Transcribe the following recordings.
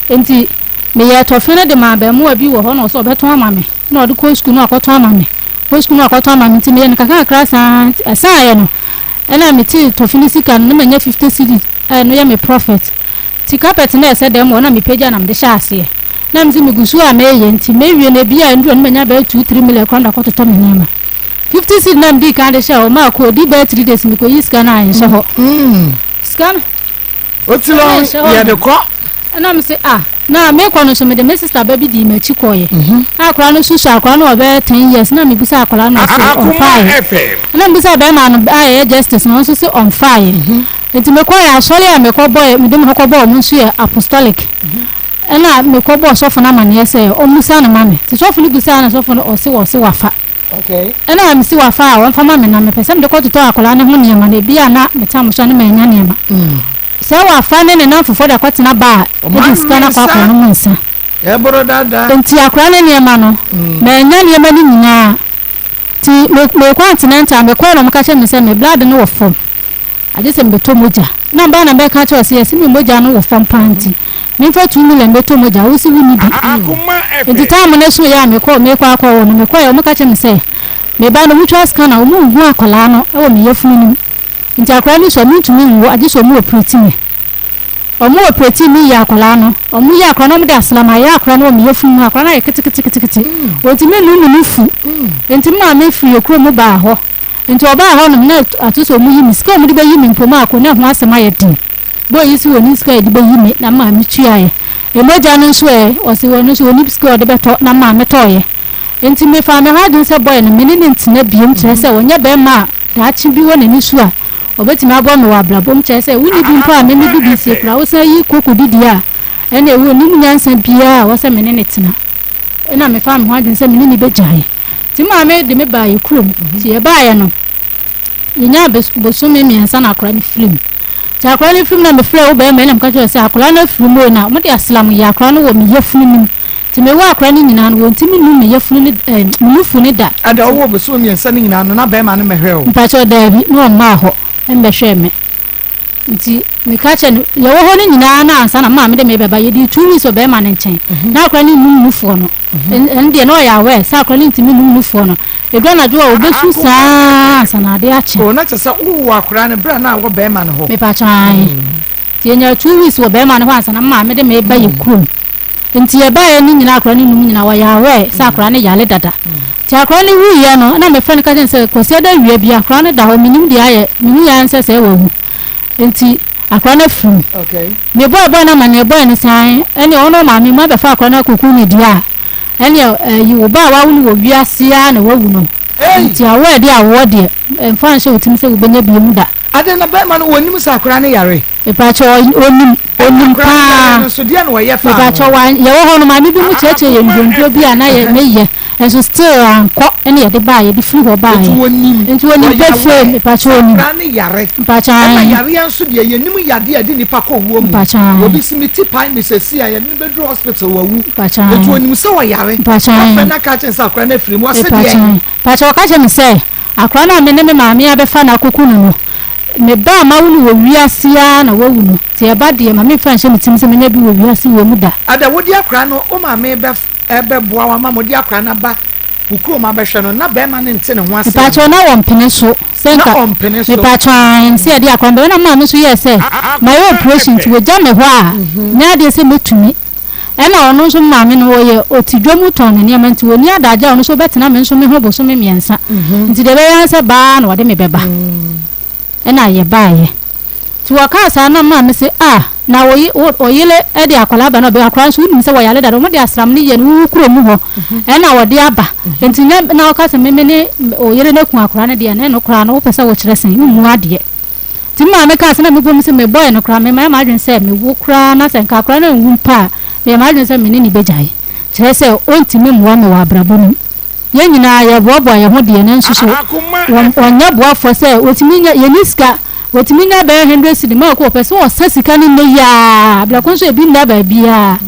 Nti meyɛɛ tɔfe no de maa abarimaa bi wɔ hɔ na ɔsɛ ɔbɛtɔn ama me na ɔde kɔ sukuu na wakɔtɔn ama me kɔ sukuu na wakɔtɔn ama me nti meyɛ no kakrakra saa nti ɛsaeɛ no ɛna metee tɔfe no sika no na manya 50 cedis a ɛno yɛ me profit nti carpet no a ɛsɛ dɛm hɔ na mepagya na mede hyɛ aseɛ na mese megu so a meyɛ nti mewie no ebi a nduru no manya bɛyɛ 2 3 million koraa na akɔtotɔ me nneɛma 50 cedi na mede kan de hyɛ hɔ maa kɔ odi bɛyɛ 3 days mekɔyi sika no a ɛnhyɛ hɔ sika no Oti no yɛde kɔ. Ɛna me se ah na mekɔ no so mede me sister ba bi dii m'akyi kɔɔyɛ. Mhm. Na akwadaa no susu akwadaa no ɔbɛyɛ 10 years na mebusa akwadaa no ɔse ɔmfaeɛ. Ɛna mebusa bɛrima no a ɛyɛ Justice no nso se ɔmfaeɛ. Mhm. Nti mekɔɛ asɔre a mekɔ bɔɛ mede me ho kɔbɔɔ ɔmo nso yɛ apostolic. Mhm. Ɛna mekɔ bɔɔ sɔfo no amaneɛ sɛ ɔmmusa no ma me. Nti sɔfo no busaa na sɔfo no ɔse ɔse wafa. Ɛna mese wafa a ɔmfa ma me na mepɛ sɛ mede kɔtotɔ akwadaa no ho nneɛma na ebi a na metam so a na manya nneɛma. Sɛ wafa ne ne nnamfofoɔ de akɔtena bar a, de sika no akɔ akɔnom nsa. Enti akwadaa no nneɛma no, manya nneɛma no nyinaa. Nti mekɔ antenatal, mekɔɛ na wɔka kyerɛ me sɛ me blood no wɔ fam. Agye sɛ mebɛtɔ mogya. Na mbaa na mbɛka kyerɛ wo sɛ yɛse me mogya no wɔ fam paa nti memfa 2 million bɛtɔ mogya, wo se wonni bi. Nti time no so yɛ a mekɔ mekɔ akɔwo no, mekɔɛ wɔka kyerɛ me sɛ me ba no wotwa scan a wɔn nhu akwadaa no wɔ me yafunu no mu. Nti akwadaa no so a mentumi nwo agye sɛ wɔn operate me. Wɔn operate me yɛ akwadaa no, wɔn yɛ akwadaa no wɔn de aslam ayɛ akwadaa no wɔ me yafunu mu, akwadaa no ayɛ keteketekete. Wɔntumi nnum ne nufu. Nti me maame firi yɛ kurom baa hɔ. Nti ɔbaa hɔ nom na ato sɛ ɔmo yi me sika a ɔmo de bɛyi me mpo maako na ɛho asɛm ayɛ den. Boy yi se ɔnni sika a yɛde bɛyi me na maame tuaeɛ. Mogya no nso ɛ, ɔse ɔno nso ɔnni sika a ɔde bɛtɔ na maame tɔeɛ. Nti mefaa me ho adwene sɛ boy no me ne no ntena biom kyerɛ sɛ ɔnyɛ bɛɛma a daakye bi wɔ n'ani so a ɔbɛtumi aboa me wɔ abrabɔ mu kyerɛ sɛ wonni bi mpo a me mede bi sie koraa wosan yi koko didi a ɛneɛ ɔnnim nyansa biara a ɛwɔ sɛ me ne no tena. Ɛna mefaa me ho adwene sɛ me ne no bɛgyae. Nti maame de me baa yɛ kurom. Nti yɛbaeɛ no, yɛnyaa bosome 3 na akwadaa no firi mu. Nti akwadaa no firi mu na mefrɛɛ wo bɛrima yi na meka kyerɛɛ sɛ akwadaa no afiri mu o na wɔde aslam yɛ akwadaa no wɔ me yafunu no mu. Nti mewɔ akwadaa no nyinaa no wɔntumi nnum me yafunu no ɛɛ me nufu no da. Ɛda wowɔ bosome 3 no nyinaa no na bɛrima no mmɛhwɛɛ wo? Mpakyɛw daabi, na ɔmmaa hɔ mmɛhwɛɛ me. Nti meka kyerɛ no yɛwɔ hɔ no nyinaa na ansa na maame de me bɛba yɛdii 2 weeks wɔ bɛrima no nkyɛn na akwadaa no nnum nufoɔ no. Ɛno deɛ na ɔyɛ aware sɛ akwadaa no ntumi num nufoɔ no. Ɛduru anadwo a ɔbɛsu saa ansa na adeɛ akye. Oh, na kyerɛ sɛ wowoo akwadaa no berɛ a na wɔ bɛrima no hɔ? Mepakyɛ ae. Nti yɛnyaa 2 weeks wɔ bɛrima no hɔ ansa na maame de me ba yɛ kurom. Nti yɛbaeɛ no nyinaa akwadaa no num nyinaa wɔyɛ aware sɛ akwadaa no yare dada. Nti akwadaa no wuiɛ no na mefrɛ no ka kyerɛ no sɛ Kwasiada awia bi akwadaa no da hɔ menim deɛ ayɛ mehu yɛ ara ne sɛ sɛ wawu. Nti akwadaa no afiri mu. Mebɔɔ boy no amanneɛ, boy no se ae, ɛneɛ ɔne ɔmaame mu abɛfa akwadaa no akɔku no deɛ a, ɛneɛ ɛyi wo ba a wawo no wɔ wiase ara na wawu no. Nti awoɔ a ɛde awoɔ deɛ, mfa nhyɛ wo tirim sɛ wobɛnya biom da. Adɛn na bɛrima no ɔnnim sɛ akwadaa no yare? Mepakyɛw, ɔnim, ɔnim paa. Nso deɛ na ɔyɛ faa ho? Mepakyɛw, wa, yɛwɔ hɔ no maame bi mu kyerɛkyerɛ yɛn nnuronduro bi a na yɛ, meyɛ, nso still ankɔ ɛna yɛde baa, yɛde firi hɔ baeɛ. Nti ɔnim, Nti ɔnim ɔyɛ pefee, aware mepakyɛw sɛ ɔnim. akwadaa no yare. Mepakyɛw, Ɛna ae. yareɛ nso deɛ yɛnim yadeɛ a ɛde nipa kɔ wuo mu. Mepakyɛw, ae. Obi se me ti pae me seesei a, yɛde no bɛduru hospital wawu. Mepakyɛw, ae. Nti ɔnim sɛ ɔyare. Mepakyɛw, ae. Wafrɛ no aka akyerɛ no sɛ akwadaa no afiri mu, ɔse Mepakyɛw, deɛn? ae. Mepakyɛw, ɔka kyerɛ me sɛ akwadaa no a me ne me maame abɛfa no akɔku no no, Me ba a mawo no wɔ wiase ara na wawu no, nti ɛba deɛ, ma memfa nhyɛ me tirim sɛ mɛnya bi wɔ wiase wei mu da. Ada, wode akwadaa no, wo maame bɛ bɛboa wo ama mode akwadaa no aba wo kurom abɛhwɛ no, na barima no nte ne ho ase Mepaakyɛw, anaa? na wɔmpene so sɛ Na nka, ɔmpene so. mepaakyɛw, aane, sɛ yɛde akwadaa no bɛba, na maame nso yɛɛ sɛ, mayɛ operation nti wɔgya me hɔ a, nyɛ adeɛ sɛ mɛtumi. Ɛna ɔno nso me maame no, ɔyɛ, ɔte dwa mu tɔn ne nneɛma nti ɔnni adagyeɛ a ɔno nso ɔbɛtena me nso me ho bosome 3. Nti deɛ ɛbɛyɛ ara ne sɛ ba ara na ɔde me bɛba. Ɛna yɛbaeɛ. Nti wɔkaa saa na maame se, ah, na wo ye, wo, wo yere de akwadaa aba na ɔbɛ, akwadaa nso wonim sɛ wɔyare dada, wɔde asram no yɛ no wo kuro mu hɔ, ɛna wɔde aba. Nti nyɛ na wɔka sɛ me me ne wo yere no aku akwadaa no deɛ, na ɛno koraa no wopɛ sɛ wokyerɛ sɛn, wommu adeɛ. Nti me maame kaa sɛ na mebɔ mu sɛ mebɔe no koraa, memayɛ m'adwene sɛ mewo koraa na sɛ nka akwadaa no anwu mpo a, meyɛ m'adwene sɛ me ne no bɛgyae. Kyerɛ sɛ ɔntumi mmoa me wɔ abrabɔ no mu. Yɛn nyinaa yɛboaboa yɛn ho deɛ nanso so wɔnyɛ boafoɔ sɛ wɔtumi nya, yɛnni sika, wɔtumi nya bɛyɛ hundred cedi ma ɔkɔ ɔpɛ sɛ ɔsa sika no nnɛ yi ara, berɛ ko nso ebi nna baabiara.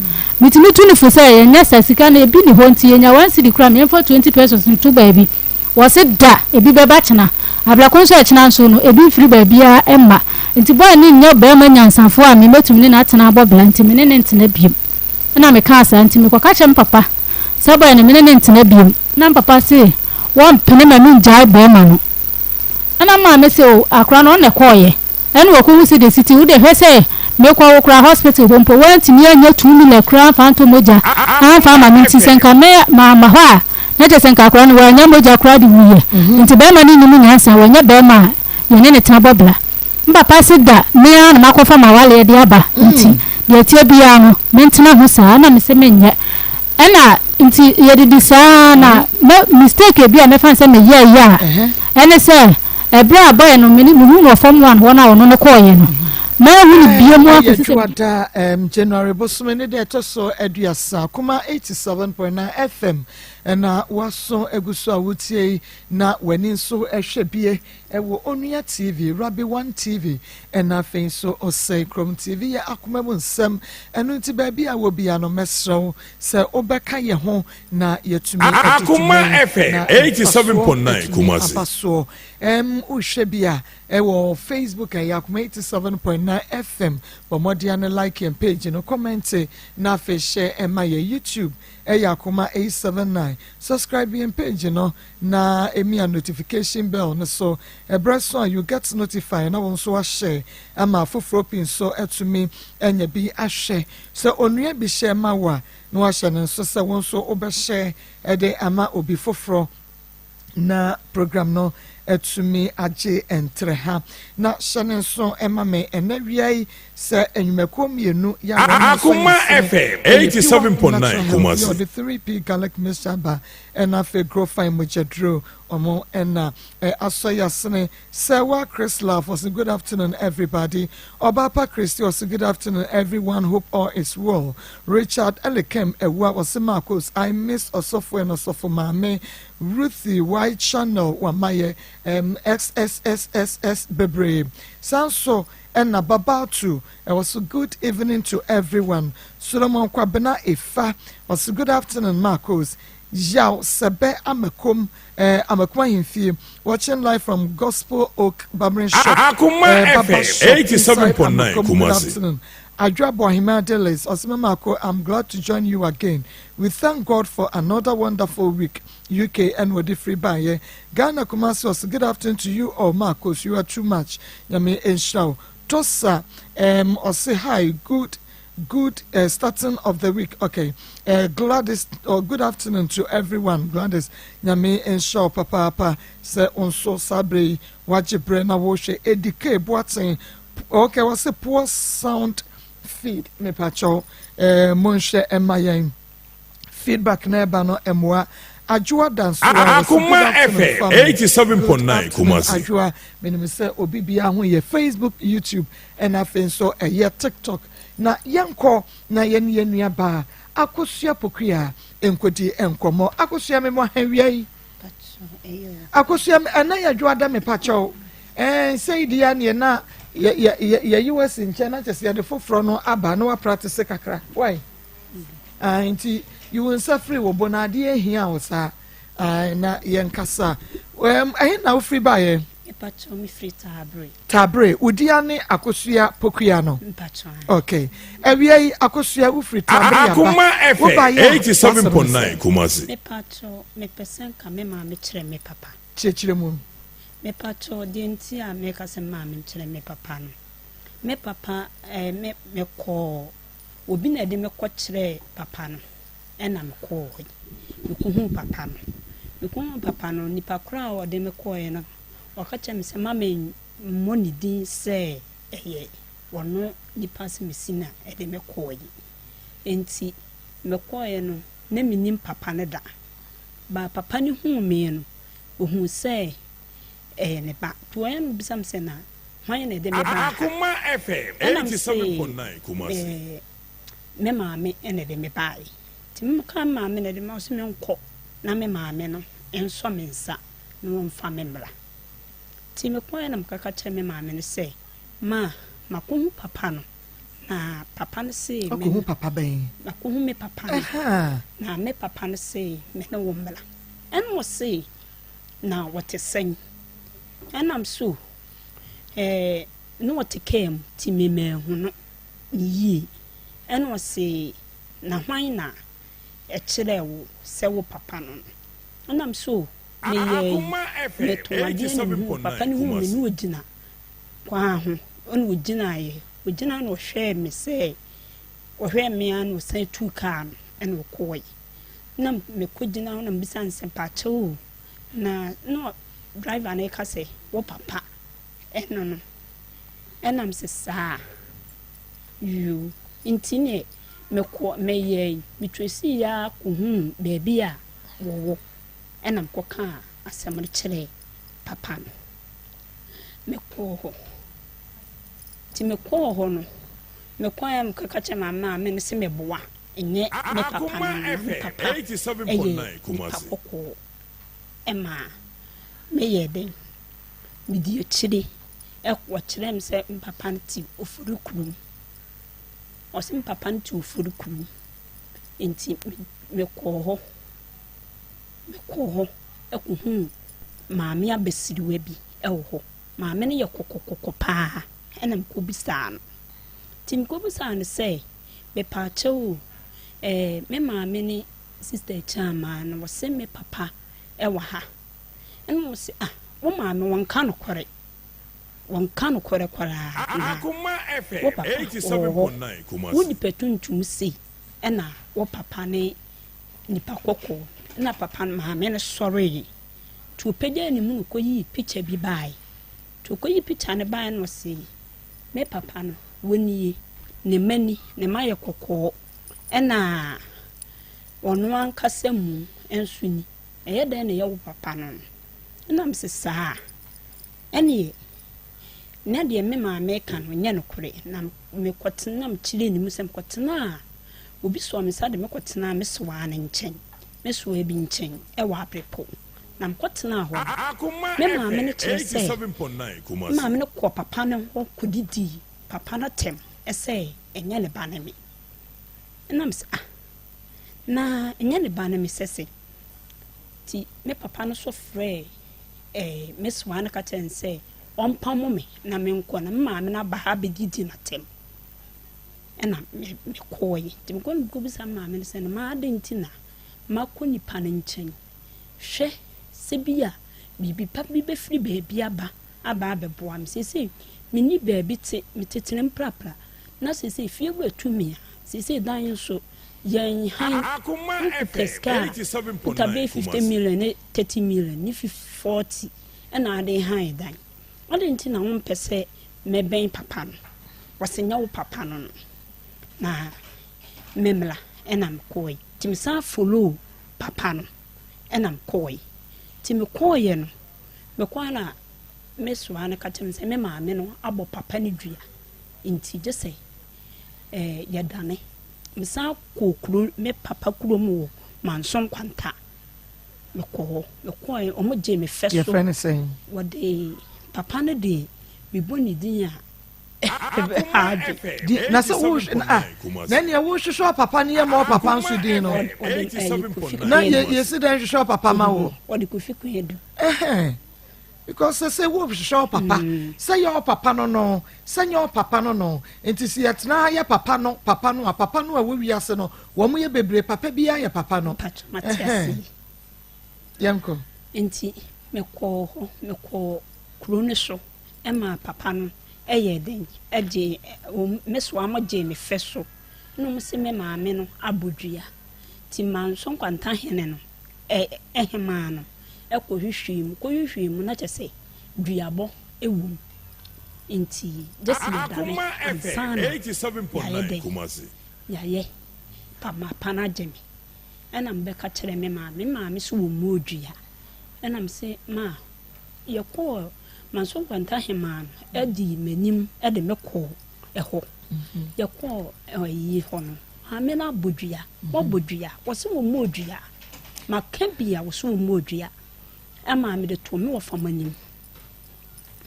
Metumi tu no fo sɛ yɛnyɛ saa, sika no ebi nni hɔ nti yɛnya 1 cedi koraa ma yɛmfa 20 pesewas nto baabi. Wɔse da ebi bɛba kyena. Abrako nso ɛkyena nso no ebi mfiri baabiara mma. Nti boy no nyɛ barima nyansafoɔ a me mɛtumi ne no atena abɔ bra nti me ne no ntena biom. Ɛna mekaa saa nti mekɔka kyerɛ me papa sɛ bɔyɛ no me ne no ntena biom. Na me papa se wɔmpene ma mengyae barima no. Ɛna me maame se o akora no ɔno na ɛkɔɔyɛ ɛna wakɔhu sɛdeɛ ɛsi te, wodeɛ hwɛ sɛ mekɔ wo koraa hospital hɔ mpo woantumi annya 2 million koraa amfa antɔ mogya amfa ama me nti sɛ nka me mamma hɔ a na kyerɛ sɛ nka akora no wannya mogya koraa de wuiɛ nti barima no nnim nyansa wanyɛ barima a yɛne no tena bɔ bra. Me papa se da me ara na makɔfa m'awaleɛ de aba nti deɛ ɛteɛ biara no mentena ho saa ɛna mese menyɛ ɛna nti yɛdidi saa na mɛ mistake bi a mɛfa no sɛ meyɛɛyɛ a ɛne sɛ ɛberɛ a bɔyɛ no mene mehu no wɔ form one hɔ no a ɔno no kɔɔyɛ no manhu no bio mu Ɛyɛ akɔsi sɛ Dwoada, um, January bosome ne da ɛtɔ so 30, Kuma 87.9 FM ɛna waso agu so a wotie yi na w'ani nso ɛhwɛ bie ɛwɔ Onua TV, Rabbi One TV, ɛna afei nso Ɔsɛe Kurom TV yɛ akoma mu nsɛm. Ɛno nti baabi a wɔ bia no mɛsrɛ wo sɛ wobɛka yɛ ho na yɛtumi adi Akoma dwuma yi FM na 87.9 mfasoɔ atumi Kumasi. aba soɔ. Wohwɛ bi a ɛwɔ Facebook ɛyɛ Akoma 87.9 FM. Bɔ mmɔden ne like yɛn page no, comment na afei hyɛ ɛma yɛ. YouTube ɛyɛ Akoma 879. Subscribe yɛn page no na emia notification bell no so. Ɛbrɛ so a you get notified na wɔn nso ahyɛ ama afoforɔ pii nso atumi anya bi ahwɛ. Sɛ onua bi hyɛ ma wo a na wahyɛ ne nso sɛ wɔn nso wobɛhyɛ ɛde ama obi foforɔ na program no atumi agye ntrɛ ha. Na hyɛ ne nso ɛma me ɛnɛ wia yi sɛ nnwumakuo mmienu yɛ a wɔn nso Akoma yɛ sene FM ɛyɛ Pure 87.9 Natural Health yɛ Kumasi. ɔde 3P garlic mixture ba ɛna afei Grofine mogyaduro ɔmo ɛna ɛ asɔ yɛ asene. Sɛwa Chrislove ɔsɛ good afternoon everybody. Ɔbaapa Christy ɔsɛ good afternoon everyone, hope all is well. Richard Elikem Ɛwua ɔsɛ Marcos, I miss ɔsɔfo and ɔsɔfo maame Ruthie Y channel wamayɛ xxxx bebree sanso. Ɛna Babatu ɛwɔ so good evening to everyone. Solomon Kwabena Efa ɔsɛ good afternoon Marcos. Yaw Sɛbɛ Amakom Amakom Ahemfie watching live from Gospel Oak Barbering Shop. Akoma Baba FM Shop inside 87.9 Amakom. Good Kumasi. afternoon. Adwa Bohima Delis, Osima Mako, I'm glad to join you again. We thank God for another wonderful week. UK and Wadi Free Baye. Ghana Kumasi was good afternoon to you all, Marcos. You are too much. Nyame nhyira wo. Tosa, Ose hi, good starting of the week. Okay. Gladys, oh, good afternoon to everyone. Gladys, Nyame nhyira wo papa sɛ nso saa bere yi wagye berɛ na wɔrehwɛ Edike Boateng. Okay, wɔsɛ poor sound feed. Mepakyɛw, monhwɛ ɛma yɛn feedback na ɛba no ɛmoa. Adwoa Dansoa wɔsɛ good Akoma afternoon FM family. 87.9 Good afternoon, Kumasi. Adwoa. Menim sɛ obi biara ho yɛ Facebook, YouTube ɛna afei nso ɛyɛ TikTok. Na yɛnkɔ na yɛne yɛn nua baa Akosua Pokua nkɔdi nkɔmmɔ. Akosua, me mo ahawia yi. Akosua, ɛnɛ yɛ dwoada, mepakyɛw. Sɛ yi deɛ neɛ na yɛyi wɔ asi nkyɛn na kyɛ sɛ yɛde foforɔ no aba na wapractice kakra. Wai? Ah, nti yi wo nsa firi wo bo na adeɛ ehia wo saa. Ah, na yɛnkasa. Ɛhe na wofiri baeɛ? Mepakyɛw, mefiri Taabere. Taabere, wodi ne Akosua Pokua no? Mpakyɛw. Okay. Awia yi, Akosua, wofiri Taabere aba. Akoma FM Wobaeɛ a, w'asɛm ne 87.9 sɛ? Kumasi. Mepakyɛw, mepɛ sɛ nka me maame kyerɛ me papa. Kyerɛkyerɛ mu. Mepakyɛw, deɛ nti a meka sɛ maame nkyerɛ me papa no, me papa me mekɔɔ obi na ɛde me kɔkyerɛɛ papa no ɛna mekɔɔ hɔ yi. Mekɔhuu papa no. Mekɔhuu papa no, nipa koro a ɔde me kɔɔɛ no, ɔka kyerɛ me sɛ ma me mmɔ ne din sɛ ɛyɛ ɔno nipa sɛ mesi na ɛde me kɔɔ yi. Nti mekɔɔɛ no, na menim papa no da. Ba papa no huu me no, ohuu sɛ ɛyɛ ne ba. Nti wɔyɛ no bisa me sɛ na hwan na ɛde me baa ha? Akoma FM Ɛna me se 87.9 Kumasi. Me maame ɛna ɛde me baeɛ. Nti meka me maame na ɛde me ɔsɛ menkɔ na me maame no nsɔ me nsa na wɔmfa me mmra. Nti mekɔɛ na mekaka kyerɛ me maame no sɛ ma makɔhu papa no na papa no se me Akɔhu papa bɛn? Makɔhu me papa no na me papa no se me ne wo mmra. Ɛna ɔse na wɔte sɛn? Ɛnam so na ɔte kaa mu nti me manhu no ne yie. Ɛna ɔse Na hwan na ɛkyerɛɛ wo sɛ wo papa no no? Ɛna me sɛ, O, meyɛɛ yi, metɔn adeɛ na mehuu papa no huu me na ɔgyina kwan ho, ɛna ɔgyinaeɛ, ɔgyina na ɔhwɛɛ me sɛ, ɔhwɛɛ me ara na ɔsan tuu kaa no ɛna ɔkɔɔe. Na mekɔgyina hɔ na mebisa no sɛ, mpakyɛw o, na na driver no reka sɛ wo papa ɛno no, ɛna me sɛ saa, yoo, nti neɛ mekɔ meyɛe, metracii ara kɔhuu baabi a wɔwɔ, ɛna mekɔkaa asɛm no kyerɛɛ papa no. Mekɔɔ hɔ, nti mekɔɔ hɔ no, mekɔɛ a mekɔka kyerɛɛ maame, maame no se meboa, ɛnyɛ me papa no, na me papa yɛ nipa kɔkɔɔ, ɛma meyɛɛ dɛn, medi akyire, wɔkyerɛɛ me sɛ me papa no te Ofori kurom. Ɔse me papa no te Ofori kurom nti mekɔɔ hɔ, mekɔɔ hɔ kɔhuu maame abasiriwa bi wɔ hɔ. Maame no yɛ kɔkɔkɔkɔ paa ɛna mekɔbisaa no. Nti mekɔbisaa no sɛ, mepaakyɛw o, ɛɛ me maame ne Sister Akyaamaa no wɔse me papa wɔ ha. Ɛna ɔse ah wo maame wɔnka nokorɛ. Wɔnka nokorɛ koraa na wo papa ɔwɔ hɔ, wo nipa tuntum sei ɛna wo papa ne nipa kɔkɔɔ ɛna papa no maame no sɔree nti ɔpagyaa ne mu na ɔkɔyii picture bi baae nti ɔkɔyii picture no baae na ɔse me papa no wɔnie ne mma ni ne mma yɛ kɔkɔɔ ɛna ɔno ankasa mu nso ni ɛyɛ dɛn na ɛyɛ wo papa no no ɛna mese saa. Ɛnneɛ, na deɛ me maame reka no nyɛ nokorɛ, na mekɔtena, mekyerɛɛ ne mu sɛ mekɔtenaa, obi sɔɔ me nsa de me kɔtenaa me sewaa no nkyɛn, me sewaa bi nkyɛn wɔ Abrepɔ. Na mekɔtenaa hɔ no, me maame no kyerɛ sɛ, me maame no kɔɔ papa no hɔ kɔdidii papa no atɛm sɛ ɛnyɛ ne ba ne me. Ɛna mese, ah, na ɛnyɛ ne ba ne me sɛ sɛ. Nti me papa no nso frɛɛ Ɛɛ, me somaa no ka kyerɛɛ no sɛ ɔmpamo me na menkɔ, na me maame no aba ha abɛdidi no atɛm. Ɛna me mekɔeɛ. Nti mekɔɔ no mekɔbisa me maame no sɛ, na ma adɛn nti na makɔ nipa no nkyɛn? Hwɛ, sɛ bi a biribi pa bi bɛfiri baabi aba aba abɛboa me. Seesei menni baabi te, metete mprapra, na seesei fie wura tu me a, seesei dan nso yɛn han, wokuta sika a, wokuta bɛyɛ 50 million ne 30 million ne 40 ɛna ade han dan. Adɛn nti na wompɛ sɛ mɛbɛn papa no? Wɔse nyɛ wo papa no no. Na memmla ɛna mekɔɔe. Nti mesan follow papa no ɛna mekɔɔe. Nti mekɔɔeɛ no, mekɔɔ na me soa no ka kyerɛ me sɛ me maame no abɔ papa no dua. Nti gye sɛ eh, yɛdane. Mesan kɔɔ kuro, me papa kurom wɔ Manso Nkwanta. Mekɔɔ hɔ, mekɔɔɛ, wɔn gyee me fɛ so. Yɛfrɛ no sɛn? Wɔde, papa no de, mebɔ ne din a, ɛbɛha adwe. Di, na sɛ wo, na, ah, na ɛneɛ wohwehwɛ ɔpapa no yɛ ma ɔpapa nso din no. Ɔde, ɛyi, Kofi Na Kweadu. yɛ, yɛsi dɛn hwehwɛ ɔpapa ma wo? Ɔde Kofi Kweadu. Ɛhɛn. Because sɛ sɛ wohwehwɛ ɔpapa, sɛ yɛ ɔpapa no no, sɛ nyɛ ɔpapa no no. Nti sɛ yɛtena ha yɛ papa no, papa no a, papa no a ɛwɔ wiase no, wɔn yɛ bebree, papa biara yɛ papa no. Mpakyɛ mate ase. Yɛnkɔ. Nti mekɔɔ hɔ, mekɔɔ kuro no so ɛmaa papa no ɛyɛɛ dɛn, ɛgyee, wɔn, me soa mo gyee me fɛ so, ɛna wɔn se me maame no abɔ dua. Nti Manso Nkwanta hene no, ɛ, hemaa no kɔhwehwɛɛ mu, kɔhwehwɛɛ mu na kyerɛ sɛ duabɔ wɔ mu. Nti gye sɛ yɛdane ansa na yɛayɛ dɛn, yɛayɛ pa mapa no agye me. Ɛna mebɛka kyerɛɛ me maame, me maame nso wɔmmɔɔ dua. Ɛna mese ma yɛkɔɔ Manso Nkwanta hemaa no dii m'anim de me kɔɔ ɛhɔ. Yɛkɔɔ ayi hɔ no, maame no abɔ dua, wɔbɔ dua, wɔse wɔmmɔɔ dua. Maka bi a wɔse wɔmmɔɔ dua. Ɛmaa mede too me wɔfa mo anim.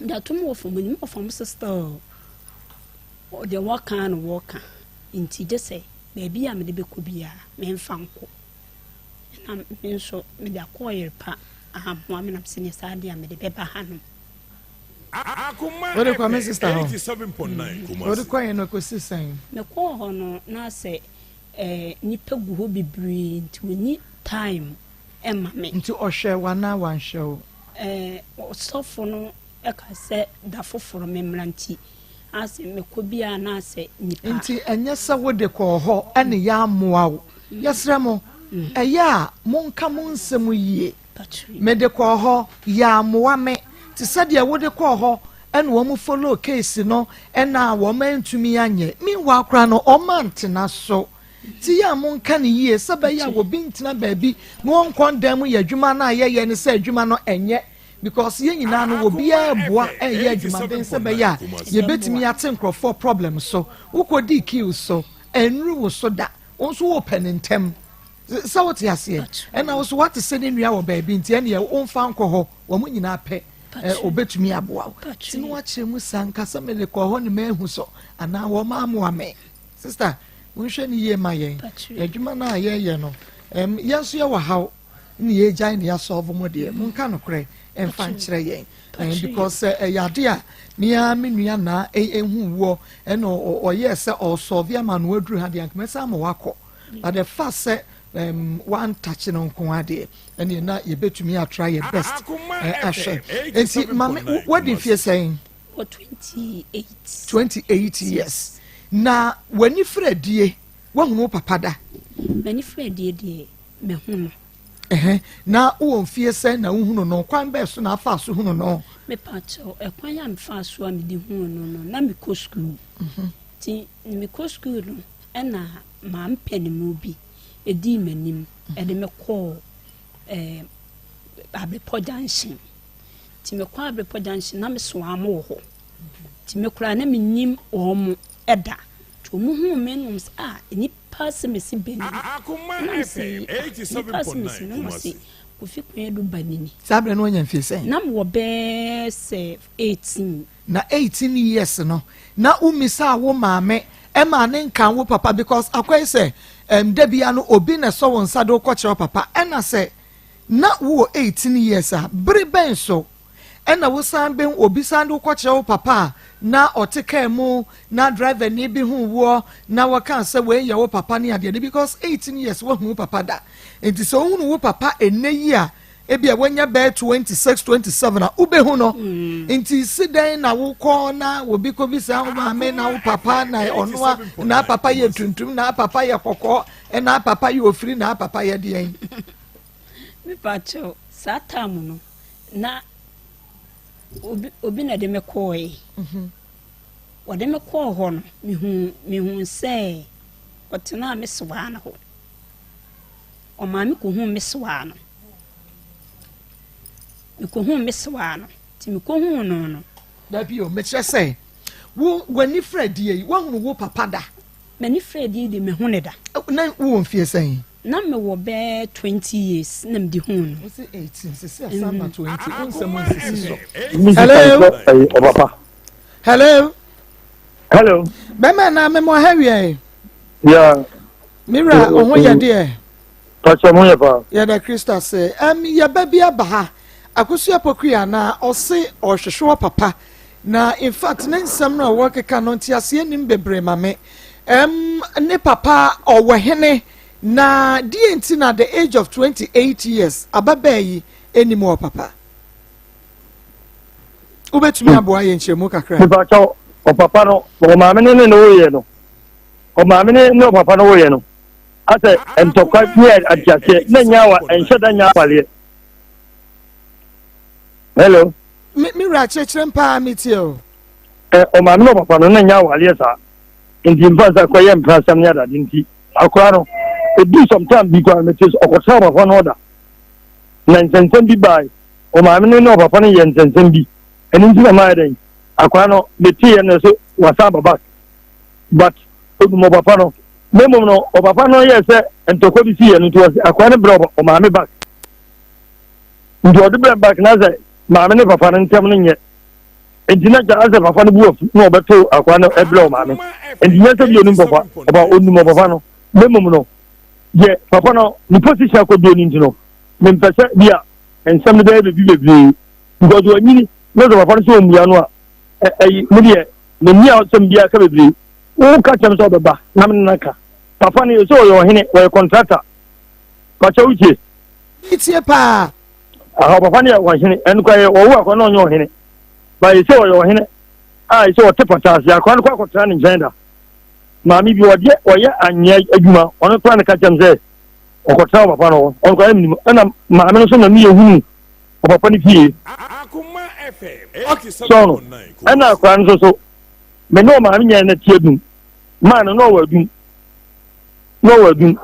Mede ato me wɔfa mo anim, me wɔfa mo se still deɛ wɔka na wɔka. Nti gye sɛ baabi a mede bɛkɔ biara memfa nkɔ. Ɛna me nso mede akɔ ɔyere pa ammoa me na mese neɛ saa deɛ a mede bɛba hanom. Wode kɔ me sister hɔ? Wode kɔeɛ no ɛkɔsi sɛn? Mekɔɔ hɔ no na sɛ. Eh, nnipa gu hɔ bebree nti wɔnni time ma me. Nti ɔhwɛ wo anaa wanhwɛ wo? Eh, ɔsɔfo no ka sɛ da foforɔ memmra nti asɛ mekɔ biara na asɛ nnipa. Nti ɛnyɛ sɛ wode kɔɔ hɔ ne yɛammoa wo. Yɛsrɛ mo, ɛyɛ a monka mo nsɛm yie. Mede kɔɔ hɔ, yɛammoa me. Te sɛ deɛ wode kɔɔ hɔ ɛna wɔn follow case no ɛna wɔn antumi anyɛ. Meanwhile koraa no wɔn antena so. Ti yɛ a monka no yie sɛ bɛyɛ a obi ntena baabi na wɔnkɔ ndan mu yɛ adwuma no a yɛyɛ ne sɛ adwuma no ɛnyɛ because yɛn nyinaa no obiara boa ɛyɛ adwumaden sɛ bɛyɛ a yɛbɛtumi ate nkurɔfoɔ problem so. Wokɔdii queue so, ɛnnuru wo so da, wo nso wopɛ no ntɛm. Sɛ wote aseɛ? Ɛna wo so woate sɛ ne nua wɔ baabi nti ɛneɛ womfa nkɔ hɔ, wɔn nyinaa pɛ ɔbɛtumi aboa wo. Nti na wakyerɛ mu saa nka sɛ mede kɔɔ hɔ ne mahu so anaa wɔn amoa me. Sister, monhwɛ no yie ma yɛn. Adwuma no a yɛyɛ no, yɛn nso yɛwɔ haw ne yɛgyae ne yɛasɔlvo mo deɛ, monka nokorɛ mfa nkyerɛ yɛn. Because sɛ ɛyɛ ade a me ara me nua naa ɛhu woɔ ɛna ɔyɛɛ sɛ ɔsɔlve ama no aduru ha deɛ, anka mɛsan ama wakɔ. But the fact sɛ wantakye no nko ara deɛ, ɛneɛ na yɛbɛtumi atra yɛ best ahwɛ. Nti maame, wadi mfie sɛn? Wɔ 28. 28 years. Na w'ani firi adie, woahunu wo papa da? M'ani firi adie deɛ, mahu no. Ɛhɛn, na wowɔ mfie sɛn na wohunu no? Kwan bɛn so na afaa so hunu no? Mepakyɛw, ɛkwan a mefaa so a mede huu no no, na mekɔ sukuu. Nti mekɔ sukuu no, ɛna mampanimu bi dii m'anim de me kɔɔ ɛɛ Abrepɔ junction. Nti mekɔɔ Abrepɔ junction na mesoa wɔn wɔ hɔ. Nti me koraa na mennim wɔn da. Nti wɔn huu me na wɔn sɛ ah nnipa asemesi bɛ ni. Na me se ah nnipa asemesi na wɔn se Kofi Kweadu ba ni ni. Saa berɛ no wanya mfie sɛn? Na mewɔ bɛyɛ sɛ 18. Na 18 years no na wommisaa wo maame ɛmaa ne nka wo papa because akɔyɛ sɛ ɛm da bia no obi na ɛsɔ wo nsa de wokɔkyerɛ wo papa ɛna sɛ na wowɔ 18 years a bere bɛn so ɛna wosan bɛhu obi san de wokɔkyerɛ wo papa a na ɔte kaa mu na driver ni bi hu woɔ na wɔka sɛ wei yɛ wo papa ne adeɛ no because 18 years woahu wo papa da nti sɛ wohunu wo papa ɛnnɛ yi a Ebia wanya bɛyɛ 26, 27 a wobɛhu no. Mm. Nti si dɛn na wokɔ na obi kɔbisa wo maame na wo papa na ɔno a na papa yɛ tuntum na papa yɛ kɔkɔɔ na papa yɛ ofiri na papa yɛ deɛn. Mepa kyɛw saa tam no na obi obi na de me kɔɔe. Mhm. Wɔde me kɔɔ hɔ no mehu mehu sɛ ɔtenaa me sewaa no hɔ. Ɔmaa me kɔhuu me sewaa no. Mekɔhuu me sewaa no. Nti mekɔhuu no no. Dabi o, mekyerɛ sɛ, wo, w'ani fira adie yi, woahunu wo papa da? M'ani fira adie yi deɛ, mahu no da. Na wowɔ mfie sɛn? Na mewɔ bɛyɛ 20 years na mede huu no. Wose 18, sisi asan ba 20, wo nsɛm nsisi so. Hello? Ɔpapa. Hello? Hello. Bɛma na memmɔ ha wiɛ. Yeah. Me wura, wo ho yɛ deɛ? Pastor, mo yɛ paa. Yɛda Kristo ase. Um, yɛba bi aba ha. Akosua Pokuya na ɔse ɔhwehwɛ wɔ papa. Na in fact, ne nsɛm no a wɔkeka no nteaseɛ nim bebree ma me. Um, ne papa ɔwɔ hene na deɛ nti na the age of 28 years ababaa yi anim wɔ papa. Wobɛtumi aboa yɛ nkyerɛmu kakra? Mepakyɛw, ɔpapa no, ɔmaame ne ne ne woyɛ no. Ɔmaame ne ne ɔpapa no woyɛ no asɛ ntɔkwa bi a ateaseɛ na nya awa ɛnhyɛ da nya awaleɛ. Hello. Me me wura kyerɛkyerɛ mpaa me tie o. Ɛ ɔmaame ne ɔpapa no na nya awaleɛ saa nti mfa nsa kɔyɛ mprasɛm ne adade nti akora no edu sometime bi koraa mete so ɔkɔtena ɔpapa no ɔda na nsɛnsɛm bi baa ɔmaame no ne ɔpapa no yɛ nsɛnsɛm bi ɛno nti na mayɛ dɛn akora no meteɛ no so wasan aba back but onim ɔpapa no na mmom no ɔpapa no yɛ sɛ ntɔkwa bi si yɛ no nti wɔsi akwa no brɛ ɔmaame back nti ɔde brɛ back na sɛ maame ne papa no ntɛm no nyɛ nti na kyɛ asɛ papa no bu afu na ɔbɛto akwa no brɛ ɔmaame nti nyɛ sɛ bi onim papa ɔba onim ɔpapa no na mmom no yɛ papa no ne position akɔduro no nti no mempɛ sɛ bi a nsɛm no bɛyɛ bebi bebree because wanyini na sɛ papa no sɛ ɔmmua no a ɛyi me deɛ Menni asɛm biara ka bebree. Woka kyerɛ me sɛ wobɛba na me ne no aka. Papa no sɛ ɔyɛ ɔhene, ɔyɛ contractor. Pakyɛ wotie? Metie paa. Aha, papa no yɛ ɔhene. Ɛno kora yɛ ɔwo akora na ɔnyɛ ɔhene. Ba yɛ sɛ ɔyɛ ɔhene a yɛ sɛ ɔte pata ase. Akora no kɔ akɔtena ne nkyɛn da. Maame bi ɔdeɛ ɔyɛ anwea adwuma. Ɔno kora no ka kyɛm sɛ ɔkɔtena papa no hɔ. Ɔno kora menim. Ɛna maame no nso na meyɛ hunu ɔpapa no fie. Sɔɔ no. Ɛna akora no nso so me ne ɔmaame nyɛ na tie dum. Maa no na ɔwɔ adum. Na ɔwɔ adum.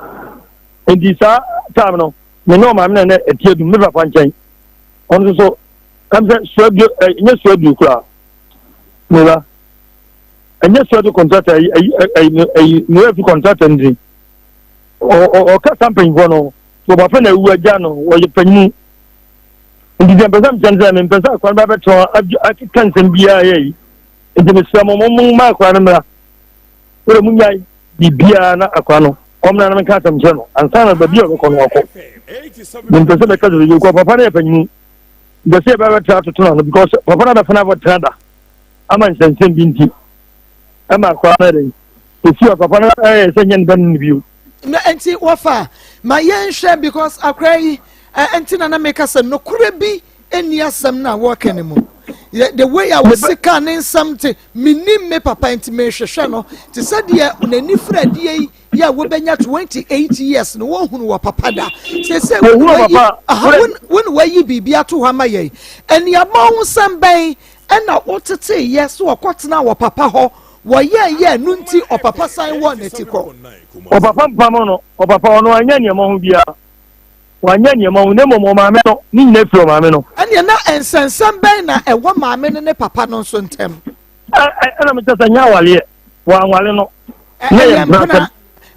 Nti saa time no me ne ɔmaame na na ɛte adum me papa nkyɛn. Ɔno nso so ɛm sɛ suaduo ɛ nyɛ suaduo koraa. Meba ɛnyɛ suaduo kɔntrata ɛyi ɛyi ɛyi ɛyi mewura fi kɔntrata no din. Ɔ ɔ ɔka saa mpanyinfoɔ no ɔpapa na ewu agya no ɔyɛ panyin. Nti deɛ mpɛ sɛ mekyɛ no sɛ mempɛ sɛ akora no ba bɛtena akeka nsɛm biara yɛ yi. Nti mesrɛ mo mo mo ma akora no mmra. Wode mo nyae biribiara na akora no ɔmmra na menka asɛm kyerɛ no ansa na baabi a ɔbɛkɔ no wakɔ. Mempɛ sɛ mɛka sɛ yɛkɔ papa no yɛ panyini. Mpɛ sɛ yɛbɛbɛtra atoto no ano because papa no abɛfa no abɛtena da ama nsɛnsɛm bi nti ɛma akora no ɛdɛn ɛsi hɔ papa no ɛyɛ sɛ nyɛ ne ba no no bio. Na nti wɔfa ma yɛnhwɛ because akora yi nti na na meka sɛ nokorɛ bi nni asɛm no a wɔreka no mu. The way a wɔsi ka ne nsɛm te menim me papa nti mehwehwɛ no te sɛ deɛ n'ani fira adeɛ yi yɛ a wɔbɛnya 28 years no wɔhunu wɔ papa da sɛ wo ne wayi biribi ato hɔ ama yɛn nneɛma ho nsɛm bɛn ɛna wotetee yɛ so wɔkɔtena wɔ papa hɔ wɔyɛɛ yɛ no nti ɔpapa san wɔ n'ati kɔ. Ɔpapa mpam no ɔpapa ɔno anyɛ nneɛma ho biara wanyɛ nneɛma ho na mmom ɔmaame no ne nyina firi ɔmaame no. Ɛnneɛ na nsɛnsɛm bɛn na ɛwɔ maame no ne papa no nso ntam? Ɛna mekyɛ sɛ nyɛ awaleɛ wɔanwale no na yɛ mpena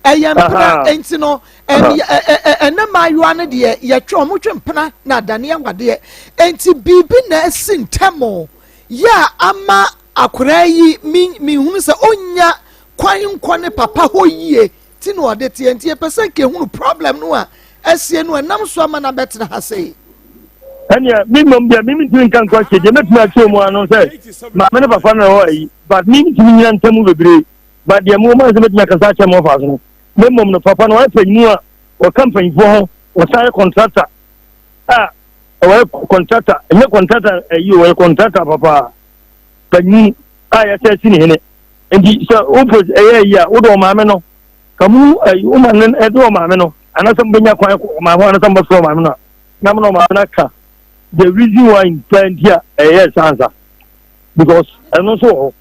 ɛyɛ mpena nti no ɛnɛ mmaayewa no deɛ yɛtwe wɔn twe mpena na adane awadeɛ nti biribi na asi ntam yɛ a ama akwadaa yi mehunu sɛ ɔnya kwan nkɔ ne papa hɔ yie ti na ɔde teɛ nti yɛpɛ sɛ nka ehunu problem no a asie no ɛnam so ama no abɛtena ha sei. Ɛnneɛ me mmom deɛ me mentumi nka nkɔ akyire deɛ mɛtumi akyerɛ mu ano sɛ maame ne papa no ɛwɔ ayi but me mentumi nyina ntam bebree but deɛ mewɔ mu sɛ mɛtumi akasa akyerɛ mo ɔfa so no me mmom no papa no ɔyɛ panyimu a ɔka mpanyinfoɔ ho ɔsan yɛ contractor a ɔyɛ contractor ɛnyɛ contractor ayi ɔyɛ contractor papa panyin a yɛsɛ si ne hene nti sɛ wopɛ ɛyɛ ayi a wode ɔmaame no ka mu ayi woma no ɛde ɔmaame no anaasɛ mobɛnya kwan kɔ ɔmaame hɔ anaasɛ mobɛfrɛ ɔmaame no a na mo na ɔmaame no aka the reason why mpa nti a ɛyɛ sansa because ɛno nso wɔ hɔ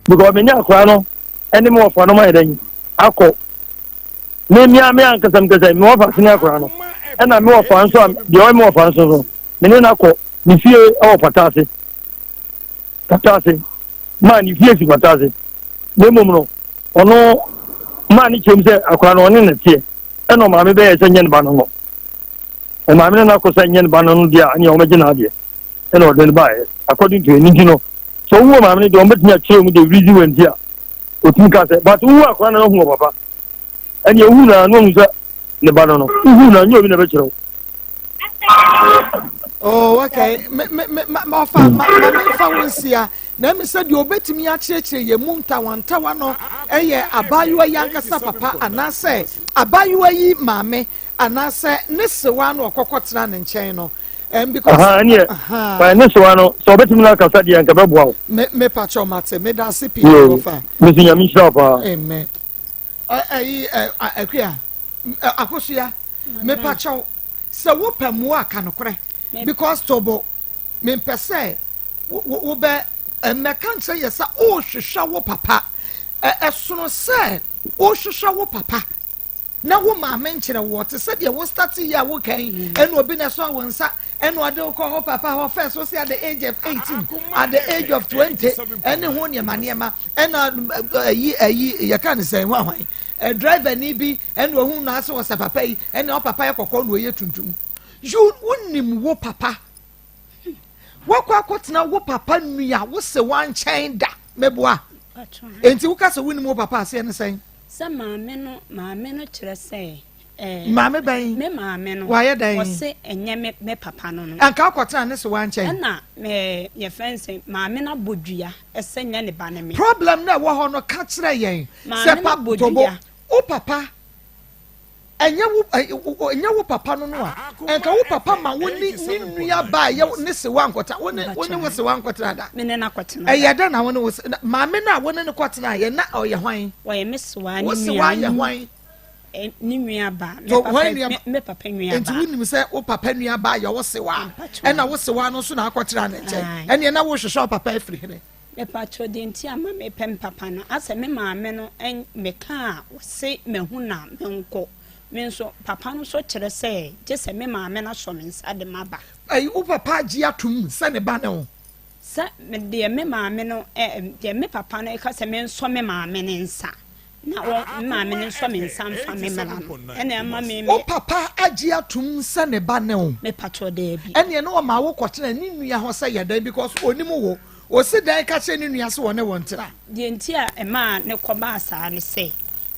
because me ne akora no ɛne me wɔfa no ma yɛ dɛn akɔ me mea me ankasa mkasa me wɔfa sene akora no ɛna me wɔfa nso a deɛ ɔyɛ me wɔfa nso so me ne no akɔ ne fie ɛwɔ pata ase pata ase maa ne fie si pata ase na mmom no ɔno maa ne kyerɛm sɛ akora no ɔne ne teɛ ɛna ɔmaame bɛyɛ sɛ nyɛ ne ba no no ɔmaame no nakɔ sɛ nyɛ ne ba no no deɛ a ɛne ɔmɛgye n'adeɛ ɛna ɔde no baeɛ according to ɛno nti no sɛ wowu ɔmaame no deɛ ɔmbɛtumi akyerɛ mu the reason wɔ nti a ɔtumi ka sɛ but wowu akora no no hu ɔpapa ɛne owu na no ɔhu sɛ ne ba no no wohu na nyɛ obi na bɛkyerɛ wo. Oh, okay. Me me me ma ma fa ma ma me fa wo nsia. Na mi sɛ deɛ obetumi akyerɛkyerɛ yɛn mu ntawantawa no ɛyɛ abaayewa yi ankasa papa anaasɛ abaayewa yi maame anaasɛ ne sewa no ɔkɔkɔ tena ne nkyɛn no. Because ɛneɛ ne sewa no sɛ ɔbɛtumi no akasa deɛ nka bɛboa wo. Me me pakyɛ ɔmate me da ase pii wɔfa. Me si nyame nhyira wo paa. Amen. Ɛyi akua akosua me pakyɛw sɛ wopɛ mmoa a ka nokorɛ because tobo mempɛ sɛ wobɛ mmɛka nkyerɛ yɛ sɛ wohwehwɛ wo papa ɛsono sɛ wohwehwɛ wo papa na wo maame nkyerɛ woɔ te sɛ deɛ wo start yi a woka yi mm. ɛna obi na ɛsɔ wo nsa ɛna ɔde wokɔ hɔ papa hɔ first wo sɛ at the age of 18 at the age of 20 ɛne ho nneɛma nneɛma ɛna ɛyi ɛyi yɛka ne sɛn ho ahwan driver ni bi ɛna ohun na ase wɔ sɛ papa yi ɛna ɔpapa yɛ kɔkɔɔ na ɔyɛ tuntum you wonim wo papa wakɔ akɔtena wo papa nua wo se wankyɛn da meboa enti woka sɛ wonim wo papa aseɛ ne sɛn. Sɛ maame no maame no kyerɛ sɛ ɛɛ. Maame bɛn. Me maame no. Wayɛ dɛn. Ɔse ɛnyɛ me me papa no no. Anka akɔtena ne se wankyɛn. Ɛna ɛɛ yɛfrɛ no sɛ maame no abɔ dua ɛsɛ nyɛ ne ba ne me. Problem no ɛwɔ hɔ no ka kyerɛ yɛn. Maame no abɔ dua. Wo papa ɛnyɛ wo ɛnyɛ wo papa no no a ɛnka wo papa ma wo ne ne nua ba ɛyɛ ne sewa nkɔtena wo ne wo ne wo sewa nkɔtena da. Me ne no akɔtena. Ɛyɛ dɛ na wo ne wo maame no a wo ne no kɔtena yɛ na ɔyɛ hwan? Ɔyɛ me sewa ne nua. Wo sewa yɛ hwan? Ne nua ba. Me papa me papa nua ba. Nti wo nim sɛ wo papa nua ba yɛ wo sewa ɛna wo sewa no nso na akɔtena ne nkyɛn ɛneɛ na wo hwehwɛ wo papa afiri hene? Mepakyɛw deɛ nti a ma mepɛ me papa no asɛ me maame no meka a ɔse mahu no a menkɔ me nso papa no nso kyerɛ sɛ gye sɛ me maame no asɔ me nsa de maba. Ɛyi wo papa agye atom sɛ ne ba ne wo? Sɛ deɛ me maame no deɛ me papa no ɛka sɛ mensɔ me maame no nsa Na wɔ me maame no nsɔ me nsa mfa me mmra no, ɛna ɛma me me. Wo papa agye atum sɛ ne ba ne wo? Me patrɔ daabi. Ɛneɛ na ɔma wo kɔtena ne nua hɔ sɛ yɛ dɛn because ɔnim wo. Ɔsi dɛn ka kyerɛ ne nua sɛ ɔne wo ntena? Deɛ nti a ɛmaa ne kɔ baa saa ne sɛ,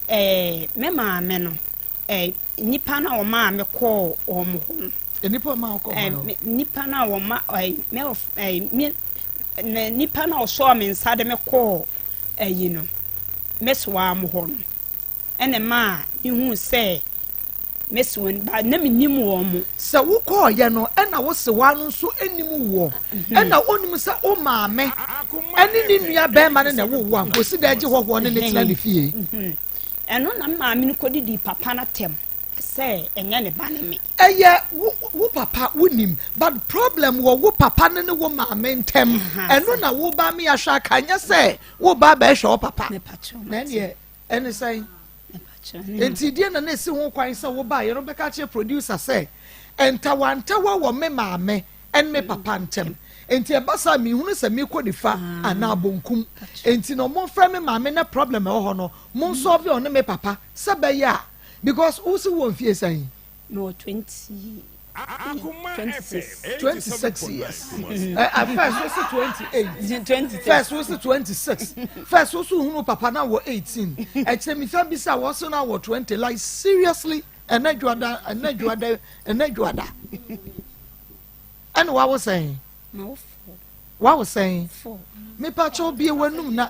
ɛɛ me maame no, ɛɛ nnipa no a wɔmaa me kɔɔ wɔn hɔ no. Nnipa a wɔmaa wo kɔɔ hɔ no? Ɛɛ nnipa no a wɔma ɛɛ me ɛɛ me nnipa no a wɔsɔɔ me nsa de me kɔɔ. ayi no, mesoaa mo hɔ no, ɛna ɛmaa mehuu sɛ mesoa no, ba na menim wɔn mo. Sɛ wokɔɔyɛ no, ɛna wo sewaa no nso nim woɔ, ɛna ɔnim sɛ wo maame ɛne ne nua bɛrima no na ɛwoo wo a, nkosi dɛ gye hɔhoɔ ne ne tena ne fie. Ɛno na me maame no kɔdidii papa no atɛm. Sɛ ɛnyɛ ne ba ne me. Ɛyɛ wo wo papa wo nim but problem wɔ wo papa ne ne wo maame ntɛm ɛno na wo ba me ahwɛ aka nyɛ sɛ wo ba bɛhwɛ wo papa na ɛneɛ ɛne sɛn nti deɛ na na esi ho kwan sɛ wo ba yɛ no bɛka kyerɛ producer sɛ ntawantawa wɔ me maame ɛne me papa ntɛm nti ɛba saa mehunu sɛ mekɔ nifa anaa bonkum nti na ɔmo mfrɛ me maame na problem ɛwɔ hɔ no mo nsɔlve ɔne me papa sɛ bɛyɛ a Because wo se wowɔ mfie sɛn? Mewɔ 20 26. 26 years. Uh, first wo se 28. First wo se 26. First wo se ohunu papa na wɔ 18. Ɛkyerɛ mi fa bisa wɔ so na wɔ 20. Like seriously, ɛnɛ dwada, ɛnɛ dwada, ɛnɛ dwada. Ɛna wawo sɛn? Wawo sɛn? Mepa kyɛw bie w'anum na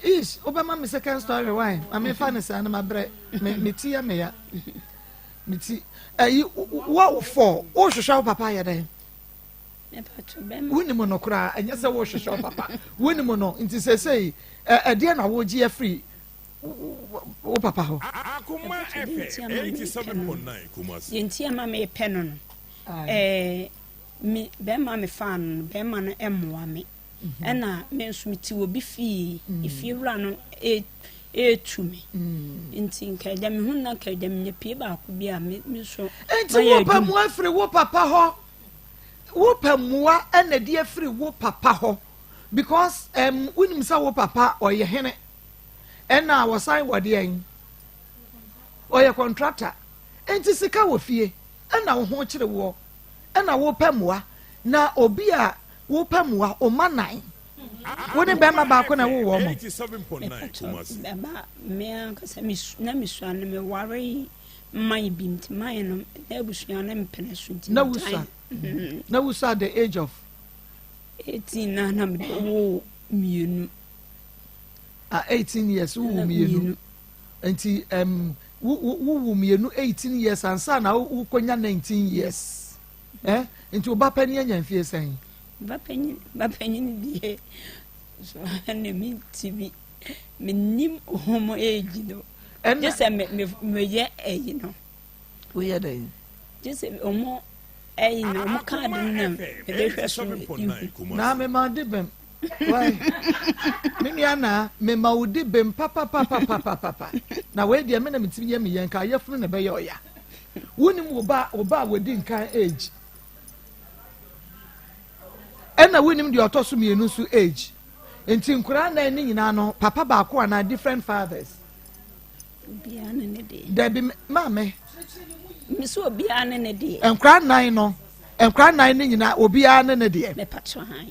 ish wobɛma me second story why? Ma mefa ne saa na mabrɛ me me ti yɛ me ya. Me ti ɛyi wawo fɔ wohwehwɛ wo papa yɛ dɛn? Wonim no koraa ɛnyɛ sɛ wohwehwɛ wo papa wonim no nti sɛsɛi ɛdeɛ na wogye afiri wo papa hɔ. Akoma FM 87.9 Kumasi. Deɛ nti a ma mepɛ no no ɛɛ Me bɛrima a mefaa no no, bɛrima no mmoa me. Mhm. Ɛna me nso mete obi fie, mm. efiewura no etu me. Mm. Nti nka agya me hu na nka agya menya pie baako bi a me nso. Nti wopɛ mmoa afiri wo papa hɔ. Wopɛ mmoa ɛna de afiri wo papa hɔ because um, wonim sɛ wo papa ɔyɛ hene ɛna wɔsan wɔ deɛn ɔyɛ contractor nti sika wɔ fie ɛna wo ho kyere woɔ. Ɛna wopɛ mmoa na obi a wopɛ mmoa ɔma nan wo ne bɛrima baako na ɛwo wɔn mo. Ɛba me ankasa na mesua no meware man bi nti man no na abusua no mpene so nti na wusua na wusua at the age of 18 na na mede wo mmienu. Ah, 18 years wo mmienu nti um, Wo wo wo wo mmienu 18 years ansa na wo kɔnya 19 years. Eh? Nti wo ba panin anya mfie sɛn? Ba panyin ba panyin deɛ so na mi ti bi mi nim wɔn age no. Ɛna gye sɛ me me meyɛ ɛyi no. Woyɛ dɛn? Gye sɛ wɔn ɛyi no wɔn kaadi no na mede hwɛ so ihu. Na me ma de bɛm. Wai me nua naa mema wo di bem papapapapapapa na wei deɛ me na metumi yɛ me yɛ nka ayɛfunu na ɛbɛyɛ ɔya wonim wo ba wo ba a wɔdi nkan age ɛna wonim deɛ ɔtɔ so mmienu nso age nti nkoraa nan ne nyinaa no papa baako anaa different fathers. Obiara ne ne deɛ. Dabi maame. Mesi obiara ne ne deɛ. Nkoraa nan no nkoraa nan ne nyinaa obiara ne ne deɛ. Mepatro han.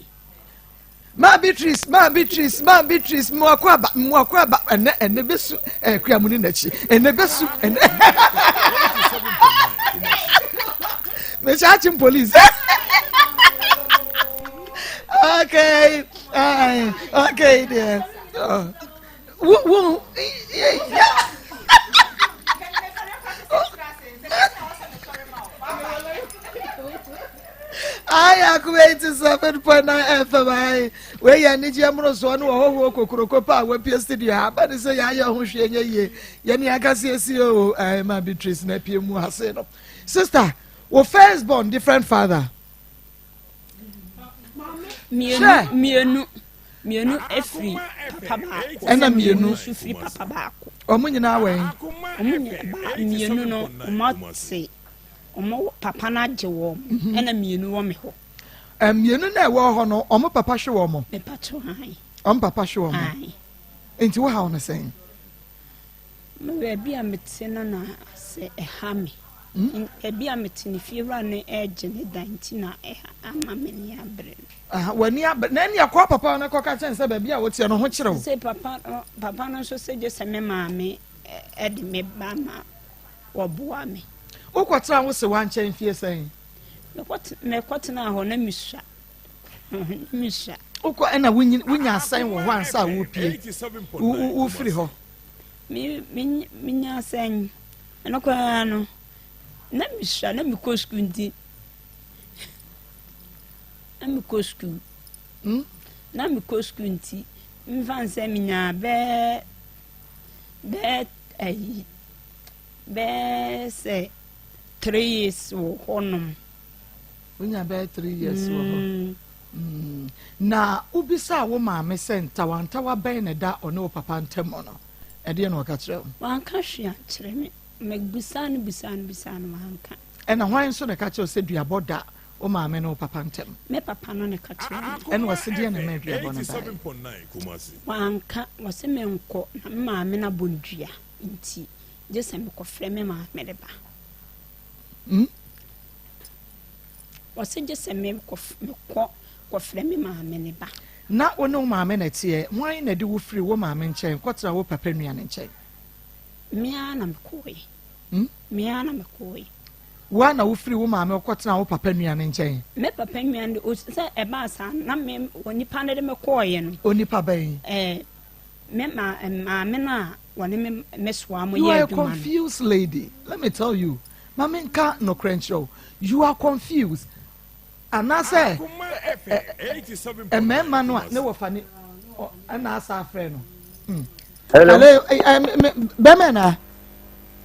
Maa Beatrice, maa Beatrice, maa Beatrice, mmoako aba, mmoako aba, ɛnɛ ɛnɛ bɛsu, ɛkua mu ne n'akyi, ɛnɛ bɛsu, ɛnɛ. Mehyɛ akyem police. Okay, okay dear. Oh. Wo, wo, yeah. Ayi Akoma 87.9 FM ayi. Wei yɛ anigyeɛ mmorosoɔ ne ɔhɔhoɔ kokoroko pa a wapue studio ha. Aba ne sɛ yɛayɛ ho hwee nyɛ yie. Yɛne ankasa esi o. Ayi ma Beatrice na apue mu ha sei no. Sister, wo first born different father. Mmienu mmienu mmienu efiri papa baako. Ɛna mmienu nso firi papa baako. Wɔn nyinaa wɛn. Wɔn nyinaa mmienu no wɔn ate. Wɔn papa no agye wɔn, ɛna mmienu wɔ me hɔ. Mmienu no a ɛwɔ hɔ no, wɔn papa hwe wɔn? Mepakyɛw, ae. Wɔn papa hwe wɔn? Ae. Nti wo haw no sɛn? Me baabi a mete no na sɛ ɛha me. Hmm? Baabi a mete no, fiewura no regye ne dan nti na ɛha ama m'ani abere no. Aha, w'ani abere. Na ɛnea kɔ papa no kɔka kyɛn sɛ baabi a woteɛ no ho kyerɛ wo. Sɛ papa no, papa no nso sɛ gye sɛ me maame de me ba ma wɔboa me. Wokɔtenaa wo sewa nkyɛn mfie sɛn? Mekɔtenaa hɔ na mesua. Na mesua. Wokɔ ɛna wonya asɛn wɔ hɔ ansa a wopie wofiri hɔ? Menya asɛn ɛno koraa no na mesua na mekɔ sukuu nti na mekɔ sukuu hmm? na mekɔ sukuu nti mfa nsɛ menya bɛɛ bɛɛ ayi Bɛyɛ sɛ three years wɔ hɔnom. Wonya bɛyɛ three years wɔ hɔ. Mm. Mm. Na wobisaa wo maame sɛ ntawantawa bɛn na ɛda ɔne wo papa ntam no, ɛdeɛ na ɔka kyerɛ wo? Wanka hwee ankyerɛ me. Mebisaa no bisaa no bisaa no wanka. Ɛna hwan nso na ɛka kyerɛ wo sɛ duabɔ da wo maame ne wo papa ntam? Me papa no na ɛka kyerɛ me. Ɛna ɔse deɛ na ɛma duabɔ no baeɛ? Wanka, ɔse menkɔ na me maame no abɔ no dua nti. Gye sɛ mekɔfrɛ me maame de ba. Hmm? Ɔse gye sɛ mekɔ mekɔ kɔfrɛ me maame ne ba. Na wo ne wo maame na ɛteɛ? Hwan na ɛde wo firi wo maame nkyɛn kɔtena wo papa nua no nkyɛn? Me ara na mekɔɔe. Hmm? Me ara na mekɔɔe. Wo ara na wofiri wo maame hɔ kɔtenaa wo papa nua no nkyɛn? Me papa nua no de, sɛ ɛbaa saa no, na me onipa no de me kɔɔeɛ no. Onipa bɛn? Ɛɛ, me ma maame no a wɔne me me soa mo You yɛ are a adwuma no. confused lady. Let me tell you. Ma me nka nokorɛ nkyerɛ wo. You are confused. Anaasɛ mmarima no a ne wɔfa ne ɛna asa afrɛ no. Hmm. Hello. Hello. Bɛmɛ na.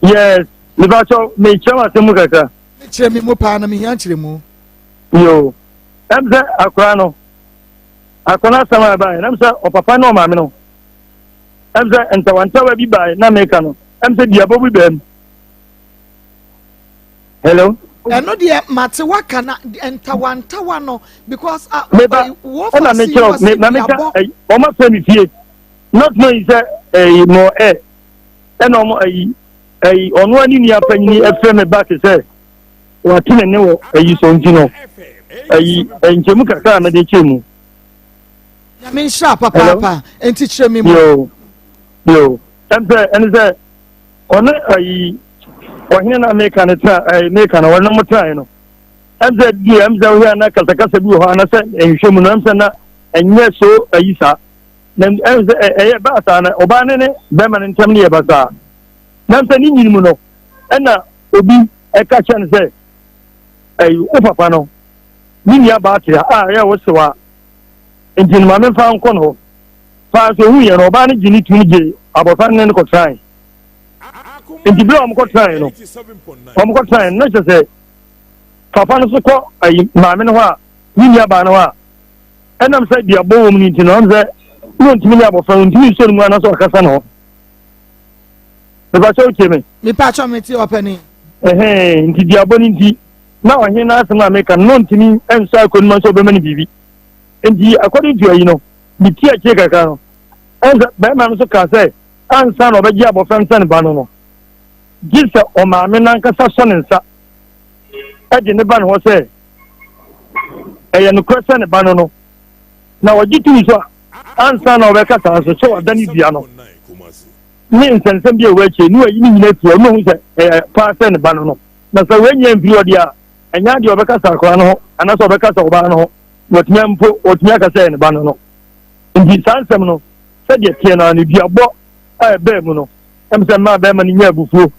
Yes. Nipa sɔ mi kyerɛ wa se mu kakra. Mi kyerɛ mi mu paa na mi hia kyerɛ mu. Yo. Ɛm sɛ akora no. Akora no asɛm a ɛbaeɛ nam sɛ ɔpapa ne ɔmaame no. Ɛm sɛ ntawantawa bi baeɛ na meka no. Ɛm sɛ duabɔ bi baa mu. Hello. Ɛno deɛ mate waka na ntawantawa no because ah, meba wo ɛna fa si mekyerɛ wɔ me si na meka duabɔ. ɛyi wɔn afɛ mi fie not knowing sɛ ɛyi mo ɛ ɛna wɔn ɛyi ɛyi ɔno ani nua panyini ɛfrɛ me back sɛ wate ne ne wɔ ɛyi so nti no ɛyi nkyɛmu kakra a mede kyerɛ mu. Nyame nhyira papaapa nti kyerɛ me mu. Yoo yoo ɛm sɛ ɛne sɛ ɔne ayi ɔhene na meka no tena ɛyi meka no ɔne mo tenaeɛ no ɛm sɛ di ɛm sɛ wohwɛ na kasakasa bi wɔ hɔ anasɛ nhwɛ mu no ɛm sɛ na ɛnyɛ so ayi saa na ɛm sɛ ɛyɛ baa saa na ɔbaa ne ne bɛrima no ntam no yɛ basaa na ɛm sɛ ne nyini mu no ɛna obi ɛka kyerɛ no sɛ ɛyi wo papa no ne nua baa tea a ɛyɛ wo sewa nti no maame mfa nkɔ no hɔ paa so ohun yɛ no ɔbaa no gye ne tum gye abɔfra no ne no kɔtrae nti bere a wɔkɔtrae no wɔkɔtrae no na kyerɛ sɛ papa no so kɔ ayi maame no hɔ a ne nua baa no hɔ a ɛnam sɛ duabɔ wɔ mu no nti no ɔm sɛ ne ɔntumi ne abɔfra no ntumi nsuo no mu anaasɛ ɔkasa no hɔ mepakyɛ wotie me mepakyɛ mete ɔpɛni ɛhɛn nti duabɔ no nti na ɔhene no asɛm a meka no na ɔntumi nsɔ akɔ no mu sɛ ɔbɛma no biribi nti according to ayi no ne ti akyire kakra no ɛnsɛ bɛrima no nso kaa sɛ ansa na ɔbɛgye abɔfra no sɛ ne ba no no gye sɛ ɔmaame no ankasa sɔ ne nsa ɛde ne ba ne hɔ sɛ ɛyɛ nokorɛ sɛ ne ba no no na ɔgye tum so a ansa na ɔbɛka saa nso sɛ wada ne dua no ne nsɛnsɛm bi a ɛwɔ akyire ne wayi ne nyina afiri hɔ ne ɔhu sɛ ɛyɛ paa sɛ ne ba no no na sɛ wɔanya mfiri hɔ deɛ a ɛnyɛ adeɛ ɔbɛkasa akwadaa no ho anaasɛ ɔbɛkasa ɔbaa no ho wɔtumi mpo wɔtumi aka sɛ ne ba no no nti saa nsɛm no sɛdeɛ teɛ no ano duabɔ a ɛbɛɛ mu no ɛm sɛ mmaa bɛrima no nya abufuo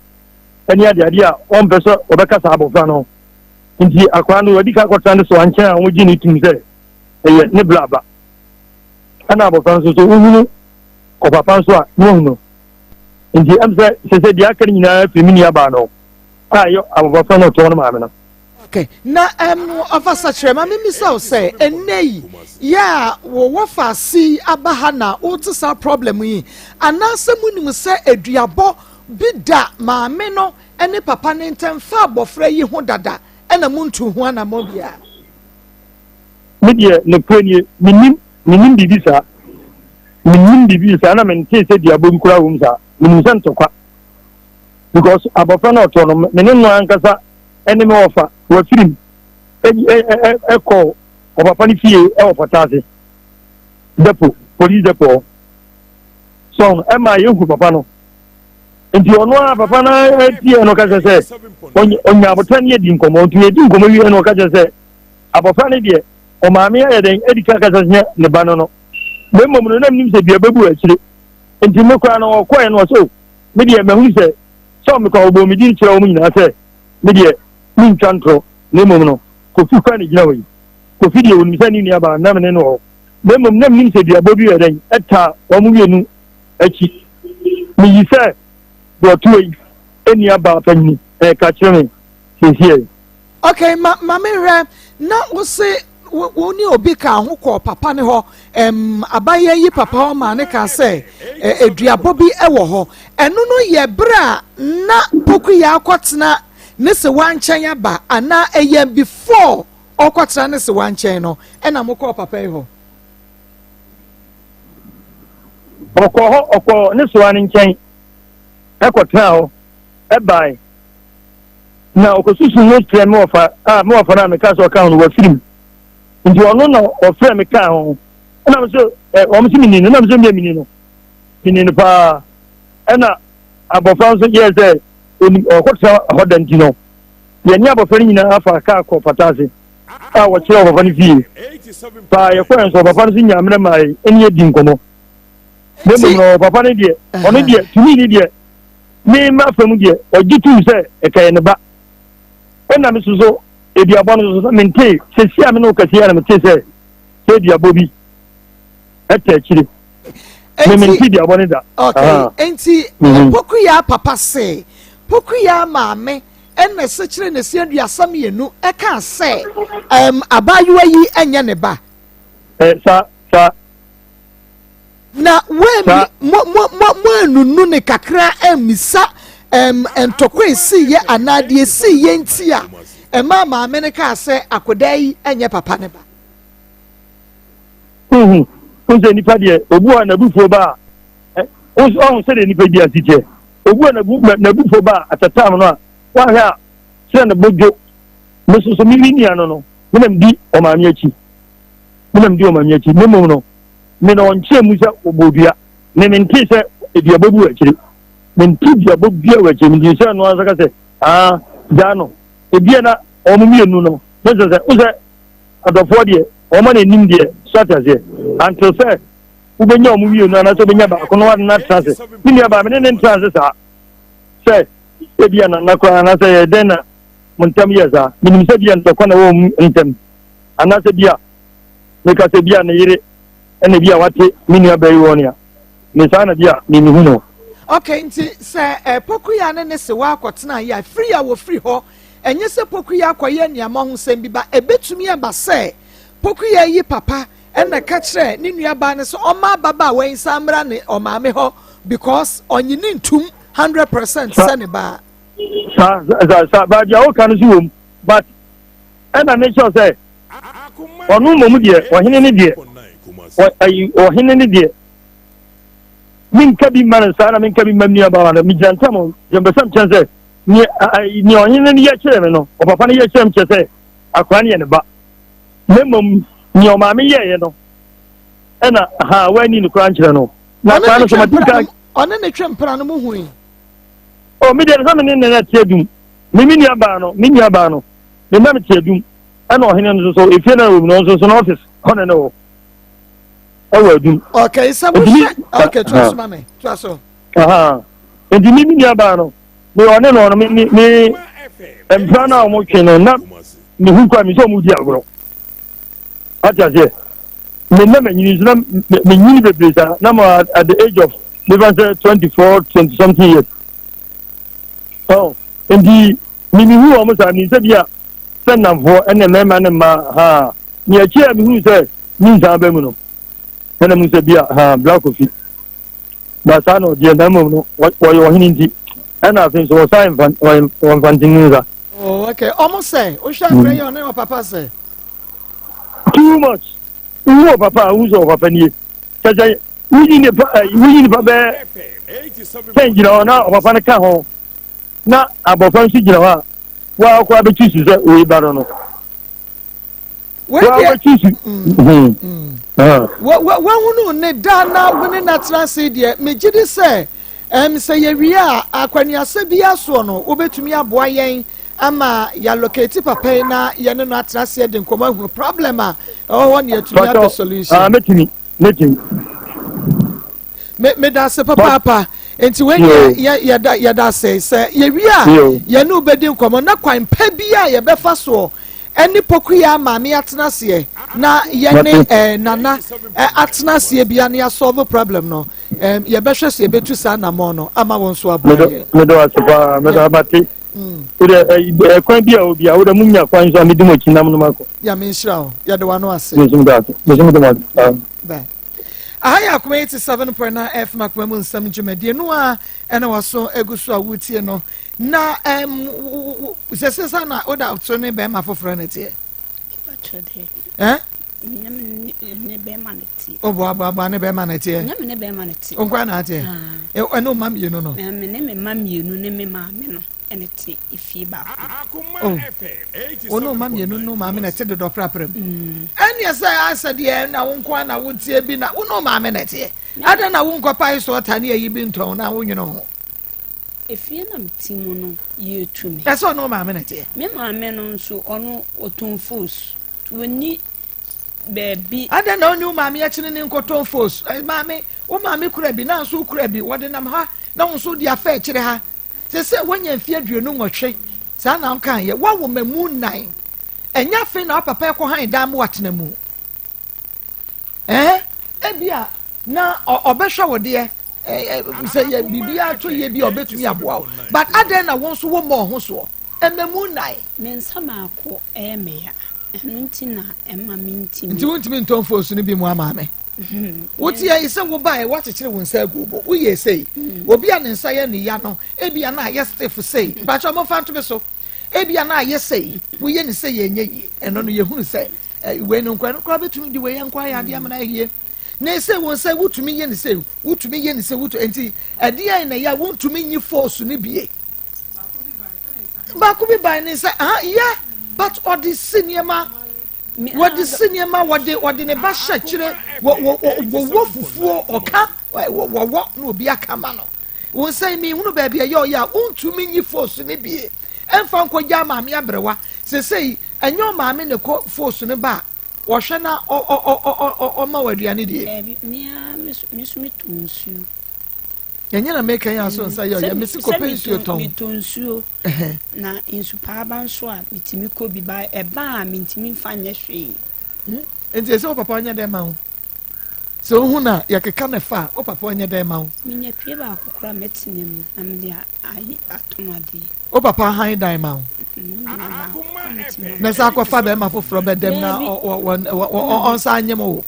ɛne adeade a ɔmpɛ sɛ ɔbɛkasa abɔfra no ho. Nti akwadaa no wadi ka akɔtena ne so ankyɛn a wɔgye ne tum sɛ ɛyɛ ne bla ba. Ɛna abɔfra nso so wohunu ɔpapa nso a na wahu no. Nti ɛm sɛ sɛ sɛ deɛ aka no nyinaa firi me nua baa no a ɛyɛ abɔfra no ɔtɔn no maame no. Okay. Na um, ɔfasa kyerɛ ma memisa wo sɛ ɛnnɛ yi yɛ a wo wɔfa yi aba ha na wote saa problem yi anaasɛ monim sɛ aduabɔ bi da maame no ne papa no ntam fa abɔfra yi ho dada ɛna montu ho anammɔn biara? Me deɛ nokorɛ nie, mennim, mennim biribi saa. Mennim biribi saa na mentee sɛ duabɔ bi koraa wom saa. Menim sɛ ntɔkwa. Because abɔfra no ɔtɔ no, me ne no ankasa ɛne me wɔfa wafirim ɛkɔ ɔpapa no fie ɛwɔ Pɔtaase depo, police depo hɔ. So ɛma yɛhu papa no. Nti ɔno a papa no tie no ka kyerɛ sɛ ɔnya abotire ne yɛdi nkɔmmɔ. Nti yɛdi nkɔmmɔ wie no ɔka kyerɛ sɛ abɔfra no deɛ ɔmaame ayɛ dɛn adi kan kasa sɛ ne ba no no na mmom no na menim sɛ dua bɛbu akyire nti me koraa no ɔkɔɛ no ɔsɛ o me deɛ mahunu sɛ sɛ ɔmekɔ ɔbɔ me din kyerɛ wɔn nyinaa sɛ me deɛ mentwa ntorɔ na mmom no Kofi kora ne gyina hɔ yi Kofi deɛ onim sɛ ne nua baa na me ne no hɔ na mmom na menim sɛ duabɔ bi yɛ dɛn ɛta wɔn mmienu akyi meyi sɛ deɛ ɔtoɔ yi ɛnua baa panyini ɛka kyerɛ me seesei. Okay, ma ma me hwɛ na wo se wo wo ne obi ka ho kɔɔ papa ne hɔ ɛm abayɛ yi papa hɔ maa ne ka sɛ eduabɔ bi wɔ hɔ ɛno no yɛ bere a na pokuya akɔtena ne sewa nkyɛn aba anaa ɛyɛ before ɔkɔtena ne sewa nkyɛn no ɛna mo kɔɔ papa yi hɔ. Ɔkɔɔ hɔ ɔkɔɔ ne sewa no nkyɛn ɛkɔtena hɔ ɛbae. Na ɔkɔsusu ho kyerɛ me wɔfa a me wɔfa no a meka sɛ ɔka ho no wafiri mu nti ɔno na ɔfrɛ me kaa ho ɛna me sɛ ɛ wɔn sɛ meni no ɛna me sɛ meɛ meni no meni no paa ɛna abɔfra nso yɛɛ sɛ onim ɔkɔtena hɔ da nti no yɛne abɔfra no nyinaa afa kaa kɔ pata ase a wɔkyerɛ ɔpapa no fie paa yɛkɔɛ nso ɔpapa no so nyaa mmerɛ maa yɛ ɛne yɛdi nkɔmmɔ na mmom no ɔpapa no deɛ ɔno deɛ tumi ne deɛ Me m'afa mu deɛ, ɔgye tom sɛ ɛka yɛ ne ba. Ɛna me soso aduabɔ no soso mentee, sɛsi a me ne wo kɛse yɛ na metee sɛ sɛ aduabɔ bi ɛtɛ akyire. Me mente aduabɔ no da. Okay, enti mhm. Pokuya papa se, Pokuya maame ɛna ɛsɛ kyerɛ ne se 32 ɛka sɛ ɛm abaayewa yi ɛnyɛ ne ba. Ɛ sa sa. Na woammi, mo, mo, mo, moannunu no kakra ammisa ɛm, ntɔkwa a esiiɛ anaa deɛ esiiɛ nti a ɛmaa maame no kaa sɛ akwadaa yi nyɛ papa no ba. Wohu, wohu sɛ nipa deɛ, obu a n'abufuo ba a, ɔhu sɛdeɛ nipa bi ase teɛ. Obu a n'abufuo ba a, at a time no a, wahwɛ a, sɛ ne bo dwo. Me nso so, me me nua no no, me na medi ɔmaame akyi. Me na medi ɔmaame akyi. Ne mmom no, Me na ɔnkyerɛ mu sɛ ɔbɔɔ dua. Me mentee sɛ duabɔ bi wɔ akyire. Mente duabɔ biara wɔ akyire. Mentee sɛ ɛno ara ka sɛ, aa, gyaa no. Ebia na wɔn mmienu no, ne sɛ sɛ, wo sɛ adɔfoɔ deɛ, wɔn na anim deɛ, so ate aseɛ. Until sɛ wobɛnya wɔn mmienu anaasɛ wobɛnya baako na wɔde no atena ase. Me nua baa me ne ne ntena ase saa. Sɛ ebia nana koraa anaasɛ yɛ dɛn na mo ntam yɛ saa. Menim sɛ bia ntɔkwa na ɛwɔ wɔn ntam. Anaasɛ bia meka sɛ bi a ne yere ɛna bi a wate me nua bɛyi wɔ nea me saa na bi a me mehu no. Okay, nti sɛ eh, Pokuya ne ne sewa akɔtena yɛ a, firi a wɔfiri hɔ, ɛnyɛ sɛ Pokuya akɔyɛ nneɛma ho sɛm bi ba, ɛbɛtumi aba sɛ Pokuya yi papa ɛna ka kyerɛ ne nua baa no sɛ ɔma ababaawa yi nsa mmra ne ɔmaame hɔ because ɔnye ne ntum 100% sɛ ne baa. Saa, saa, saa, baabi a woka no so wom, but ɛna ne kyerɛ sɛ ɔno mmom deɛ ɔhene no deɛ ayi ɔhene no deɛ menka bi mma no saa na menka bi mma nua baa no megyina ntam deɛ mpɛ sɛ mekyɛn sɛ nea ɔhene no yɛ kyerɛ me no ɔpapa no yɛ kyerɛ me kyerɛ sɛ akora no yɛ ne ba na mmom nea ɔmaame yɛeɛ no ɛna ha wanni no koraa nkyerɛ no na akora no so madi ka ɔne ne twe mpena no mu hui o me deɛ sɛ me ne ne na te adum me me nua baa no me nua baa no me na me te adum ɛna ɔhene no nso so efie na ɛwɔ mu no nso so n'ɔfis hɔ na ne wɔ ɛwɔ adum. okay sɛ wohwɛ okay to aso ma me to aso. nti mi mi nua baa no mi ɔne no ɔno mi mi mi mpira no a wɔn twe no na. mehu kɔ a mesɛ ɔmo di agorɔ. Ate aseɛ? Me na manyini nso na menyini bebree saa na ma at the age of mefa sɛ 24 20 something years. Oh, nti memehu wɔn saa menim sɛ bi a sɛ nnamfoɔ ɛne mmarima ne mmaa ha ne akyi a mehu sɛ mensan ba mu no ɛna mu sɛ bi a ha Black Kofi na saa na ɔdeɛ na mmom no wɔyɛ ɔhene nti ɛna afei nso wɔsan wɔmfantini nsa. Oh, okay. Ɔmo sɛ wohwɛ akora yi ɔne ɔpapa sɛ. Too much. Wohu ɔpapa a wohu sɛ ɔpapa nie. Kyɛ sɛ woyi nipa woyi nipa bɛɛ sɛ gyina hɔ na ɔpapa no ka ho na abɔfra nso gyina hɔ a wɔakɔ abɛtu su sɛ wei ba no no. Wɔabɛtu su. Wahunu ne da na wo ne no atena ase deɛ megye di sɛ sɛ yɛwie a akwanuasɛ bi asoɔ no wobɛtumi aboa yɛn ama yɛalocate papa yi na yɛne no atena ase de nkɔmmɔ ahunu problem a ɛwɔ hɔ ne yɛatumi apɛ solution. Mɛtumi mɛtumi. Meda ase papaapa nti wei deɛ yɛda yɛda ase sɛ yɛwie a yɛne wo bɛdi nkɔmmɔ na kwan pa bi a yɛbɛfa soɔ ɛne pokuya maame atena aseɛ na yɛne eh, nana eh, atena aseɛ bia na yɛasɔlve problem no eh, yɛbɛhwɛ sɛ yɛbɛtu saa anammɔn no ama wɔn nso aboa yɛ. Meda ase paa meda mate. Wode ɛkwan bi a obi a wode mu nya kwan so a medi mo akyi nam no makɔ. Nyame nhyira wo. Yɛde w'ano ase. Mesom da ase. Mesom da ase. Bye. Aha yɛ Akoma 87.9 FM Akoma mu nsɛm dwumadie no a ɛna waso egu so a wotie no na ɛm sɛsɛ sa na woda so ne bɛrima foforɔ no teɛ. Eh? Ne bɛrima no teɛ. O boaboaboa ne bɛrima no teɛ. Nyɛ me ne bɛrima no teɛ. Nkwa na ateɛ. Ɛne wo mma mmienu no. Me ne me mma mmienu ne me maame no ɛne te efie baako. Oh, wo ne wo mma mmienu ne wo maame na ɛte dodɔ prapra mu. Mm. Ɛneɛ sɛ asɛ deɛ na wo nko na woteɛ bi na wo ne wo maame na ɛteɛ. Adɛn na wo nkɔpa yi so ɔta ne ayi bi ntɔn na wonwene ho. Efie na mete mu no yɛtu me. Ɛsɛ ɔne wo maame na ɛteɛ. Me maame no nso ɔno ɔtɔn fos. Wɔnni baabi. Adɛn na ɔne wo maame akyini ne nkɔtɔn fos? Maame, wo maame kura bi na nso wokura bi. Wɔde nam ha na wo nso de afa akyire ha. Seesei woanya mfe 28, saa na wokaeɛ. Woawo mmamu nnan. Ɛnyɛ afei na wo papa rekɔhan dan ma woatena mu. Ɛɛ, ebia na ɔbɛhwɛ wo deɛ, sɛ yɛ biribiara to yie bi a ɔbɛtumi aboa wo. But adɛn na wo nso wommɔɔ ho soɔ? Mmamu nnan. Me nsa baako yɛ me ya, ɛno nti na ɛma mentumi. Nti wontumi ntɔ mfoosu no bi mu ama me? Wote ayi sɛ wobaeɛ woakyekyere wo nsa agu wo bo woyɛ sei mm. obi a ne nsa yɛ ne ya no ebia na ayɛ stiff sei mpakyɛ ɔmomfa nto me so ebia na ayɛ sei woyɛ ne sɛ yɛnyɛ yie ɛno no yɛhunu sɛ eh, wei no nkwa no koraa bɛtumi de wei yɛ nkwa ayɛ adeɛ amena ayie na ɛsɛ wɔn sɛ wotumi yɛ ne sɛ wotumi yɛ ne sɛ wotu nti ɛdeɛ na ɛyɛ a wontumi nyi force no bie baako bi ban ne nsa ah yɛ but ɔde si nneɛma Wɔde si nneɛma, wɔde wɔde ne ba hyɛ kyerɛ, wɔ wɔ wɔwɔ fufuo, ɔka wɔwɔ na obi aka ma no. Wɔn nsa yi mehunu baabi ɛyɛ ɔyɛ a wontumi nyi foosu no bie ɛmfa nkɔgya maame aberewa. Sesei ɛnyɛ ɔmaame na ɛkɔ foosu no ba a wɔhwɛ na ɔma wɔ aduane die. Daabi, me ara me nso metɔ nsuo. Ɛnyɛ na meka yi aso nsa yɛ ɔyɛ mesi kɔpɛ nsuo tɔn. Metɔ nsuo na nsupaaba nso a metumi kɔ bi ba ɛba a mentumi nfa nyɛ hwee. Hmm? Nti ɛsɛ wo papa ɔnyɛ dɛn ma wo? Sɛ ohu na yɛkeka ne fa a wo papa ɔnyɛ dɛn ma wo? Menya pie baako koraa mɛtena mu na mede ayi atɔn adeɛ. Wo papa han dan ma wo? Na sɛ akɔfa bɛrima foforɔ bɛdɛm na ɔnsa anyem wo?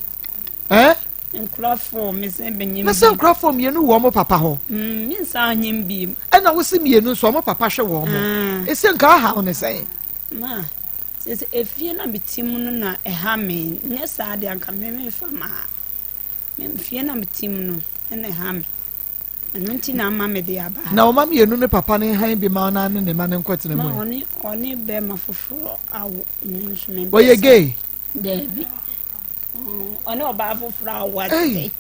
Eh? Nkurɔfoɔ mesɛ benyim. Mesɛ nkurɔfoɔ mmienu wɔ wɔn papa hɔ. Mm, me nsa anyim bi. Ɛna wosi mmienu nso wɔn papa hwɛ wɔn mo. Ah. Ese nka aha ne sɛn. Ma sɛ efie na me ti mu no na ɛha me nyɛ saa de anka me me fa ma ha. Me fie na me ti mu no ɛna ɛha me. Ɛno nti na ama me de aba ha. Na ɔma mmienu ne papa ne han bi ma ɔna ne ne ma ne nkɔtena mu. Ma ɔne ɔne bɛrima foforɔ awo me nso me. Wɔyɛ gay. Daabi. Ɔne ɔbaa foforɔ awo ase.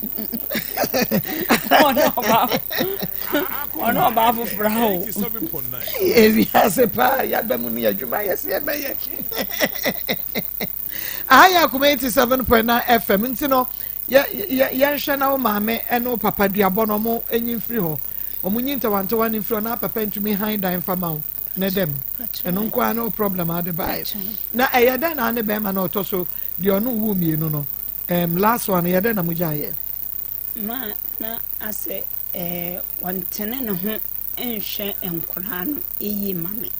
Ɔne ɔbaa ɔne ɔbaa foforɔ awo. Ewiase paa yaba mu ne adwuma yɛsɛ yɛbɛyɛ. Aha yɛ akoma 87.9 FM nti no yɛnhwɛ na wo maame ne wo papa duabɔ no ɔmo nyi mfiri hɔ. Ɔmo nyi ntawantawa no mfiri hɔ na papa ntumi han dan mfa ma wo. ne dɛm. Ɛno nko ara ne wo problem ade baeɛ. Na ɛyɛ dɛn na ne bɛrima na ɔtɔ so deɛ ɔno wu mmienu no, last one, ɛyɛ dɛn na mo gyaeɛ? Ma na asɛ ɔntene ne ho nhwɛ nkoraa no yie ma me.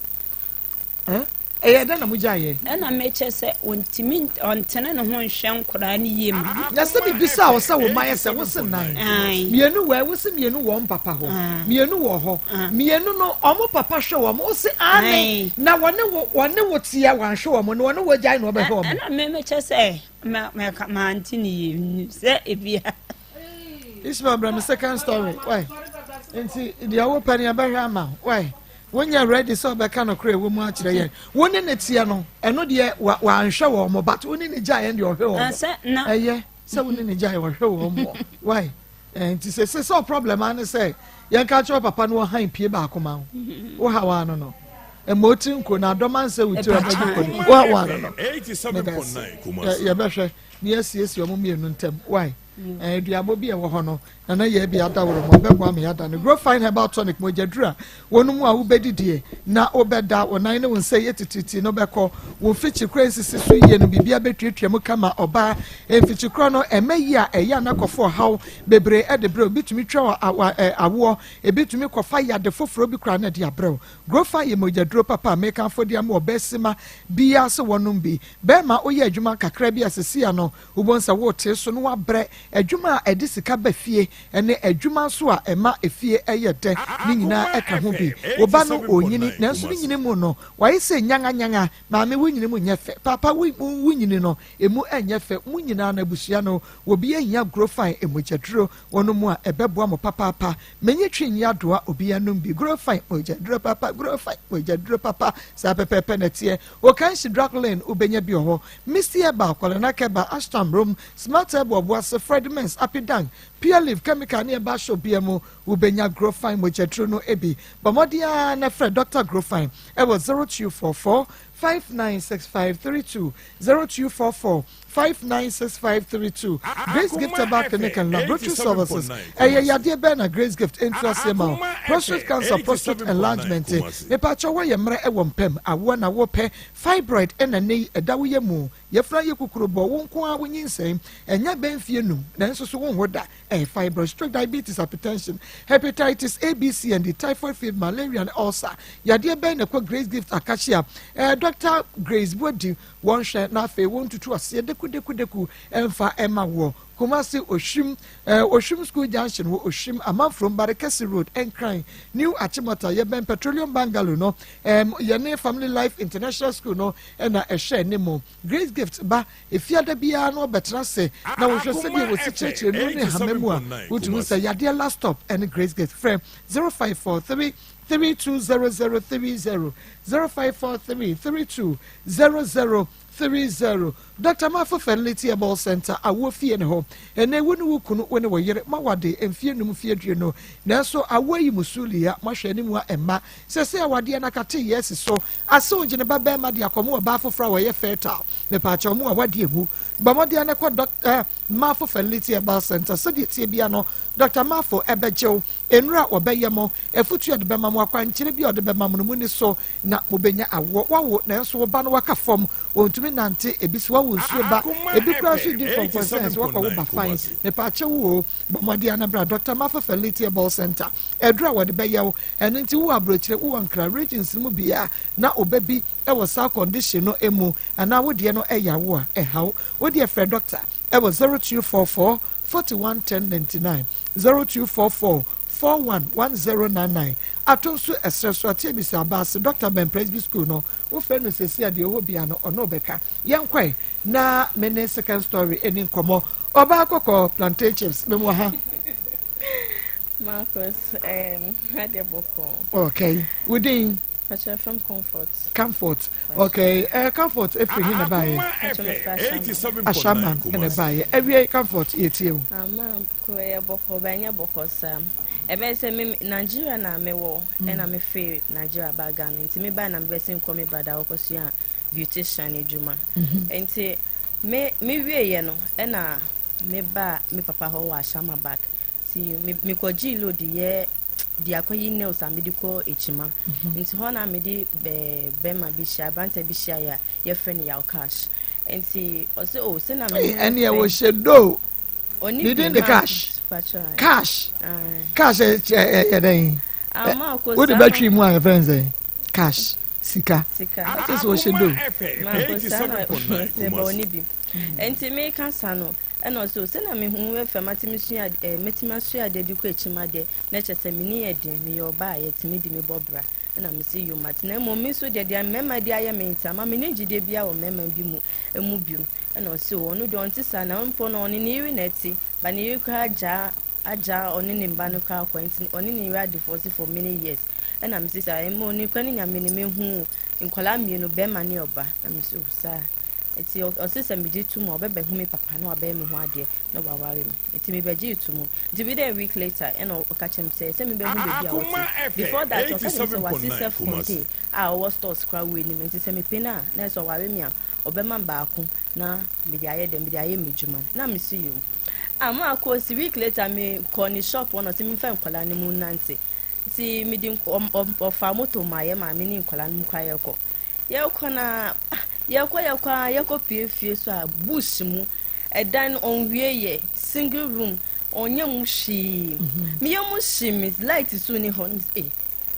Ɛyɛ dɛn na mo gyaeɛ? Ɛna mekyɛ sɛ ɔntumi ɔntene ne ho nhwɛ nkoraa no yie ma me. Na sɛ bibisa wo sɛ wo ma yɛ sɛ wo se nan mmienu wɔ, wo se mmienu wɔ papa hɔ, mmienu wɔ hɔ, mmienu no ɔmo papa hwɛ wɔn, wo se ane na wɔne wo teɛ wanhwɛ wɔn na wɔne wo gyae na ɔbɛhwɛ wɔn. Ɛna me mekyɛ sɛ mɛka mante ne yie sɛ ebia. Ismail, brɛ me second story. Wai, nti deɛ wopɛ no yɛbɛhwɛ ama wo. Wai, wonyɛ ready sɛ ɔbɛka no korɛ ɛwɔ mu akyerɛ yɛn. Wo ne ne teɛ no, ɛno deɛ wanhwɛ wɔn mo, but wo ne ne gyae ɛn deɛ ɔhwɛ wɔn mo. Ɛyɛ sɛ wo ne ne gyae ɔhwɛ wɔn mo. Wai, nti sɛ problem ano sɛ yɛnka kyerɛ papa no ɔhan pie baako ma wo, wo ha wa no ɛma oti nko na adɔma nsɛ wo tiri ɔbɛgye kɔ no, wo ha wa no. Meda ase. Yɛbɛhwɛ ne yɛasiesie ɔmo mmienu ntam. Wai, aduabɔ bi a ɛwɔ hɔ no, nana yɛ bi adaworo ma ɔbɛboa me yada no. Grow Fine Herbal Tonic, mogyaduru a wɔn mu a wobɛdidie na wobɛda wo nan ne wo nsa yɛ tititi no bɛkɔ, wo mfikyi kora nsisi so yie no, biribia bɛtuatua mu kama. Ɔbaa mfikyi kora no ɛmɛ yi a ɛyɛ anakɔfo ɔhaw bebree ɛde brɛ, obi tumi twa awoɔ, ebi tumi kɔfa yade foforɔ bi koraa na ɛde abrɛw. Grow Fine yɛ mogyaduro papa a mekanfo de ama ɔbɛsima biara sɛ wɔnom bi. Bɛrima, woyɛ adwuma kakra bi a sisia no wobɛhu sɛ wote so no wabrɛ. Adwuma a ɛde sika ba fie ne adwuma nso a ɛma efie ɛyɛ dɛ ne nyinaa ɛka ho bi. Wo ba no ɔnyini, nanso ne nyini mu no wayɛ sɛ nyanganyanga. Maame, wo nyini mu nyɛ fɛ. Papa, wo nyini no emu ɛnyɛ fɛ. Mu nyinaa no abusua no obi ahia Grow Fine mogyaduro wɔn mu a ɛbɛboa mo papaapa. Menyi twi nyi adoa, obi anom bi. Grow Fine mogyaduro papa, Grow Fine mogyaduro papa, saa pɛpɛɛpɛ na ɛteɛ. Okansi Drug Lane wobɛnya bi wɔ hɔ, Misty Herbal, Kwalena Keba, Ashtam Rom, Smart Herbal, Ɔboase, Fred Mens, Apidan, Pure Leaf Chemical ne ɛba shop bia mu wobɛnya Grow Fine mogyaduro no bi. Bɔ mmɔden ara na frɛ Dr Grow Fine ɛwɔ 0244 596532, 0244 596532. Grace Gift Herbal Clinic and Laboratory Services. Ɛyɛ yadeɛ bɛɛ na Grace Gift ntu aseɛ ma wo? Prostate cancer, prostate enlargement, mepakyɛ wɔyɛ mmerɛ ɛwɔ mpam awoɔ na wopɛ, fibroid ɛna ne yi ɛda woyɛ mu, yɛfura yɛ kukuru bɔ wo nko a, wonyinsɛn ɛnyɛ bɛn fie num nanso so wonwo da, ɛyɛ fibroid. Stroke, diabetes, hypertension, hepatitis A, B, C and D, typhoid fever, malaria and ulcer, yadeɛ bɛn na ɛkɔ Grace Gift akahyia Dr Grace Buadi wɔn hwɛ na afei wɔn tutu aseɛ dekudeku ɛmfa ɛma wɔ Kumasi Ohwim, Ohwim School Junction wɔ Ohwim Amanfurom Barekɛse Road, Nkran New Achimota, yɛbɛn Petroleum Bungalow no, yɛne Family Life International School no ɛna ɛhwɛ ne mu. Grace Gift ba efiada biara no ɔbɛtena ase na wɔhwɛ sɛdeɛ wɔsi kyerɛkyerɛ nu ne hama mu a wotumi sɛ yadeɛ. Last stop ɛne Grace Gift. Frɛ 0543 320030, 0543 320030. Dr Mafo Fertility Herbal Center, awoɔ fie ne hɔ. Ɛnɛ wo ne wo kunu, wo ne wo yere ma wade mfie 5, mfie 20, nanso awoɔ yi mu sulia moahwɛ anim a ɛmma sɛ awadeɛ no akate yɛ asi so ase ogye ne ba bɛrima de akɔmo ɔbaa foforɔ a wɔyɛ fertile. Mepaakyɛw mu a wadeɛ mu, bɔ mmɔden no kɔ Dr Mafo Fertility Herbal Center. Sɛdeɛ tie bia no, Dr Mafo ɛbɛgyew nnura a wɔbɛyɛ mo, afutu a ɔde bɛma mo, akwankyerɛ bi a ɔde bɛma mo no mu ni so na mobɛnya awoɔ. Wawo nanso wo ba no waka fam, wɔntumi nante, ebi so wawo nsuo ba, ebi kura nso di nkɔnkɔn sɛ wakɔwo ba fan. Mepaakyɛw wo, bɔ mmɔden anabra Dr Mafo Fertility Herbal Center. Ɛduru a wɔde bɛyɛ wo ɛno nti wowɔ aburokyire, wowɔ Nkra regions no mu bia na ɔba bi ɛwɔ saa condition no mu anaa wodeɛ no ɛyɛ awo a ɛhaw wodeɛ, frɛ doctor ɛwɔ 0244 41 10 99, 0244 411099. Ato nso ɛsrɛ so ate ebisa abaase Dr Ben Presby School no, wofrɛ no sɛsi a deɛ ɛwɔ bia no ɔno bɛka. Yɛnkɔe na me ne second story ɛni nkɔmmɔ. Ɔbaa kɔkɔɔ, plantain chips memu ha. Marcus, adeɛ bɔkɔ. Okay, within Pakyɛ from Comfort. Comfort, okay. Comfort efiri hin na baayɛ? Ashaman ɛna baayɛ. Ɛwie Comfort, yɛtie o. Ama ko ɛyɛ bɔkɔ, ba ɛnyɛ bɔkɔ saa. Ɛbɛyɛ sɛ me Nigeria na mewɔ, ɛna mefiri Nigeria ba Ghana. Nti me ba na mebɛsi nkɔ me brada wɔkɔsua beautician adwuma. Nti me wieɛ no, ɛna me ba me papa hɔ wɔ Ashama back. Nti mekɔgyee load yɛ. de akɔyi nails a mede kɔ Ekyima. Nti hɔ na mede bɛɛ bɛrima bi hyia, aberanteɛ bi hyia yɛ a yɛfrɛ no Yaw Cash. Nti ɔsɛ o sɛ na me ho Ɛne ɛwɔ fɛ. hyɛ do. Ɔni Ne bi din de ma Cash. Pacho. Cash. Aye. Cash ɛyɛ dɛn? Ama ko Wode saa bɛtwe mu a yɛfrɛ no sɛn? Cash. Sika. Sika. Ɛkyɛ sɛ ɔhyɛ do. Ma ko saa na sɛ bɔ ɔni bi. Nti meka sa no ɛna ɔsɛ o sɛ na me ho fɛ matumi sua mɛtumi asua adeɛ de kɔ akyim adeɛ na kyerɛ sɛ meni yɛ den, meyɛ ɔbaa a yɛtumi de me bɔ bra. Ɛna mesi yo mate, na mmom me nso deɛ mmarima de ayɛ me nti ama me ne gyidie bia wɔ mmarima bi mu emu bio. Ɛna ɔsɛ o ɔno deɛ ɔnte saa, na mpo no ɔne ne yere na ɛte ba, ne yere koraa agyaa agyaa ɔne ne mba no koraa kɔ, nti ɔne ne yere adivorce for many years. Ɛna mesi saa ɛmo ne kura ne Nyame ne mehu nkwadaa mmienu, bɛrima ne ɔba. Na mesi o saa nti ɔse sɛ megye to mu a ɔbɛbɛhu me papa na wabɛyɛ me ho adeɛ na waware me. Nti mebɛgye to mu. Nti within a week later ɛna ɔka kyerɛ me sɛ mebɛhu baabi a wɔte. Before that ɔka kyerɛ me sɛ wase self contain a ɔwɔ stores koraa wɔ anim, nti sɛ mepɛ no a na ɛsɛ ɔware me a ɔbɛma me baako na mede ayɛ dɛn, mede ayɛ me adwuma. Na mesi yo ama akɔ si. Week later me kɔ ne shop hɔ na ɔsɛ memfa nkwadaa no mu nante, nti mede ɔfa moto ma yɛ maame ne nkwadaa no mu kora yɛkɔ yɛkɔ na ah, yɛkɔ yɛkɔ a yɛkɔ pie fie so a bush mu ɛdan no ɔnwie yɛ single room, ɔnyɛ mu hwee. Meyɛ mu hye me light so ni hɔ na mese, eh,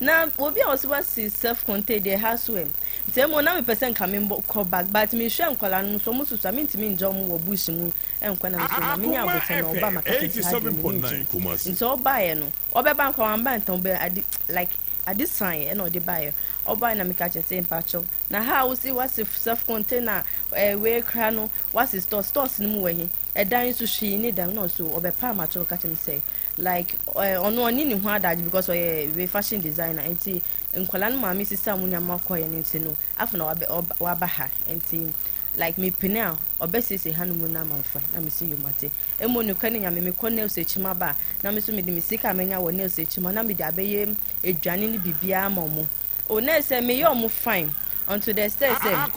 na obi a ɔsɛ wasi self contained deɛ ha so ɛ. Nti ɛmo na mepɛ sɛ nka membɔ kɔ back, but mehwɛ nkwadaa no nso ɔmo soso a mentumi ngya ɔmo wɔ bush mu ɛnkɔ. Na meso ma menya abotɛ na ɔba maka kyerɛ sɛ ha deɛ m'ani ngye. Nti ɔbaeɛ no ɔbɛba nkwa wamba ntɛm bɛ ade like ade san ɛna ɔde baeɛ. Ɔbaeɛ na meka kyerɛ sɛ mpakyɛw, na ha a wosi wasi self container ɛɛ wei kra no wasi stores no mu wɔ he? Ɛdan nso hwee ne dan na ɔso ɔbɛpa amakyɛw ka kyerɛ me sɛ like ɔno ɔne ne ho adagye because ɔyɛ wei fashion designer, nti nkwadaa no maame sisa mu nyama kɔɛ no nti no afei na waba ha, nti like mepene a ɔbɛsiesie ha no mu na amamfa. Na mesi yomate emu nokwa ne Nyame mekɔ nails akyi ma ba na me so mede me sika a menya wɔ nails akyi ma na mede abɛyɛ aduane ne biribiara ma ɔmo o na sɛ meyɛ ɔmo fine unto the extent sɛ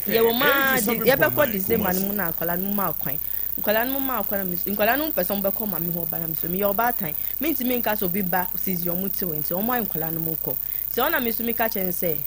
yɛwɔ maa yɛbɛkɔ December no mu na akwadaa no mu maa kwan, nkwadaa no mu maa kwan na nkwadaa no mu pɛ sɛ ɔmo bɛkɔ maame hɔ ba na mi so meyɛ ɔbaatan, mentumi nka sɛ obi ba sisi ɔmo te hɔ, nti ɔmo ayɛ nkwadaa no mu kɔ sɛ ɔna mi so meka kyerɛ no sɛ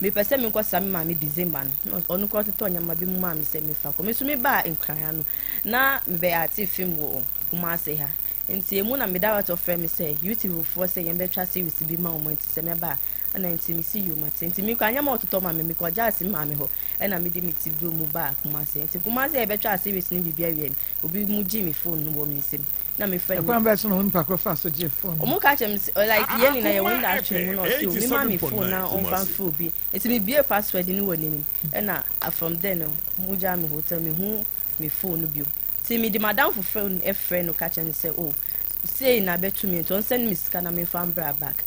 mepɛ sɛ menkɔ sa me maame December no, na ɔno kɔ tetɔ nneɛma bi mu maa me sɛ mefa kɔ. Me so mebaa Nkran no na mebɛyɛ ate film wɔ Kumase ha, nti emu na meda wɔtɔ frɛ me sɛ YouTube foɔ sɛ yɛn bɛtwa series bi ma wɔn, nti sɛ mɛba a ɛna nti mesi yom ate. Nti mekɔ anyɛma ɔtotɔ ma me, mekɔ gya ase maame hɔ ɛna mede me ti duro mu baa Kumase. Nti Kumase yɛbɛtwa series no biribi awie no, obi mu gye me phone no wɔ me nsam na mefrɛ no. Ɛkwan bɛɛ so na onipa korɔ fa so gye phone? Ɔmo ka kyerɛ me sɛ like yɛn nyinaa yɛwɔ industry mu na ɔsi o me ma me phone na ɔmfa mfrɛ obi, nti me bie password no wɔ n'anim ɛna from there no mo gya me hotel me hu me phone no bio, nti me de madamfo phone ɛfrɛ no ka kyerɛ no sɛ o sei na bɛtu mi, nti ɔnsɛn me sika na me fa mbra back.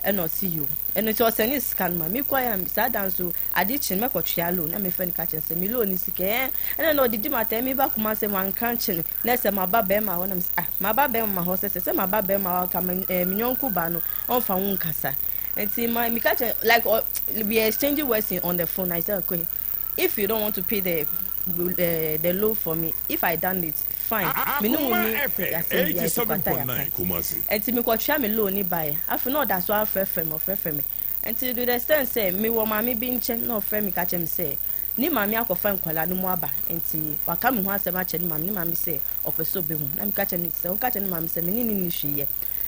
Ɛna ɔsi yo, ɛno nti ɔsɛne sika no ma me kɔ yɛ. Saa dan so ade kye no mɛkɔtwea loan na mefrɛ no ka kyerɛ sɛ me loan ne sika ɛ ɛna na ɔdidi ma tɛ me ba kuma sɛ wanka nkye no na sɛ maba bɛrima hɔ na me sɛ ah maba bɛrima hɔ sɛ maba bɛrima hɔ ka me me nyɔnko ba no ɔmfa wo nkasa. Nti ma meka kyerɛ like we are exchanging words on the phone. I said, okay, if you don't want to pay the loan for me, if I done it, fine, me no mu ni yasɛm bi a ɛti kwata yɛ kwan. Nti mekɔtua me loan ni baeɛ. Afei na ɔda so afrɛfrɛ me, ɔfrɛfrɛ me, nti to the extent sɛ mewɔ maame bi nkyɛn na ɔfrɛ me ka kyerɛ me sɛ ne maame akɔfa nkwadaa no mu aba, nti waka me ho asɛm akyerɛ ne maame, ne maame sɛ ɔpɛ sɛ ɔbɛhu. Na meka kyerɛ ne sɛ ɔka kyerɛ ne maame sɛ me ne ne ni hwee yɛ,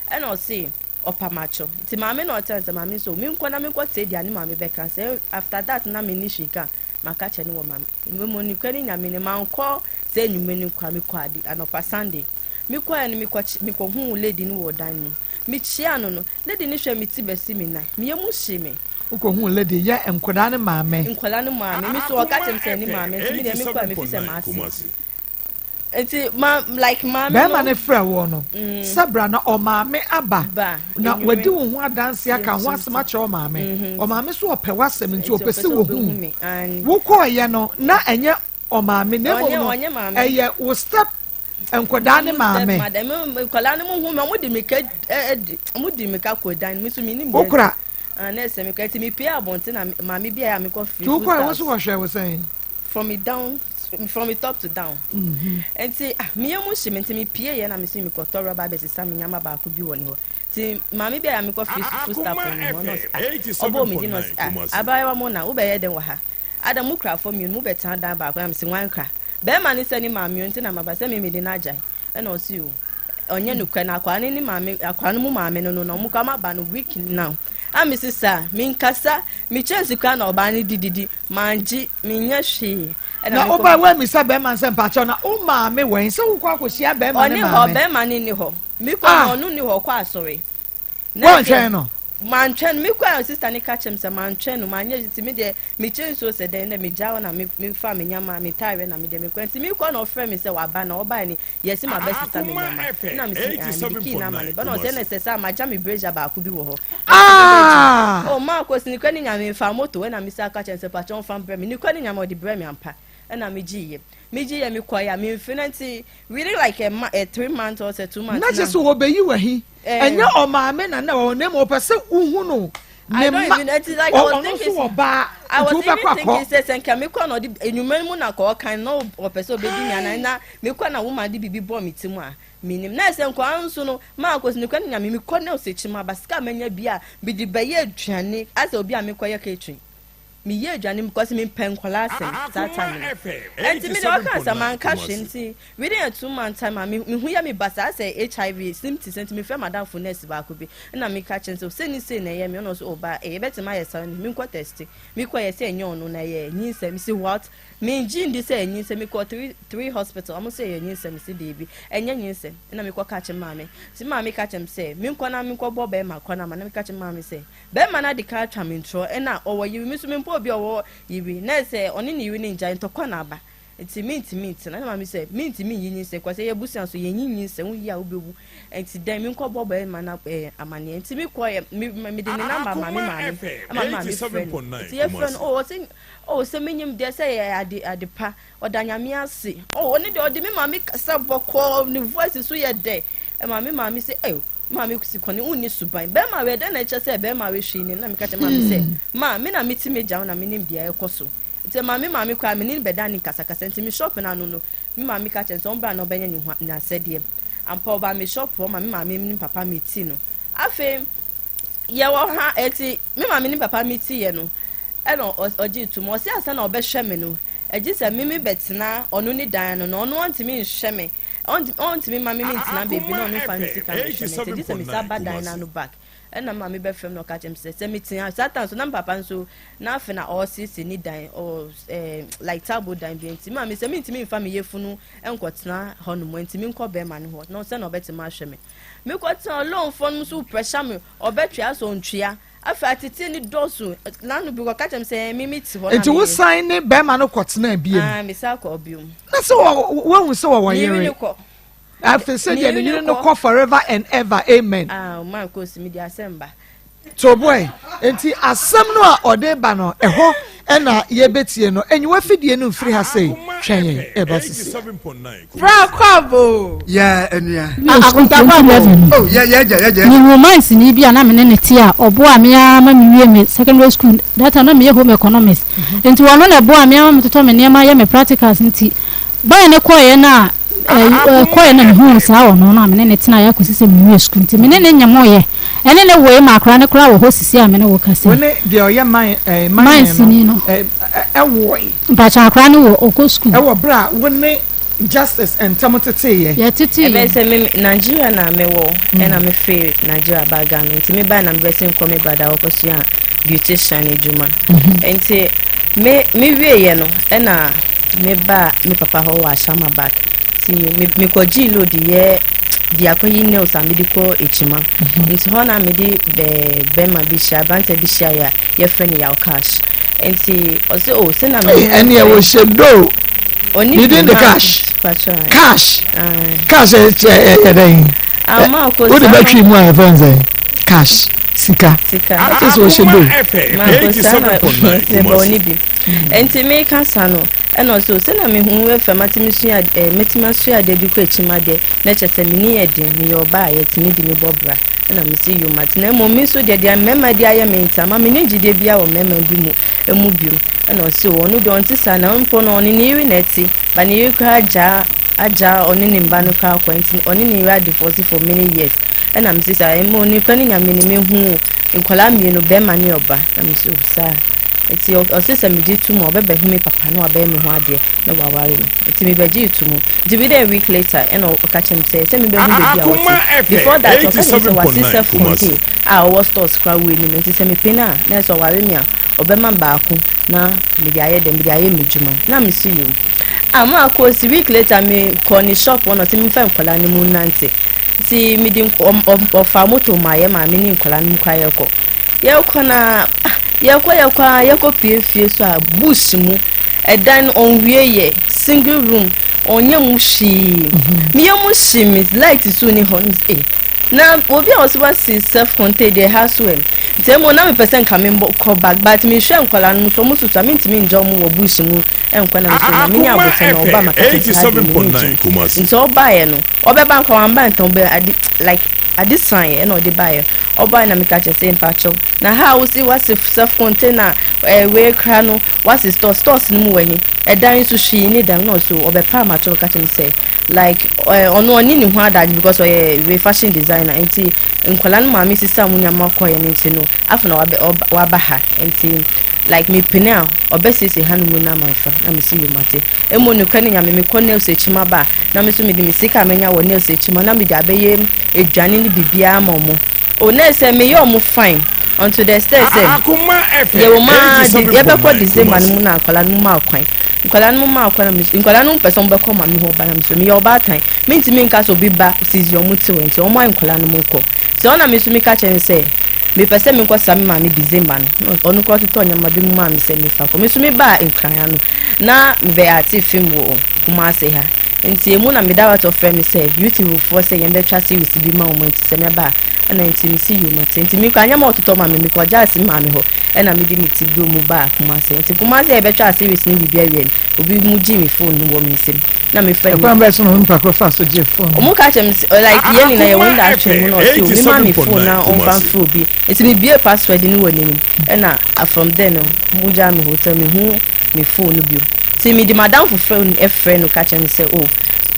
ɛna ɔse ɔpa makyɛw. Nti maame na ɔkyerɛ sɛ maame nso menkɔ na menkɔ tie deɛ ne maame bɛka sɛ after that na me ni hwee ka maka kyerɛ ne wɔ maame mmom. Nikwa ne Nyame ne mankɔ sɛ enyimɛ no nkwa mekɔ ade anɔpa Sunday mekɔɛ no mekɔ mekɔhuu lady no wɔ dan mu. Mekyia no no lady no hwɛ me ti bɛsi me nan meyɛ mu hye me. Wokɔhu lady yɛ nkwadaa ne maame? Nkwadaa no maame. Mi so ɔka kyerɛ me sɛ ne maame, nti mi deɛ mekɔ a mefi sɛ maase nti ma like maame no. Bɛrima ne frɛ wɔ no sɛ bra na ɔmaame aba ba na enyimire. Wadi wo ho adanse aka ho asɛm akyerɛ ɔmaame, ɔmaame so ɔpɛ w'asɛm nti ɔpɛ sɛ ɔbɛhu wɔhu me and wokɔɔyɛ no na ɛnyɛ ɔmaame na mmom ɔnyɛ no ɔnyɛ maame. Ɛyɛ wo step nkwadaa ne maame. Madam nkwadaa no mu hu mi, ɔmo di mika ɛdi ɔmo di mika kɔ dan mi so mi nim. Wokora? Ah, ne sɛ mika nti mi pie abɔnten na maame bi a yɛ a mi kɔ free. Nti wokɔɛ wo so wɔhwɛ wo sɛn? From me down, from me top to down. Nti ah mi yɛ mu hye mi, nti mi pie yɛ na mi si mi kɔtɔ rɔba abɛsesa mi nyama baako bi wɔ ne hɔ. Nti maame bi a mekɔ fi food stamp no hɔ na ɔse ah, ɔbɔɔ me din na ɔse ah, abaayewa mo na wobɛyɛ dɛn wɔ ha? Ada mo kura fam mmienu mobɛtena dan baako na mese wan kra? Bɛrima no sɛ ne maame o nti na maba sɛ me mede no agyae. Ɛna ɔse o ɔnyɛ nokorɛ na akwaa no ne maame akwaa no mu maame no no na ɔmo kora maba no week now. A mese saa menkasa mekyɛ nsi koraa na ɔbaa no dididi mangye menyɛ hwee. Na ɔbaa woamisa bɛrima no sɛ mpakyɛw na wo maame wɛn sɛ wokɔ akɔhyia bɛrima ne maame? Ɔne hɔ bɛrima no nni hɔ. Mekɔ Ah! no ɔno nni hɔ ɔkɔ asɔre. Na Woantwɛn afei no? mantwɛn no mekɔ a sista no ka kyerɛ me sɛ mantwɛn no manyɛ nti me deɛ mekyɛ nsuo sɛ dɛn dɛ megyaa hɔ na me mefaa me nneɛma me ntaareɛ na me deɛ mekɔ nti mekɔ na ɔfrɛ me sɛ waba na ɔbae no yɛse mabɛsesa me Akoma nneɛma FM na mese ah mede key no ama ne ba na ɔsɛ 87.9 na ɛsɛ sɛ magya me brazier baako bi wɔ hɔ nti mebɛgye Ah! oh maa kɔsi ne kura ne nyame mfa moto ɛna mesa ka kyerɛ no sɛ pakyɛ ɔmfa mbrɛ me ne kura ne nyame ɔde brɛ me ampa ɛna megyeeɛ megyeeɛ mekɔeɛ a memfe no nti really like a, a 3 months or sɛ 2 months Na kyerɛ sɛ wɔbɛyi w'ahi. Eh. Ɛnyɛ ɔmaame na na wɔ hɔ na mmom ɔpɛ sɛ wohu no. I Ne don't mma even nti like I was ɔno thinking nso wɔ baa I nti was wobɛkɔ even thinking akɔ. sɛ sɛ nka mekɔ na ɔde enwuma mu na kɔ ɔkan na ɔpɛ sɛ ɔbɛdi mi anan na mekɔ na woman de biribi bɔ me ti mu a menim na ɛsɛ nkɔla nso no maa kɔ sinukɔ ne nyame mekɔ na ɔsɛ akyi mu aba sika manya bi a mede bɛyɛ aduane asɛ obi a mekɔ yɛ catering meyɛ aduane because mempɛ nkɔla asɛm saa time no ɛnti me de ɔka sɛ manka hwee nti within a 2 month time a mehu yɛ me ba saa sɛ HIV symptoms nti mefrɛ madamfo nurse baako bi ɛna meka kyerɛ sɛ sɛ ni sei na ɛyɛ me ɔno nso ɔba ɛyɛ bɛtumi ayɛ saa no menkɔ test mekɔ yɛ sɛ ɛnyɛ ɔno na ɛyɛ nyinsɛm mesi what mengye ndi sɛ ɛyɛ nyinsɛm mekɔ three hospital ɔmo sɛ ɛyɛ nyinsɛm mesi deebi ɛnyɛ nyinsɛm ɛna mekɔ ka kyerɛ maame nti maame ka kyerɛ me sɛ menkɔ na menkɔ bɔ bɛrima kɔ na ma na meka kyerɛ maame sɛ bɛrima no ade ka atwa me ntorɔ ɛna ɔwɔ yiri mi nso mempɛ obi a ɔwɔ yiri na sɛ ɔne ne yiri ne ngyae ntɔkwa na aba nti mentumi ntena ɛna maame sɛ mentumi nyi nyinsɛn kɔ sɛ yɛ busua so yɛnyi nyinsɛn woyi a wobɛwu nti dɛn menkɔ bɔ bɛrima no ɛɛ amaneɛ nti mekɔ yɛ me mede ne number ma me maame ama me maame frɛ no nti yɛfrɛ no oh ɔsɛ oh sɛ menyim deɛ sɛ yɛ ade ade pa ɔda nyame ase oh ɔne deɛ ɔde me maame kasa bɔkɔɔ ne voice so yɛ dɛ ɛma me maame sɛ ɛy maame si kɔne wonni suban bɛrima wɛ dɛn na ɛkyɛ sɛ bɛrima wɛ hwee ni na meka kyerɛ maame sɛ ma me na mete me gya wo na menim deɛ ɛkɔ so nti maame maame koraa me ne no bɛda ne kasakasa nti me shop no ano no me maame ka kyerɛ sɛ ɔmbra na ɔbɛnyɛ ne ho n'asɛdeɛ ampa ɔba me shop hɔ ma me maame ne papa me ti no afei yɛwɔ ha ɛti me maame ne papa me ti yɛ no ɛna ɔgye tum ɔsi ansa na ɔbɛhwɛ me no ɛgye sɛ mimi bɛtena ɔno ne dan no na ɔno ɔntumi nhwɛ me ɔntumi ma mimi ntena beebi na ɔno fa ne sika nhwɛ me nti ɛgye sɛ me sa ba dan n'ano back ɛna maame bɛfrɛ me na ɔka kyerɛ me sɛ sɛ metena saa time so na me papa nso na afei na ɔresiesie ne dan ɔ ɛɛ like table dan bi nti maame sɛ mentumi nfa me yefunu nkɔtena hɔ nom nti menkɔ bɛrima no hɔ na sɛ na ɔbɛtumi ahwɛ me mekɔtena loanfoɔ no nso pressure me ɔbɛtwea so ɔntwea afei atete ne dɔɔso nanu bi kɔka kyerɛ me sɛ mimi te hɔ na Nti wo san ne bɛrima no kɔtena biom? Ah, mesa kɔ biom. Na sɛ woahu sɛ wɔwɔ Ne yere yere ne kɔ. Afei sɛ deɛ ne yere no kɔ. kɔ forever and ever, amen. Ah, man kɔ si mi di asɛm ba. To boy, nti asɛm no a ɔde ba no ɛhɔ ɛna yɛbɛtie no. Enyiwa fidie no mfiri ha sei, twɛn yɛn ɛba sisi. Bra kwabo. Yɛ enua. Akonta kwabo. Oh yɛ yɛ gya yɛ gya. Mehu mansini bi a na me ne ne te a ɔboa me ara ma mewie me secondary school. That time na meyɛ home economics nti ɔno na ɛboa me ara ma metotɔ me nneɛma yɛ me practicals. Nti bɔyɛ ne kɔɔeɛ no a ɛkɔɔeɛ na mehuu saa ɔno no a me ne ne tenaeɛ akɔsi sɛ mewie school. Nti me ne ne nyemoeɛ ɛne ne woe ma akora ne koraa wɔ hɔ sisi a me ne wo kasa Wo yi. ne deɛ ɔyɛ man ɛɛ mansini no ɛɛ ɛwoe? Mpakyɛ, akora no wɔ ɔkɔ school. Ɛwɔ berɛ a wo ne Justice ntam teteeɛ? Yɛteteeɛ. Ɛbɛyɛ sɛ me Nigeria na mewɔ ɛna mefiri Nigeria ba Ghana nti mebae na mebɛsen kɔ me brother ɔkɔsua beautician adwuma nti me mewieɛ no ɛna meba me papa hɔ wɔ Ashama back nti me mekɔgyee load yɛ de akɔyi nails a mede kɔ akyima nti hɔ na mede bɛɛ bɛrima bi hyia, aberanteɛ bi hyia yɛ a yɛfrɛ no Yaw Cash nti ɔsɛ o sɛ na Ei, ɛneɛ wɔ hyɛ do. Ɔni Ne din de bi ma Cash? Patro, aye. Cash. Aye. Cash ɛyɛ dɛn? Ama ko Wode saa bɛtwe mu a yɛfrɛ no sɛ cash sika. Sika. Ɛkyɛ sɛ ɔhyɛ do. Ma ko saa na sɛ bɔ ɔni bi nti meka sa no ɛna ɔsɛ o sɛ na mehu efa matumi sua ɛɛ mɛtumi asua adeɛ de kɔ akyi ma deɛ na kyerɛ sɛ meni yɛ den, meyɛ ɔbaa a yɛtumi de me bɔ bra. Ɛna mesi yom ate na mmom me nso deɛ deɛ mmarima de ayɛ me nti ama menni gyidie biara wɔ mmarima bi mu emu biom. Ɛna ɔsɛ o ɔno deɛ ɔnte saa na mpo no ɔne ne yere na ɛte ba ne yere koraa agyaa agyaa ɔne ne mba no koraa kɔ nti ɔne ne yere adivorce for many years. Ɛna mese saa, emu onipa ne Nyame ni, mehu nkwadaa mmienu, bɛrima ne ɔba. Na mese o saa. Nti ɔse sɛ megye to mu a, ɔbɛbɛhu me papa na wabɛyɛ me ho adeɛ na waware me. Nti mebɛgyee to mu. Nti within a week later, ɛna ɔka kyerɛ me sɛ, sɛ mebɛhu baabi a ɔte. Before that, ɔka kyerɛ me sɛ wase self contain a ɔwɔ stores koraa wɔ anim. Nti sɛ mepene a, na ɛsɛ ɔware me a, ɔbɛma me baako na mede ayɛ dɛn, mede ayɛ m'adwuma. Na mese yoo. Ah, maakɔ week later, mekɔ ne shop hɔ na ɔse memfa nkwadaa no mu nnante. Nti mede ɔfaa moto maa yɛ maame ne nkwadaa no mu koraa yɛkɔ. Yɛkɔ na yɛkɔ yɛkɔ a yɛkɔ pie fie so a bush mu ɛdan no ɔnwie yɛ single room ɔnyɛ mu hwee. Meyɛ mu hye me light so ni hɔ eh na obi a ɔsi wasi self contained deɛ ha so ɛ nti emu na mepɛ sɛ nka me kɔ back but mehwɛ nkwadaa no so ɔmo soso a mentumi ngya ɔmo wɔ bush mu ɛnkɔ na mesɛ na menya abotɛ na ɔba maka kyerɛ sɛ ha deɛ m'ani ngye nti ɔbaeɛ no ɔbɛba nka wamba ntɛm bɛ ade like ade san yɛ ɛna ɔde baeɛ ɔbaeɛ na meka kyerɛ sɛ mpakyɛw na ha a wosi wasi self container ɛɛ wei kra no wasi stores stores no mu wɔ he ɛdan nso hwee ne dan na ɔso ɔbɛpa amakyɛw ka kyerɛ me sɛ like ɔno ɔne ne ho adagye because ɔyɛ wei fashion designer nti nkwadaa no maame sisa mu nyama kɔɛ no nti no afei na waba ha nti like mepene a ɔbɛsiesie ha no mu na amanfa na mesi yɛ mate emu nokura ne Nyame mekɔ nails akyi ma ba na me so mede me sika a menya wɔ nails akyi ma na mede abɛyɛ aduane ne biribiara ma ɔmo o na sɛ meyɛ ɔmo fine unto the extent sɛ yɛwɔ maa yɛbɛkɔ December no mu na akwadaa no mu maa kwan nkwadaa no mu maa kwan na nkwadaa no mu pɛ sɛ ɔmo bɛkɔ maame hɔ ba na so meyɛ ɔbaatan mentumi nka sɛ obi ba sisi ɔmo te hɔ nti ɔmo ayɛ nkwadaa no mu kɔ sɛ ɔna me so meka kyerɛ no sɛ mepɛ sɛ menkɔ sa me maame December no ɔno koraa totɔ nneɛma bi mu maa me sɛ mefa kɔ me so mebaa Nkran no na mebɛyɛ ate film wɔ Kumase ha nti emu na meda watɔ frɛ me sɛ YouTube foɔ sɛ yɛn bɛtwa series bi ma wɔn nti sɛ mɛba a ɛna nti mesi yom ate nti mekɔ anyɛma ɔtotɔ ma me mekɔ gya ase maame hɔ ɛna mede me ti bro mu baa Kumase nti Kumase a yɛbɛtwa series no biribi awie no obi mu gye me phone no wɔ me nsam na mefrɛ no. Ɛkwan bɛɛ so na onipa koro fa so gye phone? Ɔmo ka kyerɛ me sɛ like yɛn nyinaa yɛ window atwere mu na ɔse omi ma me phone na ɔmfa mfrɛ obi nti me bie password no wɔ n'anim ɛna from there no mo gya me hotel me hu me phone no bio nti me de madamfo phone ɛfrɛ no ka kyerɛ me sɛ oh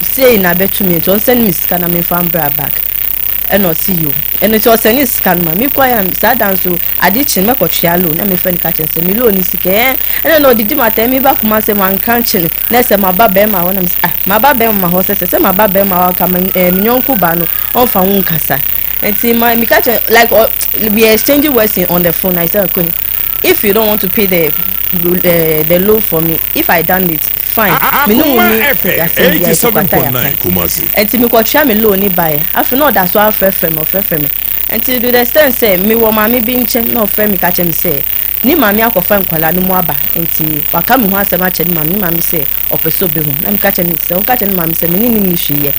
sei na bɛto mi nti ɔnsɛn me sika na memfa mbra back ɛna ɔsi yo ɛno nti ɔsɛn sika no ma mi kɔ ya saa dan so ade kye mɛkɔtua loan na mefrɛ no ka kyerɛ sɛ me loan ni sika ɛn ɛna na ɔdidi ma tɛn mi ba kuma sɛ manka nkye no na sɛ maba bɛrima hɔ na ah maba bɛrima hɔ sɛ maba bɛrima hɔ ka me ɛɛ me nyɔnko ba no ɔnfa ho nkasa nti ma mi ka kyerɛ like we are exchanging words on the phone. I said, okay, if you don't want to pay the loan for me, if I done it, fine, me no mu ni yasɛm bi a ɛkɔta yɛ nti mi kɔtua mi loan ni ba yɛ. Afei na ɔda so afrɛfrɛ mi ɔfrɛfrɛ mi nti to the extent sɛ mi wɔ maame bi nkyɛn na ɔfrɛ mi ka kyerɛ mi sɛ ne maame akɔfa nkwadaa no mu aba nti waka mi ho asɛm akyɛ ne maame ne maame sɛ ɔpɛ sɛ ɔbɛhu na mi ka kyerɛ ne sɛ ɔka kyerɛ ne maame sɛ mi ne nim ne hwee yɛ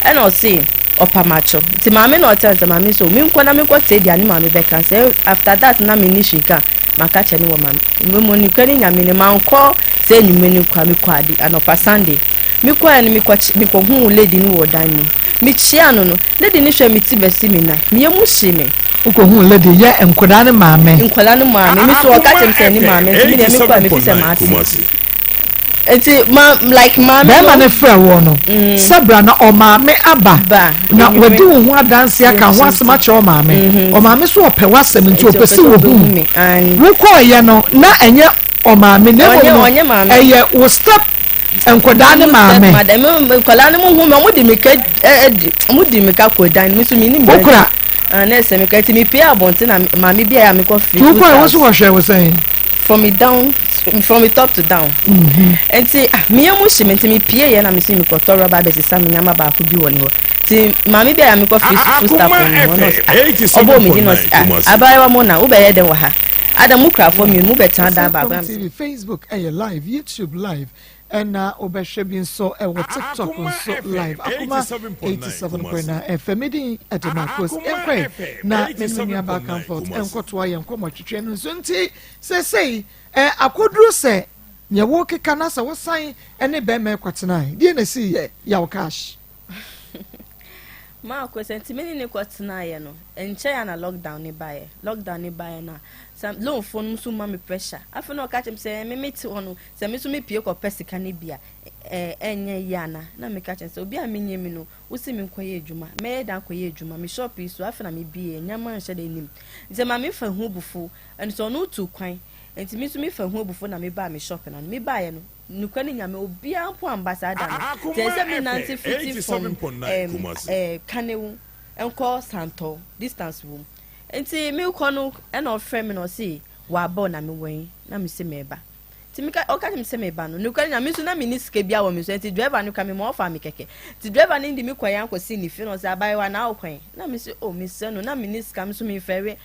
ɛna ɔse ɔpamatwo nti maame na ɔtɛn sɛ maame so mi nkɔ na mi nkɔ tie deɛ ne maame bɛka sɛ after that na mi ni hwee ka maka kyerɛ ne wɔ maame mmemme nikwa ne Nyame ne ma nkɔ sɛ enyimire ne kɔ a mi kɔ ade anɔpa Sunday mi kɔ yɛ no mi kɔ mi kɔ hu lady no wɔ dan mu mi kyia no lady no hwɛ mi ti bɛsi mi nan mi yɛ mu hye mi. Wokɔhu lady yɛ nkwadaa ne maame? Nkwadaa ne maame. Mi so ɔka kyerɛ mi sɛ ne maame nti mi deɛ mi kɔ a mi fi sɛ maa se nti ma like maame no bɛrima ne frɛ wɔ no sɛ bra na ɔmaame aba na wadi wo ho adanse aka ho asɛm akyerɛ ɔmaame ɔmaame so ɔpɛ w'asɛm nti ɔpɛ sɛ wɔhu wokɔɔyɛ no na ɛnyɛ ɔmaame na mmom no ɛyɛ wo step nkwadaa ne maame. Nkwadaa no mu hu mi ɔmo di mika ɛdi ɔmo di mika kɔ dan mi so mi ni mi. Okura. Na ɛsɛ mi ka nti mi pie abɔnten na maame bi a mi kɔ firi. Tukɔ yɛ woso wɔhwɛ wo sɛn? From me down, from the top to down. Nti ah mi yɛ mu hye mi nti mi pie yɛ na mi si mi kɔ tɔ rɔba abɛsesa mi nyama baako bi wɔ ne hɔ nti maame bi a mi kɔ firi food stamp wɔ ne hɔ na ɔsi ah ɔbɔ mi di na ɔsi ah abayewa mo na wobɛyɛ dɛn wɔ ha adam mu kurafoɔ mmienu mu bɛtena dan baako. TV, Facebook ɛyɛ live, YouTube live ɛna wobɛhwɛ bi nso ɛwɔ TikTok nso live, Akoma 87.9 FM din ɛde Marcos Nkwe na mene nuaba Comfort ɛnkɔtoa yɛn nkɔmmɔ twetwe no nso. Nti sɛsɛi ɛ akoduro sɛ nea wɔkeka na sɛ wosan ɛne bɛrima ɛkɔtena deɛ na si yɛ yaw cash. Maa kɔ sɛ nti me ne ne kɔtenaeɛ no nkyɛn a na lockdown ne baeɛ. Lockdown ne baeɛ no a some loan foɔ no nso ma me pressure. Afei na ɔka kyerɛ me sɛ me te hɔ no sɛ me nso mepie kɔpɛ sika no bi a Eh, ɛnyɛ yie ana? Na meka kyerɛ no sɛ, obi a menyɛ mi no, wose menkɔyɛ adwuma. Mɛyɛ dɛn akɔyɛ adwuma? Me shop yi so, afei na mebueɛ, nneɛma nhyɛ da nnim. Nti ɛma mefa ho abufuo. Ɛno nso ɔno tuu kwan. Nti me nso mefa ho abufuo na mebaa me shop no ano. Mebaeɛ no, nokorɛ ne Nyame, obiara mpo amba saa da no. Nti ɛsɛ sɛ menante fiti from ɛɛm ɛɛ Kanewu nkɔ Santɔ, distance wom. Nti mekɔ no, ɛna ɔfrɛ me na ɔse waba o na mewɔ he? Na mese meba. Nti meka ɔka kyerɛ me sɛ meba no, nokorɛ no na me nso na menni sika biara wɔ me so, nti driver no koraa mema ɔfaa me kɛkɛ. Nti driver no de me kɔeɛ ankɔsii ne fie na ɔse abayewa na wokɔ he? Na mese oh mesrɛ no na menni sika me nso memfɛre.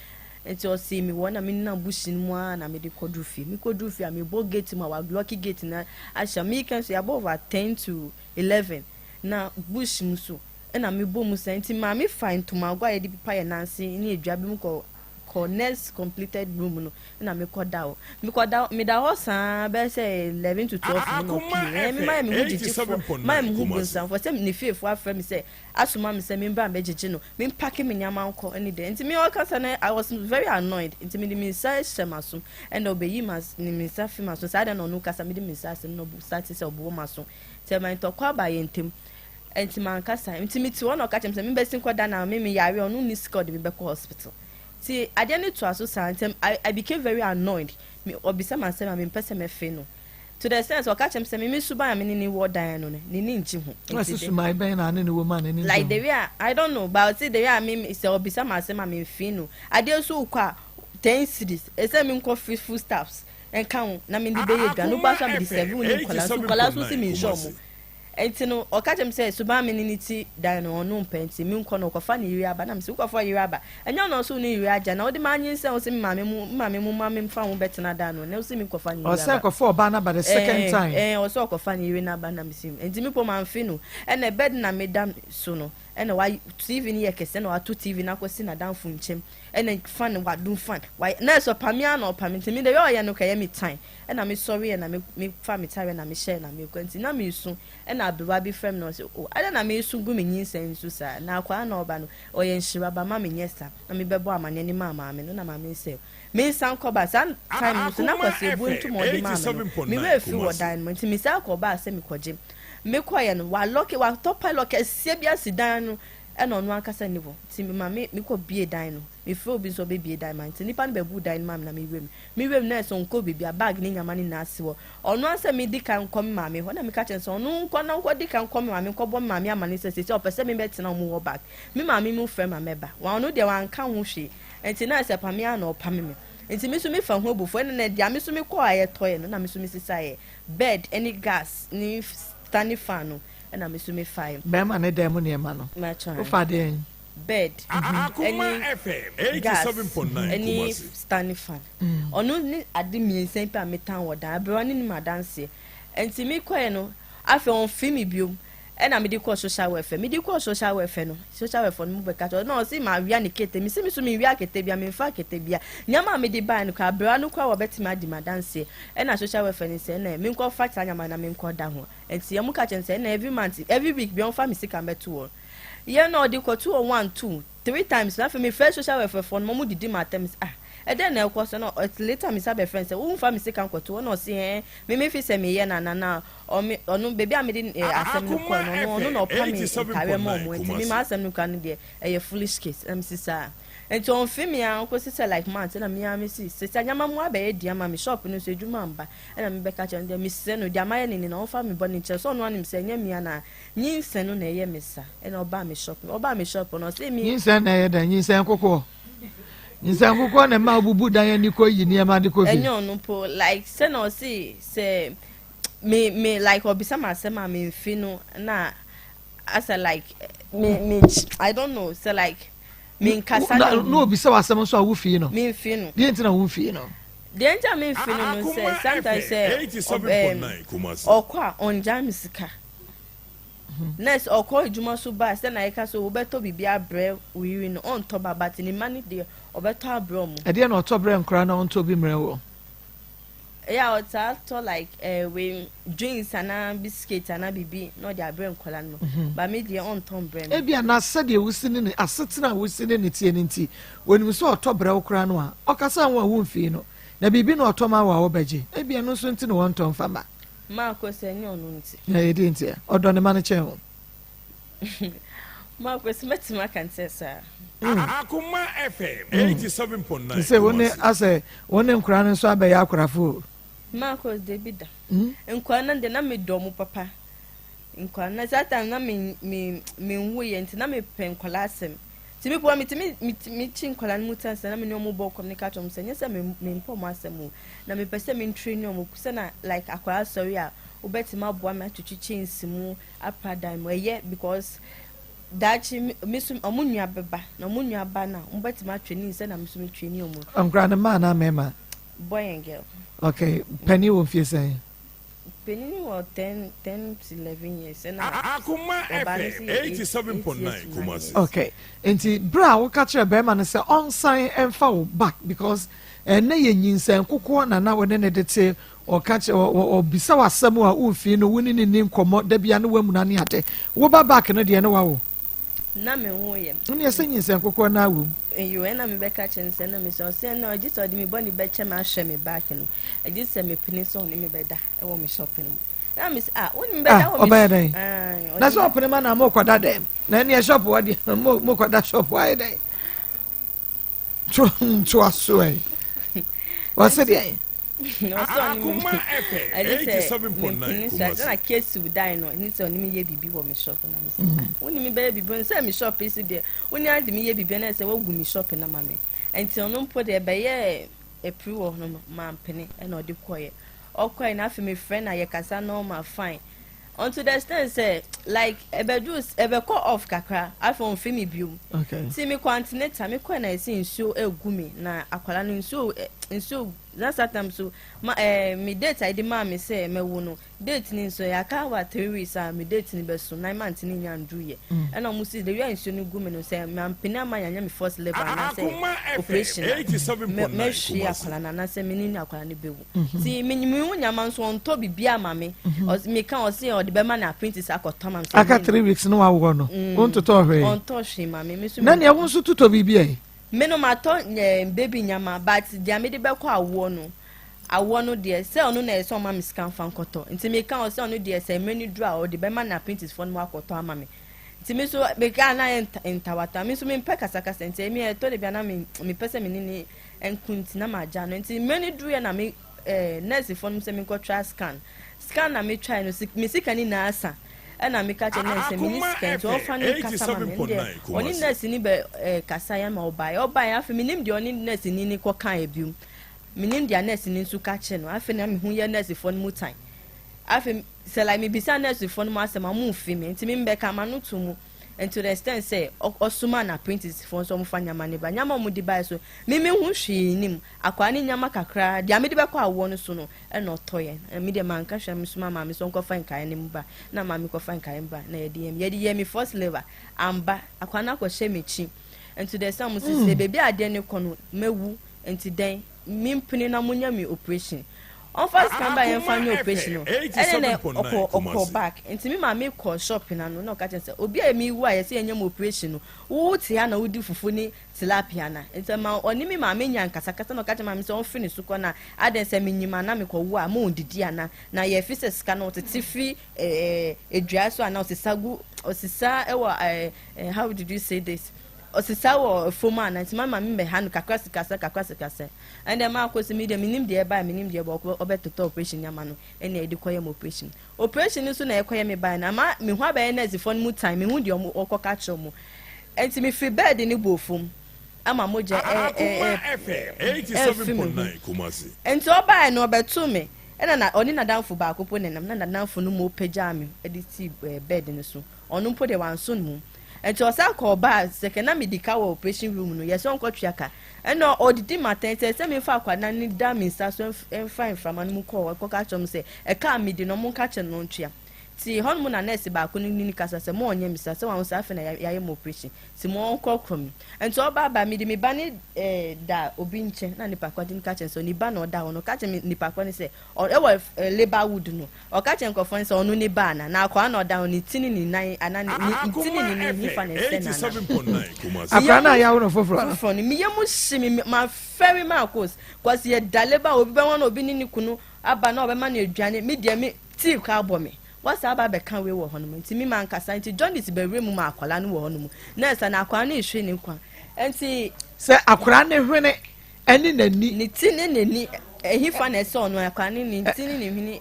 Nti ɔsee me hɔ na menam bush no mu ara na mede kɔduru fie. Mekɔduru fie a mebɔ gate mu a wɔalɔke gate no ahyɛ. Meka nso yɛabɔ over 10 to 11 na bush mu so na mebɔ mu saa nti maame faa ntomago a yɛde pepa yɛn nan ase ne dua bi mu kɔ kɔ next completed room no na me kɔ da hɔ me kɔ da me da hɔ saa bɛyɛ sɛ 11 to 12 mu na ɔpie ɛɛ me mayɛ me ho gyegyefoɔ mayɛ me ho bonsamfoɔ sɛ ne fiefoɔ afrɛ me sɛ asoma me sɛ me mbra mbɛgyegye no me mpake me nneɛma nkɔ ɛne dɛ nti me ɔkasa no I was very annoyed nti me de me nsa hyɛ m'aso ɛna ɔbɛyi ma ne me nsa fi m'aso saa dɛ na ɔno kasa me de me nsa asɛm na ɔbu start sɛ ɔbobɔ m'aso nti ɛma ntɔkwa ba yɛn ntam nti mankasa nti me te hɔ na ɔka kyerɛ me sɛ me bɛsi nkɔ da na me me yare ɔno nni sika ɔde me bɛkɔ hospital nti adeɛ no toa so saa nti I became very annoyed. Me ɔbisa me asɛm a mempɛ sɛ mɛfe no to the extent ɔka kyerɛ me sɛ me me suban a me ne ne wɔ dan no no n'ani ngye ho. Nti de suban bɛn na ne ne wɔ mu a n'ani ngye ho? Like the way a I don't know but ɔse the way a me sɛ ɔbisa me asɛm a memfe no adeɛ nso wokɔ a 10 cedis ɛsɛ menkɔ free food stuffs nka ho na mede bɛyɛ aduane woba so a mede serve wo ne nkwadaa nso nkwadaa nso se menhwɛ ɔmo. Nti no ɔka kyerɛ me sɛ suban me ne ne ti dan no ɔno mpɛ nti menkɔ no ɔkɔfa ne yere aba na mese wokɔfa yere aba ɛnyɛ ɔno ɔso ne yere agya na wode ma anyinsɛn wo sɛ me maame mu me maame mu ma memfa ho bɛtena dan no na wose menkɔfa ne yere aba. Ɔsɛ kɔfa ɔbaa no aba the second time. Ɛɛ ɔsɛ ɔkɔfa ne yere no aba na mese nti me po mamfe no ɛna bed na meda so no ɛna wa TV no yɛ kɛse na wato TV no akɔsi n'adamfo nkyɛm ɛna fan wadum fan wa na ɛsɛ ɔpame ara na ɔpame nti me de yɛ ɔyɛ no kɛyɛ me tan ɛna me sɔre yɛ na me me fa me tare na me hyɛ na me kɔ nti na me su ɛna aberewa bi frɛ me na ɔsɛ o ɛna na me su gu me nyinsɛn so saa na akwadaa na ɔba no ɔyɛ nhyira ba ma me nyɛ saa na me bɛbɔ amaneɛ ne maa maame no na maame sɛ me nsan kɔba saa time no so na kwasi ebu ntoma ɔde maa me no me werɛ fi wɔ dan no mu nti me san kɔba sɛ me kɔgye me kɔyɛ no walɔke watɔ padlock kɛseɛ bi asi dan no ɛna ɔno ankasa ni hɔ nti me maame me kɔ bie dan no mefrɛ obi nso ɔbɛbie dan ma nti nipa no bɛbu dan no ma me na me wura mu me wura mu na ɛsɛ ɔnkɔ baabi a bag ne nyama ne nyinaa si hɔ ɔno ansɛ me di kan nkɔ me maame hɔ na meka kyerɛ sɛ ɔno nkɔ na nkɔ di kan nkɔ me maame nkɔbɔ me maame ama ne sɛ sɛ ɔpɛ sɛ me bɛtena ɔmo hɔ bag me maame mu frɛ ma mɛba wɔn ɔno deɛ wanka ho hwee nti na ɛsɛ pame a na ɔpame me nti me nso mefa ho abufuo ɛna na deɛ me nso mekɔɔ a yɛtɔeɛ no na me nso me sesaeɛ bed ne gas ne standing fan no ɛna me nso mefaeɛ. Bɛrima ne dan mu nneɛma no wofa deɛn? Bed ɛne gas ɛne standing fan ɔno ne ade mmiɛnsa pɛ a metan wɔ dan aberewa ne nim adanseɛ nti mekɔɛ no afei ɔmfi me biom ɛna mede kɔɔ social welfare mede kɔɔ social welfare no social welfare no mu bɛka kyerɛ na ɔse ma wia ne kete mesi me so menwia kete bia memfa kete bia nneɛma a mede baa no koraa aberewa no koraa wɔbɛtumi adi ma adanseɛ ɛna social welfare no sɛ ɛna menkɔfa saa nyama na menkɔ da ho nti ɛmu ka kyerɛ sɛ ɛna every month every week bi ɔmfa me sika mbɛto hɔ yɛn na ɔde kɔto hɔ one, two, three times na afei mefrɛ social welfare foɔ no ma ɔmo didi ma atɛm sɛ ah, ɛdɛn na ɛkɔ so? Na later me sa bɛfrɛ sɛ womfa me sika nkɔto hɔ na ɔse ɛn me mefi sɛ meyɛ na na ɔme ɔno baabi a mede asɛm no kɔɔ no ɔno na ɔpa me ntareɛ ma ɔmo nti me ma asɛm no kora no deɛ ɛyɛ foolish case na mesi saa nti ɔmfe me a nkɔsi sɛ like month na me a mesi sɛ nyama mu abɛyɛ di ama me shop no nso adwuma mba ɛna mebɛka kyerɛ no deɛ mesrɛ no deɛ amayɛ ne ni na ɔmfa me bɔ ne nkyerɛ sɛ ɔno anim sɛ ɛnyɛ mia na nyinsɛn no na ɛyɛ me sa ɛna ɔbaa me shop ɔbaa me shop no ɔsɛ mi. Nyinsɛn na ɛyɛ dɛ? Nyinsɛn kokoɔ, nyinsɛn kokoɔ na ɛma obubu dan ani kɔ yi nneɛma de kɔ fie? Ɛnyɛ ɔno po like sɛ na ɔsi sɛ me like ɔbisa ma asɛm a me nfi no na asa like me I don't know sɛ like me nkasa. Na obisa wa asɛm nso a wofii no? Me nfi no. Deɛ nti na wofii no? Deɛ nti a me nfi no sɛ sometimes sɛ ɔkɔ a ɔngya me sika nurse ɔkɔ adwuma so ba sɛ na yɛka so wobɛtɔ biribi abrɛ wo yere no ɔntɔ ba but ne ma no deɛ ɔbɛtɔ abrɛ ɔmo. Ɛdeɛ na ɔtɔ brɛ nkora na ɔntɔ bi mmerɛ wɔ? Ɛyɛ a ɔtaa tɔ like wei drinks anaa biscuit anaa biribi na ɔde abrɛ nkɔla no ba me deɛ ɔntɔ mbrɛ me. Ebi ana sɛdeɛ wosi ne ne asetena a wosi ne ne tie ne nti onim sɛ ɔtɔ brɛ wo koraa no a ɔkasa ho a womfii no na biribi na ɔtɔ ma wo a wobɛgye ebi ɛno nso nti na wɔntɔ mfa ma. Maako sɛ ɛnyɛ ɔno nti. Na ɛyɛ deɛ nti a? Ɔdɔ ne ma no kyɛn wo. Maako sɛ mɛtumi aka nkyɛ saa. Akoma FM 87.9 Sɛ wo ne Kumasi. asɛ wo ne nkora no nso abɛyɛ akorafo o. Maako debi da. Nkora no deɛ na medɔ mo papa. Nkwadaa no saa time na me me menwuiɛ nti na mepɛ nkwadaa asɛm nti me pɔ metumi mekyi nkwadaa no mu tan sɛ na me ne wɔn bɔ nkɔm ne ka kyerɛ wɔn sɛ nyɛ sɛ me mempɛ wɔn asɛm o na mepɛ sɛ me train wɔn sɛ na like akwadaa sɔre a wobɛtumi aboa me atwitwi kyɛnse mu apra dan mu ɛyɛ because daakye me so wɔn nua bɛba na wɔn nua ba na wɔn bɛtumi atwɛni sɛ na me so me train wɔn. Nkwadaa no mmaa anaa mmarima? Boy and girl. Okay, panin wɔ mfie sɛn? Panyin wɔ 10 to 11 years ɛna Akoma ɔbaa no nso FM yɛ 8 87.9 years to 9 Kumasi. years. Okay, nti bere a woka kyerɛ bɛrima no sɛ ɔnsan mfa wo back because ɛnɛ yɛ nyinsɛn kokoɔ na na wɔne ne de te, ɔka kyerɛ ɔbisa w'asɛm a womfii no, wo ne ne ni nkɔmmɔ da bia ne woamuna ne ade, woba back no deɛ ne wawo. Na me ho yɛ. Wone ɛsɛ nyinsɛn kokoɔ no awom. Eyo, ɛna mebɛka kyerɛ no sɛ na mesɛ ɔsɛ na ɔgye sɛ ɔde me bɔne bɛkyɛ me ahwɛ me back no, ɛgye sɛ mepene sɛ ɔne me bɛda ɛwɔ me shop no mu. Na mesɛ, ah, wo ne me bɛda wɔ me ɔbɛyɛ dɛn? Ae, ɔde Na sɛ ɔpene ma na mokɔda dɛm na ɛneɛ shop hɔ deɛ mokɔda shop hɔ ayɛ dɛn toa so ɛ wɔse deɛ. Ɔsɛ ɔne me Akoma FM ɛgye sɛ 87.9 mepene so a Kumasi. na case dan no ɛne sɛ ɔne me yɛ biribi wɔ me shop. Na mesɛ, ah, wo ne me bɛyɛ biribi sɛ me shop yi so deɛ, wo ne ade me yɛ biribi na sɛ woagu me shop no ma me, nti ɔno mpo deɛ ɛbɛyɛ apiri wɔ no mampene. Ɛna ɔde kɔɛ, ɔkɔɛ na afei mefrɛ na yɛkasa normal, fine, unto the extent sɛ like ɛbɛduru ɛbɛkɔ off kakra, afei ɔmfiri me biom. Nti mekɔ antenatal, mekɔɛ na yɛsɛ nsuo egu me na akwala no nsuo nsuo. Na saa time so ma me date a yɛde maa me sɛ mɛwo no, date ni nso yɛaka about 3 weeks a me date ni bɛso, 9 months ni nya nduru yɛ. Ɛna ɔmo si the way a nsuo no gu me no sɛ mampene ama yɛanyɛ me first labour anaasɛ Akoma FM operation a 87.9 mɛhwie Kumasi. akwala no anaasɛ me ne akwala no bɛwu. Nti me ho nyama nso ɔntɔ biribi ama me. Meka ɔse ɔde bɛma no apprentice akɔtɔ ama me sɛ Aka 3 weeks no wawoɔ no, wontotɔ hwee? Ɔntɔ hwee ma me, me nso Na nea wo nso totɔ biribi ɛ? Me no matɔ baby nyama, but deɛ mede bɛkɔ awoɔ no, awoɔ no deɛ sɛ ɔno na ɛsɛ ɔma me sika mfa nkɔtɔ. Nti meka wɔ sɛ ɔno deɛ sɛ mmerɛ no duru a ɔde bɛma no apprentice foɔ no mu akɔtɔ ama me. Nti me nso meka na yɛ ntawata, me nso mempɛ kasakasa, nti ɛmi ɛtɔ de bi a na me mepɛ sɛ me ne ne nko, nti na magya no. Nti mmerɛ no duru yɛ na me nurse foɔ no sɛ menkɔtwa scan. Scan na metwae no, me sika ni na asa. Ɛna meka kyerɛ nurse sɛ mene Akoma sika nti ɔmfa ne FM kasa ma me. Ɛno deɛ 87.9 ɔne Kumasi. nurse ni bɛ kasa yɛ ma ɔbaeɛ. Ɔbaeɛ afei menim deɛ ɔne nurse ni ne kɔkaeɛ biom, menim deɛ nurse ni nso ka kyerɛ no. Afei na mehu yɛ nurse foɔ no mu tan. Afei sɛ like mebisa nurse foɔ no mu asɛm a, ɔmo mfi me, nti membɛka ma no to mu. Nti to the extent sɛ ɔsoma na apprentice foɔ nso ɔmo fa nyama ne ba, nyama a ɔmo de baeɛ so me mehu hwee nim akwaa ne nyama kakra deɛ mede bɛkɔ awoɔ no so no. Ɛna ɔtɔ yɛn me deɛ manka hwɛ, me soma maame sɛ ɔnkɔfa nkaeɛ no mu ba, na maame kɔfa nkaeɛ mu ba na yɛde yɛ me first labour amba, akwaa no akɔhyɛ m'akyi. Nti the extent mo sɛ beebi a adeɛ no kɔ no mɛwu, nti dɛn mempene na monyɛ me operation, ɔmfa sika ba yɛmfa nyɛ operation no. Ɛne na ɔkɔ back. Nti me maame kɔ shop na no na ɔka kyerɛ sɛ obi a mi wu a yɛsɛ yɛnyɛ mu operation no, wo te ha na wodi fufu ne tilapia. Na nti ma ɔne me maame nya nkasakasa na ɔka kyerɛ maame sɛ ɔmfiri ne so kɔ na adan sɛ menyim ana mekɔ wu a mo ndidi ana na yɛfi sɛ sika no ɔtete fi edua so ana ɔsesa gu ɔsesa ɛwɔ ɛɛ ɛɛ how did you say this, ɔsesa wɔ fam ana. Nti ma maame bɛ ha no kakra sikasa kakra sikasa. Ɛnna maa kɔ so mi deɛ menim deɛ ɛbaa, menim deɛ ɛbɔ ɔbɛtotɔ operation nyama no. Ɛnna yɛde kɔyɛ mo operation no nso na ɛkɔyɛ me ban na ma me ho abɛyɛ nursefoɔ no mu tan. Me ho deɛ ɔmo ɔkɔka kyerɛ ɔmo, nti me firi bed ne bɔ fam ama mogya ɛ ɛ ɛ ɛfi me ho. Nti ɔbaa no ɔbɛto me, ɛna na ɔne n'adamfo baako po nenam na n'adamfo no mu pagyaa me ɛde si bed no so. Ɔno mpo deɛ wanso ne mu. Nti ɔsan kɔ ɔbaa sɛkɛ na medi ka wɔ operation room no yɛsɛ ɔnkɔtua ka. Ɛna ɔdidi ma tɛn sɛ memfa akwadaa no da me nsa so mfa mframa no mu kɔɔ ɛkɔka kyerɛ m sɛ ɛka a medi no ɔmo nka kyerɛ no ntua. Nti hɔnom na nurse baako no ne kasa sɛ mo ɔnyɛ me sa sɛ wɔn sɛ afei na yɛayɛ mo operation nti mo ɔnkɔkorɔ mi. Nti ɔba aba mede me ba ne da obi nkyɛn na nipa kɔ de ne ka kyerɛ sɛ ne ba na ɔda hɔ no. Ɔka kyerɛ nipa kɔ ne sɛ ɛwɔ labour ward no, ɔka kyerɛ nkurɔfoɔ no sɛ ɔno ne ba ana na akwadaa na ɔda hɔ ne ti ne ne nan ana ne ti ne ne nifa na ɛsɛ nana. Akwadaa na ayawo no foforɔ no. Foforɔ no meyɛ mu hye me ma fɛri ma akos kɔsi yɛ da labour, obi bɛn wɔn na obi ne ne kunu aba na ɔbɛma no aduane, me deɛ me ti. tii koraa bɔ me. Wɔsan aba abɛka wei wɔ hɔnom nti me mankasa nti jaundice bɛwura mu ma akwadaa no wɔ hɔnom na ɛsa na akwadaa no rehwere ne nkwa nti. Sɛ akwadaa no hwene ɛne n'ani. Ne ti ne n'ani ɛhefa na ɛsɛ ɔno akwadaa no ne ti ne ne hwene.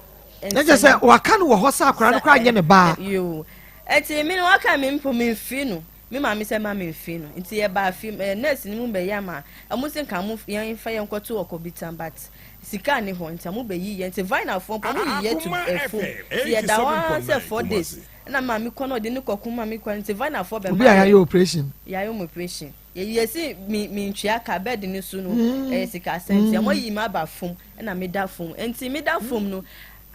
Na kyerɛ sɛ waka no wɔ hɔ sɛ akwadaa no koraa nyɛ ne ba. Yoo nti me no waka me mpo memfiri no. Me maame sɛ mma memfii no nti yɛbaa fie eh, nurse no mu bɛyɛ ama ɔmo se nka ɔmo yɛn fa yɛn nkɔto ɔkɔbitan but sika nni hɔ nti ɔmo bɛyi yɛn nti vinyl foɔ mpo ɔmo yi yɛn to ɛfom nti yɛda hɔ ara sɛ 4 days ɛna maame kɔ na ɔde ne kɔko maame kɔ nti vinyl foɔ bɛma Obi a yɛayɛ operation. Yɛayɛ ɔmo operation, yɛyi yɛsi mi mi ntua ka bed no so no ɛyɛ sika asɛn nti ɔmo yi me aba fom ɛna meda fom nti meda fom no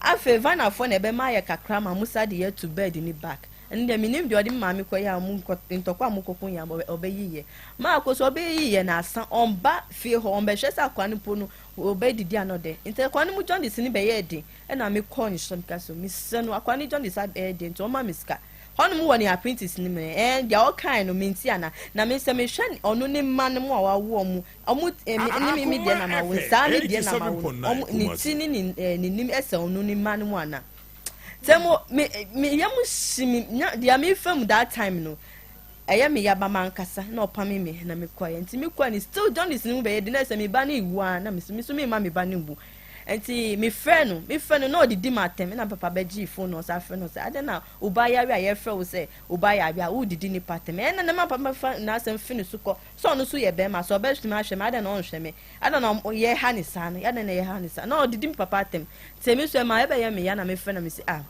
afei vinyl foɔ na ɛbɛma ayɛ kakra ma ɔmo sa de yɛ to bed no back. Ɛno deɛ mennim deɛ ɔde me maame kɔyɛ a ɔmo nkɔ ntɔkwa a ɔmo kɔko yɛ a ɔbɛyi yɛ. Maako so ɔbɛyi yɛ na asa ɔmba fie hɔ ɔmbɛhwɛ sɛ akoa no mpo no ɔbɛdidi ana ɔdɛ. Nti akoa no mu jaundice no bɛyɛɛ den ɛna me kɔɔ ne shop meka sɛ mesrɛ no akoa no jaundice abɛyɛ den nti ɔmma me sika. Hɔnom wɔ ne apprentice no mu ɛɛ deɛ ɔkae no mente ana na me sɛ mehwɛ ɔno ne mma no mu a wawo ɔmo ɔmo ɛɛ me ne me deɛ na mawo no saa me deɛ na mawo no ɔmo ne ti ne ne ɛɛ ne nim ɛsɛ ɔno ne mma no mu ana. Sɛ mo me me yam hye me na deɛ mefa mu that time no ɛyɛ me yaba mankasa na ɔpame me na mekɔɛ nti mekɔɛ no still jaundice no mu bɛyɛ de na sɛ me ba no ewu a na me so me so mema me ba no nwu nti mefrɛ no mefrɛ no na ɔdidi ma atɛm na papa bɛgye phone na ɔsa frɛ no sɛ adɛn na wo ba yare a yɛfrɛ wo sɛ wo ba yare a wodidi nipa atɛm ɛna na ma papa fa n'asɛm fi ne so kɔ sɛ ɔno so yɛ bɛrima sɛ ɔbɛtumi ahwɛ me adɛn na ɔnhwɛ me Adɛn na yɛha ne saa no? Adɛn na yɛha ne saa? Na ɔdidi me papa atɛm. Nti me nso ɛma ɛbɛyɛ me ya na mefrɛ na mese ah.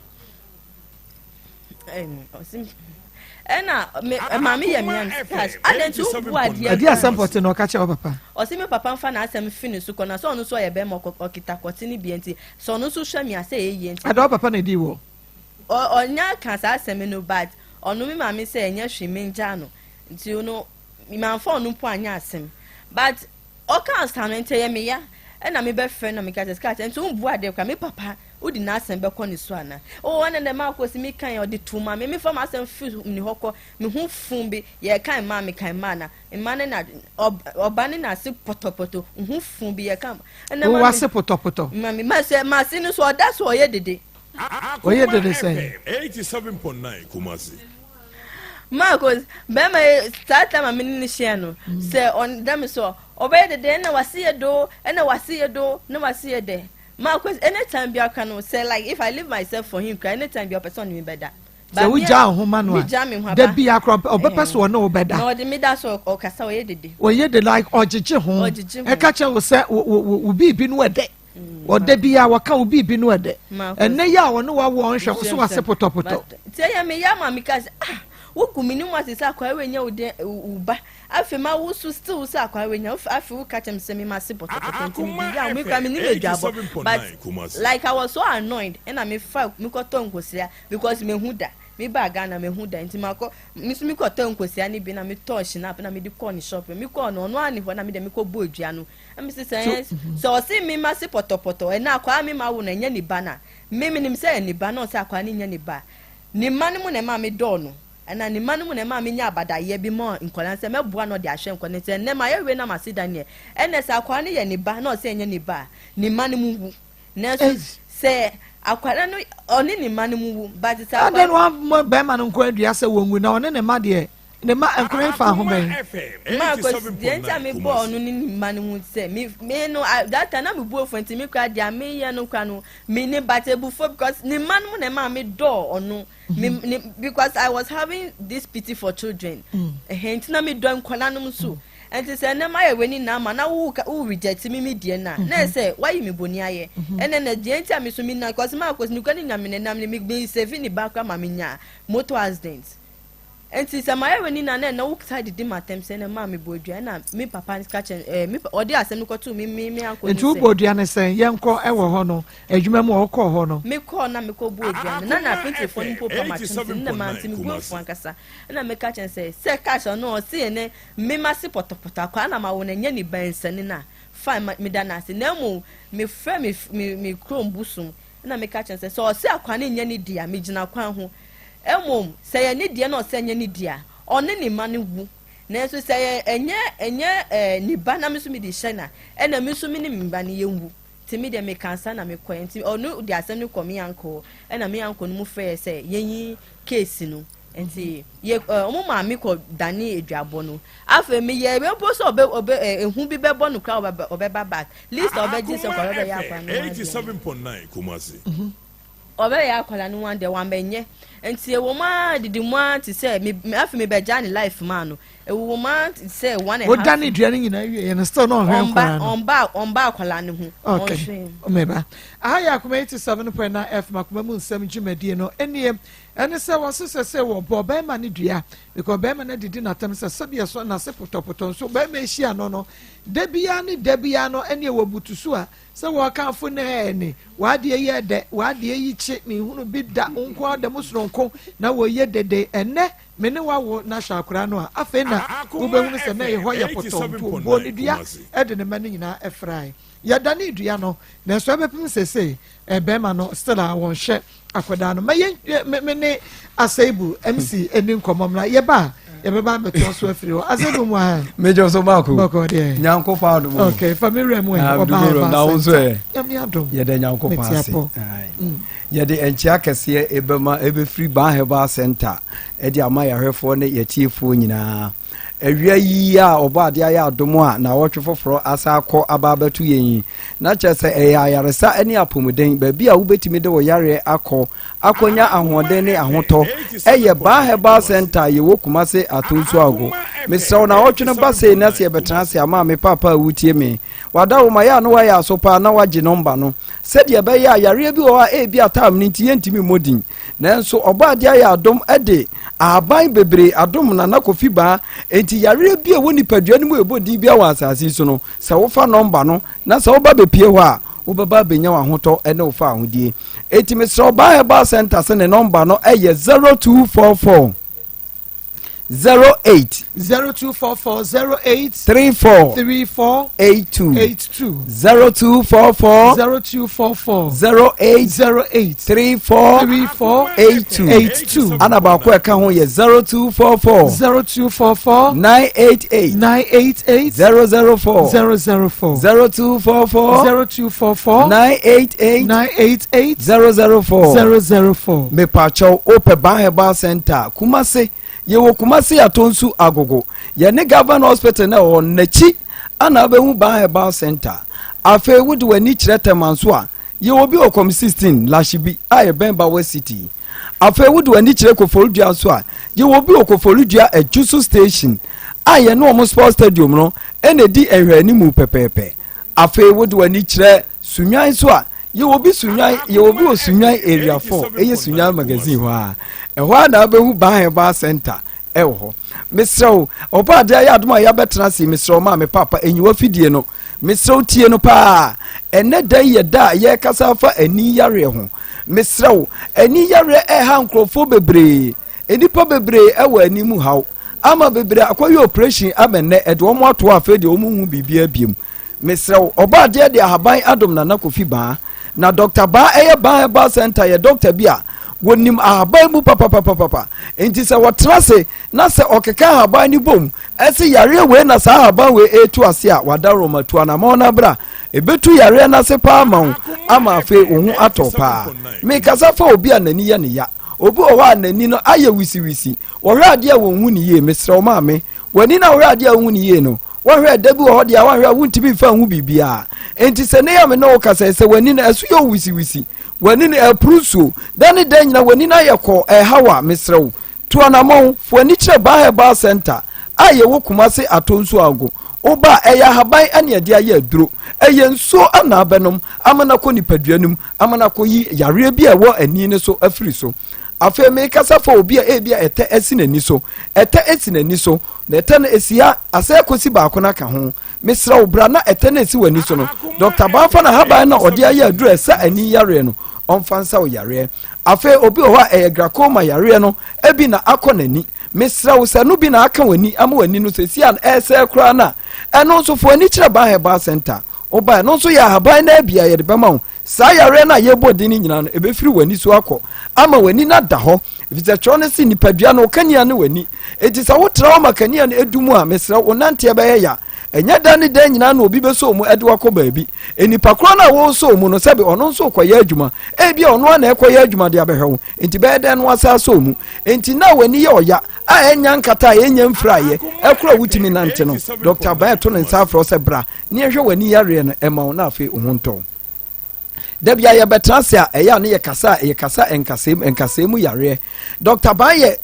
Ɛna me maame yɛ me ya cash. Adɛn nti wobu adeɛ. Ɛdi asɛm pɔte na ɔka kyerɛ wo papa. Ɔse me papa mfa n'asɛm fi ne so kɔ na sɛ ɔno nso ɔyɛ bɛrima ɔkita kɔte ne bia nti sɛ ɔno nso hwɛ me a sɛ ɛyɛ yie nti. Ada wo papa na ɛdii wɔ. Ɔnya ka saa asɛm no but ɔno me maame sɛ ɛnyɛ hwee mengyaa no nti no mamfa ɔno mpo anyɛ asɛm but ɔkaa saa no nti ɛyɛ me ya ɛna me bɛfrɛ na meka sɛ sika nti wombu adeɛ koraa me papa wodi n'asɛm bɛkɔ ne so ana oh ɛna dɛ maa kɔsi me kan ɔde to ma me mefa m'asɛm fi ne hɔ kɔ me ho fun bi yɛ kan maa me kan maa na mma ne na ɔba ne n'ase pɔtɔpɔtɔ ho fun bi yɛ kan ɛna ma wase pɔtɔpɔtɔ ma me ma sɛ ma se no so ɔda so ɔyɛ dede. Ɔyɛ dede sɛn. 87.9 Kumasi. Marcus, bɛrima yi saa time a me ne no hyia no, sɛ ɔda me so ɔbɛyɛ dede ɛna wase yɛ do, ɛna wase yɛ do, na wase yɛ dɛ. Marcus, anytime bi aka no, sɛ like if I leave myself for him kra, anytime bi ɔpɛ sɛ ɔne me bɛda. Sɛ wogyaa wo ho ma no a, da bi akora ɔbɛpɛ sɛ ɔne wo bɛda. Na ɔde me da so ɔkasa ɔyɛ dede. Ɔyɛ dede like ɔgyegye ho. Ɛka kyerɛ wo sɛ wo biribi no ɛdɛ. Ɔda bi a wɔka wo biribi no ɛdɛ. Ɛnɛ yi a ɔne wawo ɔnhwɛ wo so wase pɔtɔpɔtɔ. Nti ɛyɛ me ya ma meka sɛ ah wogu me ne mu ase sɛ akwaa wei nyɛ wo den wo ba afei ma wo so still sɛ akwaa wei nya afei wo ka kyerɛ me sɛ me ma se pɔtɔpɔtɔ nti me di ya me kura me nim aduabɔ but like I was so annoyed ɛna me fa me kɔtɔ nkosua because me hu da me ba Ghana me hu da nti ma kɔ me so me kɔtɔ nkosua ne bi na me tɔ shinap na me de kɔ ne shop me kɔ no ɔno ani hɔ na me de me kɔ bɔ adua no. Ɛna mese sɛ ɛyɛ sɛ ɔse me ma se pɔtɔpɔtɔ ɛna akwaa me ma wo no ɛnyɛ ne ba na me menim sɛ ɛyɛ ne ba na ɔse akwaa no nyɛ ne ba ne mma no mu na ɛma me dɔɔ no ɛna ne mma no mu na ɛma me nya abadayɛ bi ma nkwadaa sɛ mɛboa no ɔde ahwɛ nkwadaa no sɛ ɛnɛ ma yɛ wei na ma se da neɛ ɛnɛ sɛ akwaa no yɛ ne ba na ɔse ɛnyɛ ne ba a ne mma no mu wu nanso sɛ akwaa no ɔne ne mma no mu wu but sɛ akwaa adɛn na bɛrima no nko adua sɛ wɔnwu na ɔne ne mma deɛ Ne mma nkron yi fa ho bɛn? Marcus, deɛ nti a mebɔɔ ɔno ne ne mma no ho sɛ me me no that time na me bu afu nti me kora deɛ meyɛ no kora no me ne but ebufuo because ne mma no mu na ɛma me dɔɔ ɔno me mhm. ne because I was having this pity for children mm. ɛhɛn nti na me dɔ nkɔla no nso mm. nti sɛ ɛnɛ ma yɛ w'ani na ama na wo wo reject mi mi deɛ na na mhm. ɛsɛ wayi mi boni ayɛ mhm. ɛnɛ na deɛ nti a mi so mi na because Marcus mi kura ne nyame ne nam ne mi mi save ne ba kora ma mi nya motor accident. Enti sɛ mayɛ wei nyinaa na ɛnɛ wo san didi m'atɛm sɛ ɛnɛ maa mebɔ dua ɛna me papa ka kyerɛ ɛɛ me ɔde asɛm no kɔtoo me me me anko Nti wobɔ dua no sɛn? Yɛnkɔ ɛwɔ hɔ no adwuma mu a wokɔɔ hɔ no. Mekɔɔ na mekɔ bɔɔ dua no na na apetefoɔ no mpo pa m'atwom nti na mante me bo afu ankasa ɛna meka kyerɛ no sɛ sɛ cash ɔno ɔse ɛnɛ me mase pɔtɔpɔtɔ akwaa na mawo no ɛnyɛ ne ba nsani no a fine meda no ase na mmom mefrɛ me me me kurom bosom ɛna meka kyerɛ no sɛ sɛ ɔse akwaa no nyɛ ne dea megyina kwan ho Mmom, sɛ ɛyɛ ne deɛ na ɔsɛ ɛnyɛ ne dea a, ɔne ne mma no wu. Nanso sɛ ɛyɛ ɛnyɛ ɛnyɛ ɛɛ ne ba na me nso mede hyɛ no a, ɛnna me nso me ne me mma no yɛnwu. Nti me deɛ meka ansa na mekɔɛ. Nti ɔno de asɛm no kɔ me uncle hɔ, ɛna me uncle no mu frɛɛ sɛ yɛnyi case no. Nti yɛ ɛ ɔmo maame kɔ dane aduabɔ no. Afei meyɛ mpo sɛ ɔbɛ ɔbɛ ɛ ehu bi bɛbɔ no koraa, ɔbɛba ɔbɛba back. Least ɔbɛgye sɛ Akoma ɔbɛyɛ FM akwadaa no ho adeɛ no. 87.9 Kumasi. Ɔbɛyɛ akwadaa no ho adeɛ, wambɛnyɛ. Nti ɛwɔ mu ara didi mu ara te sɛ me me afei mebɛgya ne life maa no. Ɛwɔ mu ara te sɛ one and a half. Wodane dua no nyinaa wie yɛ no, still na ɔhwɛ Ɔmba nkwadaa no? Ɔmba ɔmba akwadaa no ho. Okay. Ɔnhwɛ. Meba aha yɛ Akoma 87.9 FM, Akoma mu Nsɛm dwumadie no. Ɛnie ɛne sɛ wɔse sɛ wɔbɔ bɛrima no dua because bɛrima no adidi n'atam sɛ sɛdeɛ so n'ase potɔpotɔ nso bɛrima ahyia no, da biara ne da biara no, ɛneɛ wɔbutu so a sɛ wɔkamfo no, ɛne w'adeɛ yɛ dɛ, w'adeɛ yi kye mehunu bi da nko a da mu soronko na wɔyɛ dede. Ɛnɛ me ne wawo na hwɛ akwaraa no a, afei na Akoma wobɛhunu sɛ na ɛyɛ hɔ yɛ FM pɔtɔ nto 87.9 ɔbɔ ne dua Kumasi. Ɛde ne ma no nyinaa ɛfrae, yɛdane dua no, nanso ɛbɛpem sesei bɛrima no still a wɔnhwɛ akwadaa no. Ma yɛn me ne Aseibu MC ani nkɔmmɔ mmra. Yɛba a, yɛbɛba abɛtoa so afiri hɔ. Aseibu mu a. Mejɔ so baako. Bɔkɔ deɛ. Nyankopɔn adom o. Okay, fa me wura mu ɛ. Ah, Ɔbaa Abdul ɛba na wo nso ɛ? Nyame adom. Yɛda Nyankopɔn Mete ase. apɔ. Aye. Yɛde nkyea kɛseɛ ɛbɛma ɛbɛfiri Ban Herbal Center ɛde ama yɛahwɛfoɔ ne yɛtiefoɔ nyinaa. Awia yi a ɔbɔ adeɛ ayɛ adom a na awɔtwe foforɔ asa akɔ aba abɛto yɛn yi, na kyerɛ sɛ ɛyɛ ayaresa ne apɔmuden baabi a wobɛtumi de wo yareɛ akɔ akɔnya ahoɔden ne ahotɔ ɛyɛ Ban Herbal Center a yɛwɔ Kumase Atonsu Ago. Mesrɛ wo, na awɔtwe no ba sei na sɛ yɛbɛtena ase ama me paapa a wotie me wada wo ma yɛ a na woayɛ aso paa na woagye nɔmba no sɛdeɛ ɛbɛyɛ a yareɛ bi wɔ hɔ a ebi atam no nti yɛntumi mmɔ din, nanso ɔbɔ adeɛ ayɛ adom de ahaban bebree adom Nana Kofi Baa, enti yareɛ bi a ɛwɔ nipadua no mu a ɛbɔ din bi wɔ asase yi so no, sɛ wofa nɔmba no na sɛ woba bɛpie hɔ a, wobɛba abɛnya w'ahotɔ ne wo fa ahodie. Enti mesrɛ wo, Baa Herbal Center sɛ ne nɔmba no ɛyɛ 0244 08 0244 08 34 34 82. 82. 0244 0244 08 08 34 34 82. 82. Ana baako a ɛka ho yɛ 0244 0244 988 988 004. 004. 0244 0244 988 988 004. 004. Mepakyɛw, wopɛ Ban Herbal Center Kumase, yɛwɔ Kumase Atonsu Agogo, yɛne Government Hospital na ɛwɔ n'akyi ana wobɛhu Ban Herbal Center. Afei wode w'ani kyerɛ Tɛma nso a, yɛwɔ bi wɔ Kɔm 16 Lashibi a yɛbɛn Bawa City. Afei wode w'ani kyerɛ Koforidua nso a, yɛwɔ bi wɔ Koforidua Adwuso Station a yɛne wɔn sports stadium no ɛna ɛdi nhwɛanimu pɛpɛɛpɛ. Afei wode w'ani kyerɛ Sunyani nso a, yɛwɔ bi Sunyani, yɛwɔ bi wɔ Sunyani Area 4, ɛyɛ Sunyani Magazine hɔ a, ɛhɔ a na wobɛhu Ban Herbal Center ɛwɔ hɔ. Mesrɛ wo, ɔba adeɛ ayɛ adom a yɛabɛtena ase. Mesrɛ wo, maame, papa, enyiwa fidie no, mesrɛ wo, tie no paa. Ɛnɛ da yi yɛ da a yɛrekasa afa ani yareɛ ho. Mesrɛ wo, ani yareɛ ɛha nkurɔfoɔ bebree. Nnipa bebree ɛwɔ ani mu haw ama bebree akɔyɛ operation ama nnɛ ɛde wɔn ato hɔ. Afei deɛ wɔn hu biribiara biem. Mesrɛ wo, ɔba adeɛ de ahaban adom Nana Kofi Baa na Dr. Baa ɛyɛ Baa Herbal Center yɛ doctor bi a wɔnim ahaban mu papapapapa, nti sɛ wɔtena ase na sɛ ɔkeka ahaban no bom ɛsɛ yareɛ wei na saa ahaban wei ɛretu ase a, wada Roma tu anamɔ no abra ɛbɛtu yareɛ no ase paa ma wo ama afei wo ho atɔ paa. Mekasa fa obi a n'ani yɛ ne ya, obi wɔ hɔ a n'ani no ayɛ wisiwisi, wɔhwɛ adeɛ a wɔnhu ne yie. Mesrɛ wo maame, w'ani no a wɔhwɛ adeɛ a wɔnhu ne yie no, wɔhwɛ ɛda bi wɔ hɔ deɛ a wɔahwɛ a wontumi mfa nhu biribiara. Enti sɛ ne yɛ me ne wo kasa sɛ w'ani no ɛso yɛ wisiwisi, w'ani no ɛporo nsuo da ne da nyina, w'ani no ayɛ kɔɔ, ɛha wo a, mesrɛ wo, tu anammɔn fo ani kyerɛ Baa Herbal Center a yɛwɔ Kumase Atonsu Ago. Woba a, ɛyɛ ahaban ɛne ɛde ayɛ aduro, ɛyɛ nsuo ana abɛnom ama no akɔ nipadua no mu ama no akɔyi yareɛ bi a ɛwɔ ani no so afiri so. Afei mekasa fa obi a ebi a ɛtɛ asi n'ani so, ɛtɛ asi n'ani so na ɛtɛ no esi ha asɛ kɔsi baako no aka ho. Mesrɛ wo, bra na ɛtɛ no esi w'ani so no, Dr. Banfa na haban na ɔde ayɛ aduro a ɛsa ani yareɛ no, ɔmfa nsa wo yareɛ. Afei obi wɔ hɔ a ɛyɛ glaucoma yareɛ no ebi na akɔ n'ani. Mesrɛ wo, sɛ no bi na aka w'ani ama w'ani no sɛsi a ɛsɛe koraa no a, ɛno nso fo ani kyerɛ Ban Herbal Center. Woba, ɛno nso yɛ ahaban no abi a yɛde bɛma wo. Saa yareɛ no a yɛbɔ din no nyinaa no, ɛbɛfiri w'ani so akɔ ama w'ani no ada hɔ, ɛfiri sɛ twerɛ no se nipadua no kanea ne w'ani. Enti sɛ wotra hɔ ma kanea no ɛdu mu a, mesrɛ wo, nanteɛ bɛyɛ ya. Ɛnyɛ da ne da nyinaa na obi bɛsɔ wo mu de wo akɔ baabi. Nnipa korɔ no a wɔresɔ wo mu no, sɛbe ɔno nso rekɔyɛ adwuma. Ebia ɔno ara na ɛrekɔyɛ adwuma de abɛhwɛ wo. Enti bɛyɛ dɛn na wasan asɔ wo mu? Enti na w'ani yɛ ɔya a ɛnnya nkata a ɛnnya mfiraeɛ, ɛkorɔ a wotumi nante no. Dɔkta Aban reto ne nsa afrɛ wo sɛ bra na yɛnhwɛ w'ani yareɛ no mma wo na afei wo ho ntɔ wo. Da bi a yɛbɛtena ase a, ɛyɛ a ne yɛkasa a, ɛyɛ kasa nkasɛɛ mu, nkasɛɛ mu yareɛ. Dɔkta Ban yɛ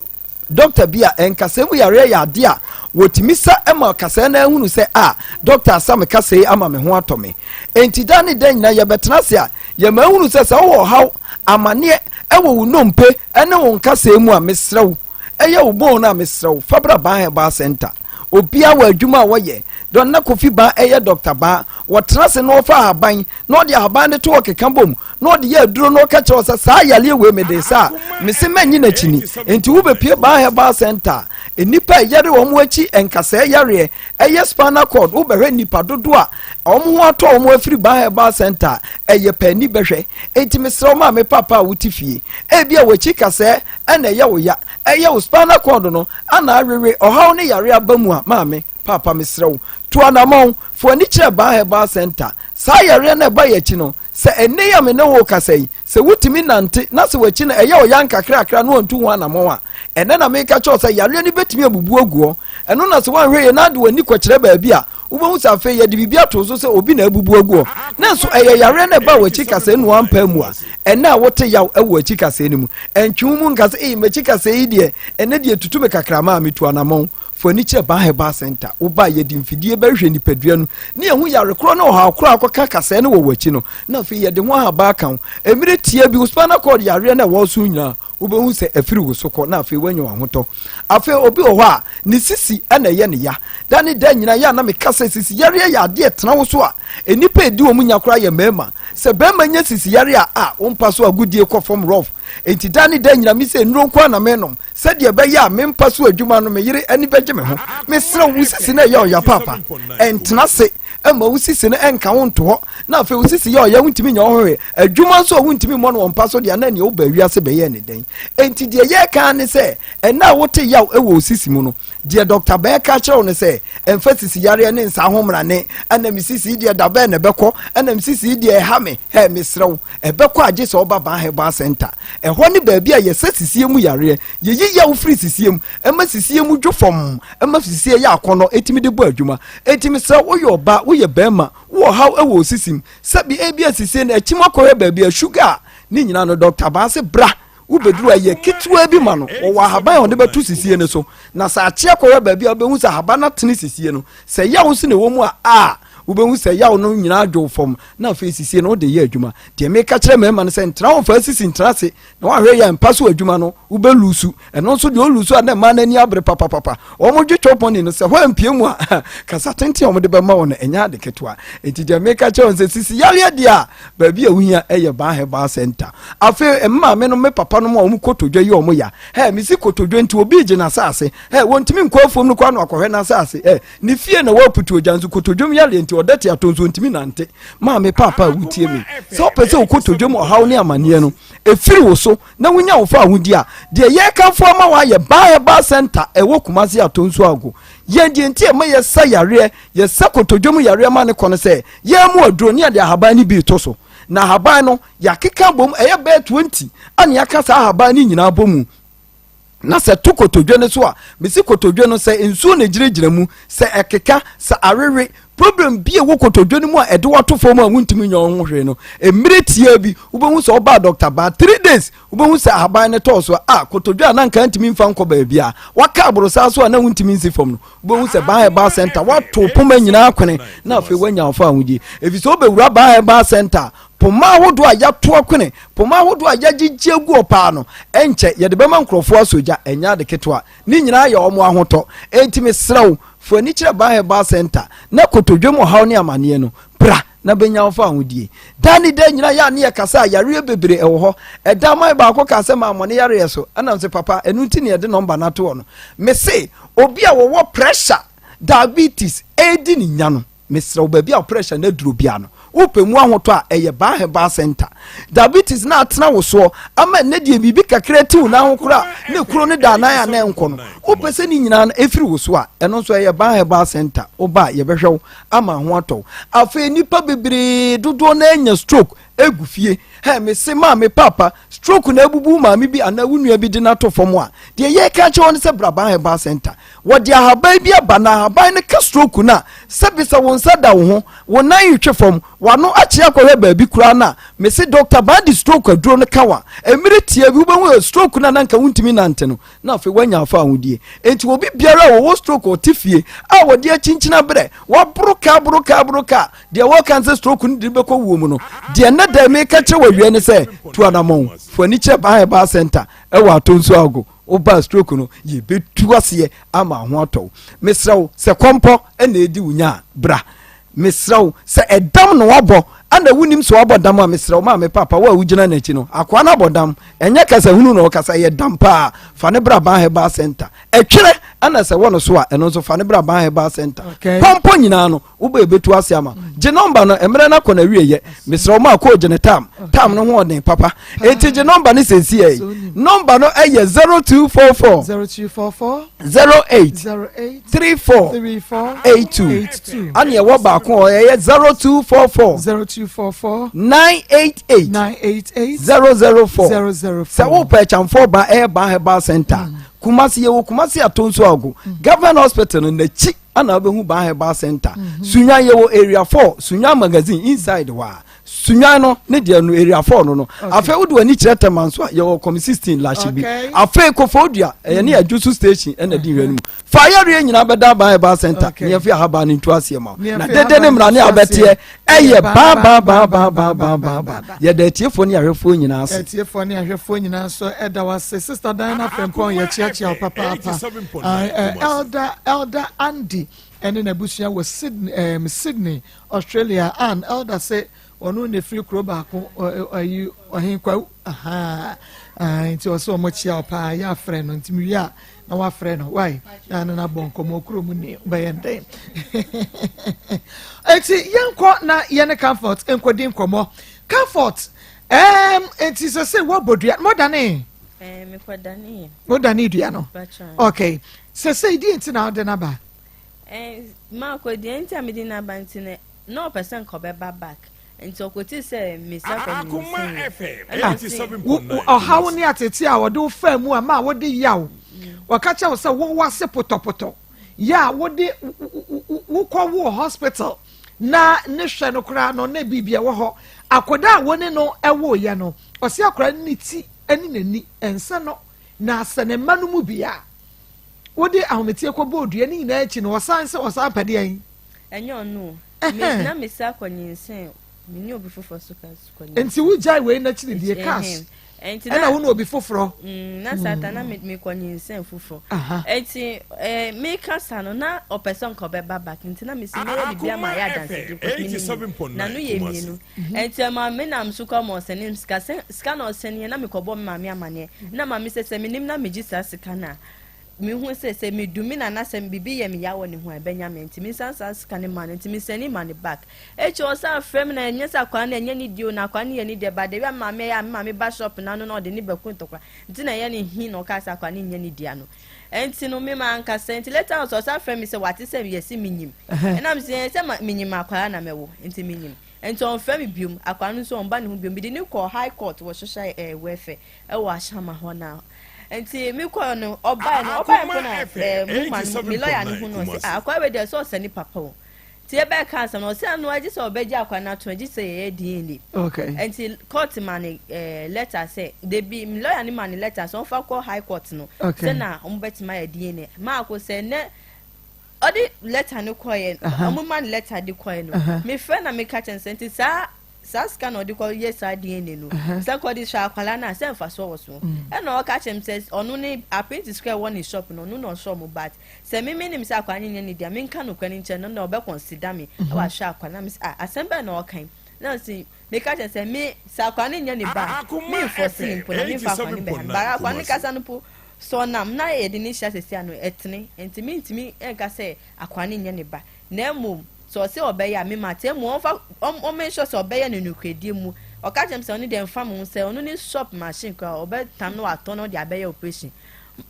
dɔkta bi a nkasɛɛ mu yareɛ yɛ adeɛ a wɔtumi sa ma kasɛɛ no ahunu sɛ a dɔkta asa me kasɛɛ ama me ho atɔ me. Enti da ne da nyinaa yɛbɛtena ase a yɛma ahunu sɛ sɛ wowɔ ɔhaw, amaneɛ ɛwɔ wo nnompe ne wo nkasɛɛ mu a mesrɛ wo ɛyɛ wo bone no a mesrɛ wo fa bra Ban Herbal Center. Obia wɔ adwuma a wɔyɛ. Dɔn na Kofi Ban ɛyɛ dɔkta baa. Wɔtena ase na ɔfa ahaban na ɔde ahaban no to hɔ keka bom na ɔde yɛ aduro na ɔka kyerɛ wo sɛ saa yareɛ wei mede sa a mese mɛnye n'akyini. Nti wobɛpie Ban Herbal Center a nnipa a ɛyare wɔn akyi nkasɛɛ yareɛ ɛyɛ spinal cord wobɛhwɛ nnipa dodoɔ a wɔn ho atɔ wɔn afiri Ban Herbal Center a ɛyɛ pɛ ani bɛhwɛ. Nti mesrɛ wo maame papa a wote fie ebia w'akyi kasɛɛ ɛna ɛyɛ wo ya ɛyɛ wo spinal cord no ana awewe ɔhaw ne yare aba mu a maame paapa mesrɛ wo tu anamɔn fa w'ani kyerɛ Baa Herbal Center saa yareɛ no ɛba yɛ akyi no sɛ ɛnnɛ yi a me ne wo kasa yi sɛ wotumi nante na sɛ w'akyi no ɛyɛ ɔya nkakrakra na wantu ho anamɔn a ɛnɛ na meka kyerɛ wo sɛ yareɛ no bɛtumi abubu agu hɔ ɛno na sɛ woanhwɛ yie na ade w'ani kɔkyerɛ baabi a Wobɛhu sɛ afei yɛde biribi ato so sɛ obi na abubu agu hɔ. Nanso ɛyɛ yareɛ na ɛbaa w'akyi kasɛɛ no wampaa mu a, ɛnnɛ a wote yaw wɔ w'akyi kasɛɛ no mu. Ɛntwe wo mu nka sɛ, Ei, m'akyi kasɛɛ yi deɛ, ɛnnɛ deɛ ɛtutu me kakra ma metu anammɔn. Fa w'ani kyerɛ Ban Herbal Centre. Woba a, yɛde mfidie bɛhwehwɛ nipadua no na yɛahu yare korɔ ne ɔhaw korɔ a akɔka kasɛɛ no wɔ w'akyi no, na afei yɛde ho ahaban aka ho. Mmerɛ tiaa bi, wo spinal cord yareɛ no a ɛwɔ wo so nyinaa, wobɛhu sɛ afiri wo so kɔ na afei woanya w'ahotɔ. Afei obi wɔ hɔ a, ne sisi na ɛyɛ ne ya. Da ne da nyinaa yɛ a na meka sɛ sisi yareɛ yɛ adeɛ ɛtena wo so a, nnipa ɛdi wɔn nya koraa yɛ mmarima. Sɛ barima nya sisi yareɛ a, a wo mpa so agodie kɔ fam rough. Enti da ne da nyinaa me sɛ nnuro nko ara na menom sɛdeɛ ɛbɛyɛ a me mpa so adwuma no me yere ani bɛgye me ho. Mesrɛ wo, wo sisi no ɛyɛ ɔya paapa. Ɛntena ase. Mma wo sisi no nka wo nto hɔ, na afei wo sisi yɛ ɔya wontumi nyɛ wo ho hwee. Adwuma nso a wontumi mmɔ no wɔ mpa so deɛ, na nea wobaa wiase bɛyɛɛ ne dɛn? Enti deɛ yɛreka ara ne sɛ, ɛnnɛ a wote yaw wɔ wo sisi mu no, deɛ dɔkta bɛreka akyerɛ wo ne sɛ, mfa sisi yareɛ ne nsa ho mmrane, ɛna me sisi yi deɛ da bɛn na ɛbɛkɔ, ɛna me sisi yi deɛ ɛha me, hɛ, mesrɛ wo, ɛbɛkɔ a gye sɛ woba Ban Herbal Center. Ɛhɔ ne baabi a yɛsa sisie mu yareɛ. Yɛyi yaw firi sisie mu, ɛma sisie mu dwo fɔmm, ɛma sisie yɛ akɔnnɔ, ɛtumi de bɔ adwuma. Enti mesrɛ wo, woyɛ ɔbaa, woyɛ barima, wowɔ ɔhaw wɔ wo sisi mu, sɛbi ebia sisie no akyim akɔhwɛ baabi a sugar a, ne nyinaa no dɔkta baa se bra, wobɛduru a yɛ ketewaa bi ma no, ɔwɔ ahaban a ɔde bɛto sisie no so, na sɛ akye akɔhwɛ baabi a wobɛhu sɛ ahaban no atene sisie no, sɛ yaw nso na ɛwɔ mu a, a, wobɛhu sɛ yaw no nyinaa dwo fam, na afei sisie no wode yɛ adwuma. Deɛ meka kyerɛ mmarima no sɛ ntena hɔ mfa sisi ntena ase, Na woanhwɛ yie a mpa so adwuma no wobɛlusu. Ɛno nso deɛ ɔlusu a na mmaa no ani abere papapapa. Wɔn dwe twɛ pɔni no sɛ hɔ ampue mu a kasa tenten a wɔde bɛma wɔn no ɛnyɛ ade ketewa. Enti deɛ meka kyerɛ wɔn sɛ sisi yareɛ deɛ a baabi a wohia ɛyɛ Baa Herbal Center. Afei mmaame nom me papa nom a wɔn kotodwe yɛ wɔn ya. Hɛ mesi kotodwe nti obi regye n'asaase. Hɛ wɔntumi nkɔ afuom no koraa na wakɔhwɛ n'asaase. Hɛ ne fie na wɔaputu ogya nso kotodwom yareɛ nti ɔda ti atɔ nso ɔntumi nante. Maame paapa a wotie me sɛ wopɛ sɛ wo kotodwom ɔhaw ne amaneɛ no ɛfiri wo so na wonya wo fa ahodi a, deɛ yɛrekamfo ama wo ayɛ Baa Herbal Center ɛwɔ Kumasi Atonsu Ago. Yɛn deɛ nti ɛma yɛsa yareɛ, yɛsa kotodwom yareɛ ma ne kɔ no sɛ yɛn mu aduro ne yɛde ahaban no bi reto so. Na ahaban no yɛakeka bom ɛyɛ bɛyɛ 20 ana yɛaka saa ahaban no nyinaa bɔ mu. Na sɛ to kotodwe no so a, mesi kotodwe no sɛ nsuo na egyinagyina mu, sɛ ɛkeka, sɛ awewe, problem bi a ɛwɔ kotodwe no mu a ɛde wato fam a wontumi nyɛ wo ho hwee no, mmerɛ tiaa bi wobɛhu sɛ ɔbaa dɔkta baa three days wobɛhu sɛ ahaban no tɔɔ so a kotodwe a na nka ntumi mfa nkɔ baabi a waka aborosaa so a na wontumi nsi fam no, wobɛhu sɛ Baa Herbal Center wato poma nyinaa kwene na afei woanya wo fa ahodie. Ɛfiri sɛ wobɛwura Baa Herbal Center Poma ahodoɔ a yɛato akwene, poma ahodoɔ a yɛagyegye agu hɔ paa no, ɛnkyɛ yɛde bɛma nkurɔfoɔ asɔ gya. Ɛnyɛ ade ketewa. Ne nyinaa yɛ wɔn ahotɔ. Enti mesrɛ wo, fa w'ani kyerɛ Ban Herbal Centre na kotodwe mu ɔhaw ne amaneɛ no. Bra na bɛnya wo fawohodie. Da ne da nyinaa yɛ a ne yɛkasa a, yareɛ bebree wɔ hɔ. Ɛda man baako kaa sɛ mammɔ ne yareɛ so. Ɛna mese, Papa, ɛno nti na yɛde nɔmba no ato hɔ no. Mese, obi a wɔwɔ pressure, diabetes, redi ne nya no. Mesrɛ wo, baabi a wo pressure no aduro bia no, wopɛ mu ahotɔ a, ɛyɛ Baa Herbal Center. Diabetes no atena wo soɔ ama ɛnnɛ deɛ biribi kakra ti wo nan ho koraa ne kuro no da anan a na ɛnkɔ no, wopɛ sɛ ne nyinaa no ɛfiri wo so a, ɛno nso ɛyɛ Baa Herbal Center. Woba a, yɛbɛhwɛ wo ama ho atɔ wo. Afei nnipa bebree dodoɔ no anya stroke egu fie. Hɛ, mese maame, paapa, stroke na abubu wo maame bi anaa wo nua bi de no ato fam a, deɛ yɛreka akyerɛ wo ne sɛ bra Baa Herbal Center. Wɔde ahaban bi aba na ahaban no ka stroke no a, sɛbe sɛ wo nsa da wo ho, wo nan retwe fam, w'ano akyea akɔhwɛ baabi koraa no a, mese dɔkta baa de stroke aduro no ka wo a, mmere tiaa bi wobɛhu sɛ stroke no a na anka wontumi nnante no, na afei woanya afa ahodie. Enti obi biara a ɔwɔ stroke a ɔte fie a wɔde akyinkyini abrɛ, waboro ka aboro ka aboro ka a, deɛ wɔka ne sɛ stroke no de no bɛkɔ wuo mu no, deɛ nnɛ da yi meka kyerɛ wo awiei ne sɛ, tu anammɔn, fa w'ani kyerɛ Baa Herbal Centre wɔ Atonsu Agogo. Wobaa stroke no, yɛbɛtu aseɛ ama ho atɔ wo. Mesrɛ wo, sɛ kɔmpɔ na ɛdi wo nya a, bra. Mesrɛ wo, sɛ ɛdam na wabɔ, ana wonim sɛ wabɔ dam a, mesrɛ wo, maame, papa, wo a wogyina n'akyi no, akoa no abɔ dam. Ɛnyɛ kasa hunu na ɔkasa, ɛyɛ dam paa. Fa no bra Ban Herbal Center. Ɛtwerɛ ana sɛ wɔ no so a, ɛno nso fa no bra Ban Herbal Center. Kɔmpɔ nyinaa no, wobɛ yɛbɛtu ase ama gye nɔmba no mmerɛ no akɔ na wieyɛ mesrɛ wo ma akɔ gye ne tam tam no ho ɔden papa enti gye nɔmba no sɛsi ɛ nɔmba no ɛyɛ 0244 0244 08 08 34 34 82 82 ane ɛwɔ baako ɔ ɛyɛ 0244 0244 988 988 004 004 sɛ wopɛ akyamfoɔ ba ɛyɛ ban herbal center kumase yɛwɔ kumase atonso ago government hospital no n'akyi Ana wobɛhu Baa Herbal Center. Mm -hmm. Sunyan yɛwɔ area 4 Sunyan magazine inside hɔ a. Sunyan no ne deɛ no area 4 no no. Okay. Afei wode w'ani kyerɛ Tema nso a yɛwɔ kɔm 16 lahye bi. Okay. Afei Koforidua ɛyɛ ne mm. Adwosu station ɛna di nhwɛ no mu. Fa ayɛreɛ nyinaa bɛda Baa Herbal Center okay. ne yɛmfe ahaban no ntu aseɛ ma wo. Na dede ne mmara ne abɛteɛ ɛyɛ baa baa baa baa baa baa baa baa. Yɛda atiefoɔ ne ahwɛfoɔ nyinaa ase. Atiefoɔ ne ahwɛfoɔ nyinaa nso ɛda wase. Sister Diana Frempong yɛkyeakyea wo papaapa. Elder Elder Andy ɛne n'abusua wɔ Sydney, um, Sydney, Australia. Ann Elder sɛ ɔno na efiri kuro baako ɔyi ɔhen kwawu ahaa nti ɔsɛ ɔmo kyia wo paa yɛ afrɛ no nti mewie a na wafrɛ no wai na ne no abɔ nkɔmmɔ kuro mu ni bɛyɛ ndɛn eti yɛnkɔ na yɛne Comfort nkɔdi nkɔmmɔ Comfort ɛɛm eti sɛ sɛ wɔbɔ dua mɔdane eh, wodane dua no okay sɛ sɛ di nti na wode no aba eh, maakɔ deɛ nti a mede no aba nti no na ɔpɛ sɛ nka ɔbɛba back Nti ɔkɔtee sɛ Mesia kɔ nyinsɛn. Ɔhaw ne atete a ɔde wo faa mu a ma wode yaw. Wɔka kyerɛ wo sɛ wowɔ ase potɔpotɔ. Yɛ a wode wokɔ woo hospital na ne hwɛ no koraa no na biribi ɛwɔ hɔ. Akwadaa a wɔne no ɛwoeɛ no, ɔse akwadaa no ne ti ne n'ani ɛnsɛ no na sɛ ne mma no mu bi a wode ahometeɛ kɔbɔɔ dua ne nyinaa akyi no ɔsan sɛ ɔsan pɛ deɛn? Ɛnyɛ ɔno o. Me na me sa kɔ nyinsɛn me ne obi foforɔ so ka kɔ nyinsɛn. Nti wo gyae wei n'akyiri die cash ɛna wo ne obi foforɔ. Mm, na saa ta na me me kɔ nyinsɛn foforɔ. Nti ɛɛ me ka sa no na ɔpɛ sɛ nka ɔbɛba back nti na me si mɛyɛ bibi ama ayɛ adansedi because me ne na no yɛ mmienu. Nti ɛma me nam so kɔ ma ɔsɛne sika sɛ sika na ɔsɛne yɛ na me kɔ bɔ me maame amaneɛ na maame sɛ sɛ me nim na me gye saa sika na. Mehu sɛ, sɛ medu me nana sɛ biribi yɛ me ya wɔ ne ho a, ɛbɛnya me. Nti mesan saa sika no maa no. Nti mesɛne ma no back. Akyire ɔsan frɛ me na ɛnyɛ sɛ akwadaa no ɛnyɛ ne deɛ o, na akwadaa no yɛ ne deɛ. But the way a me maame yɛ a, me maame ba shop no ano na ɔde ne bɛko ntɔkwa. Nti na ɛyɛ no he na ɔkaa sɛ akwadaa no nyɛ ne dea no. Nti no me mankasa. Nti later on so ɔsan frɛ me sɛ wate sɛ yɛse menyim. Ɛna mese ɛɛ sɛ menyim akwadaa na mɛwo. Nti menyim. Nti ɔmfrɛ me biom. Akwadaa no nso ɔmba ne ho biom. Mede no kɔɔ high court wɔ social eh, welfare. Ɛwɔ Ashama hɔ na nti me kɔɔ no ɔbae no ɔbae mpo na ɛɛ mu ma no me lɔya no hu no ɔsɛ ah akɔa wei deɛ sɛ ɔsɛ ne papa o nti ɛbɛɛ ka asɛm no ɔsɛ ano agye sɛ ɔbɛgye akɔa no ato agye sɛ yɛyɛ DNA okay nti court ma ne ɛɛ letter sɛ debi me lɔya no ma ne letter sɛ ɔmfa kɔ high court no okay sɛ na wɔn bɛtumi ayɛ DNA maako sɛ nɛ ɔde letter no kɔɛ ɔmo ma ne letter de kɔɛ no mefrɛ na meka kyɛn sɛ nti saa Saa sika na ɔde kɔ yɛ saa DNA no. Sɛ nka ɔde hwɛ akwadaa no a, sɛ mfasoɔ wɔ so. Ɛna ɔka kyerɛ me sɛ ɔno ne apprentice kora ɛwɔ ne shop no, ɔno na ɔhwɛ ɔmo but sɛ me menim sɛ akwadaa no nyɛ ne dea, menka nokorɛ no nkyerɛ no na ɔbɛ consider me na wahwɛ akwadaa no. Na me sɛ ah asɛm bɛn na ɔka yi? Na ɔse meka kyerɛ no sɛ me sɛ akwadaa no nyɛ ne ba a, me nforce no mpo na memfa akwadaa no bɛha no. But akwadaa no kasa no mpo sɛ ɔnam na yɛde no hyia seesei a no ɛtene nti mentumi nka sɛ akwadaa no nyɛ ne ba na mmom. Sɛ ɔse ɔbɛyɛ a me mate mmom ɔmfa ɔm make sure sɛ ɔbɛyɛ no nokorɛdie mu. Ɔka kyerɛ me sɛ ɔno deɛ mfa me ho sɛ ɔno ne shop machine koraa ɔbɛtam na watɔn na ɔde abɛyɛ operation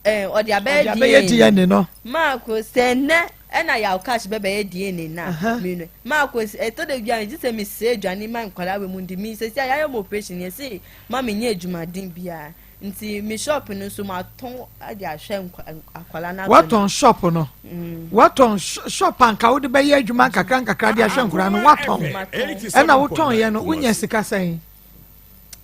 eh, ɔde abɛyɛ Ɔde abɛyɛ DNA. DNA no. Maako sɛ nnɛ ɛna yaw cash bɛbɛyɛ DNA no a me no maako ɛtɔ da bi a gye sɛ mesrɛ aduane ma nkwadaa wɔ mu nti me sɛsi a yɛayɛ mo operation yɛse ma menyɛ adwumaden biara. Nti me shop no nso matɔn de ahwɛ akwadaa no. Watɔn shop no. Mm. Watɔn shop anka wode bɛyɛ adwuma nkakra nkakra de ahwɛ nkwadaa no watɔn. Ɛna wotɔn yɛ no wonya sika sɛn?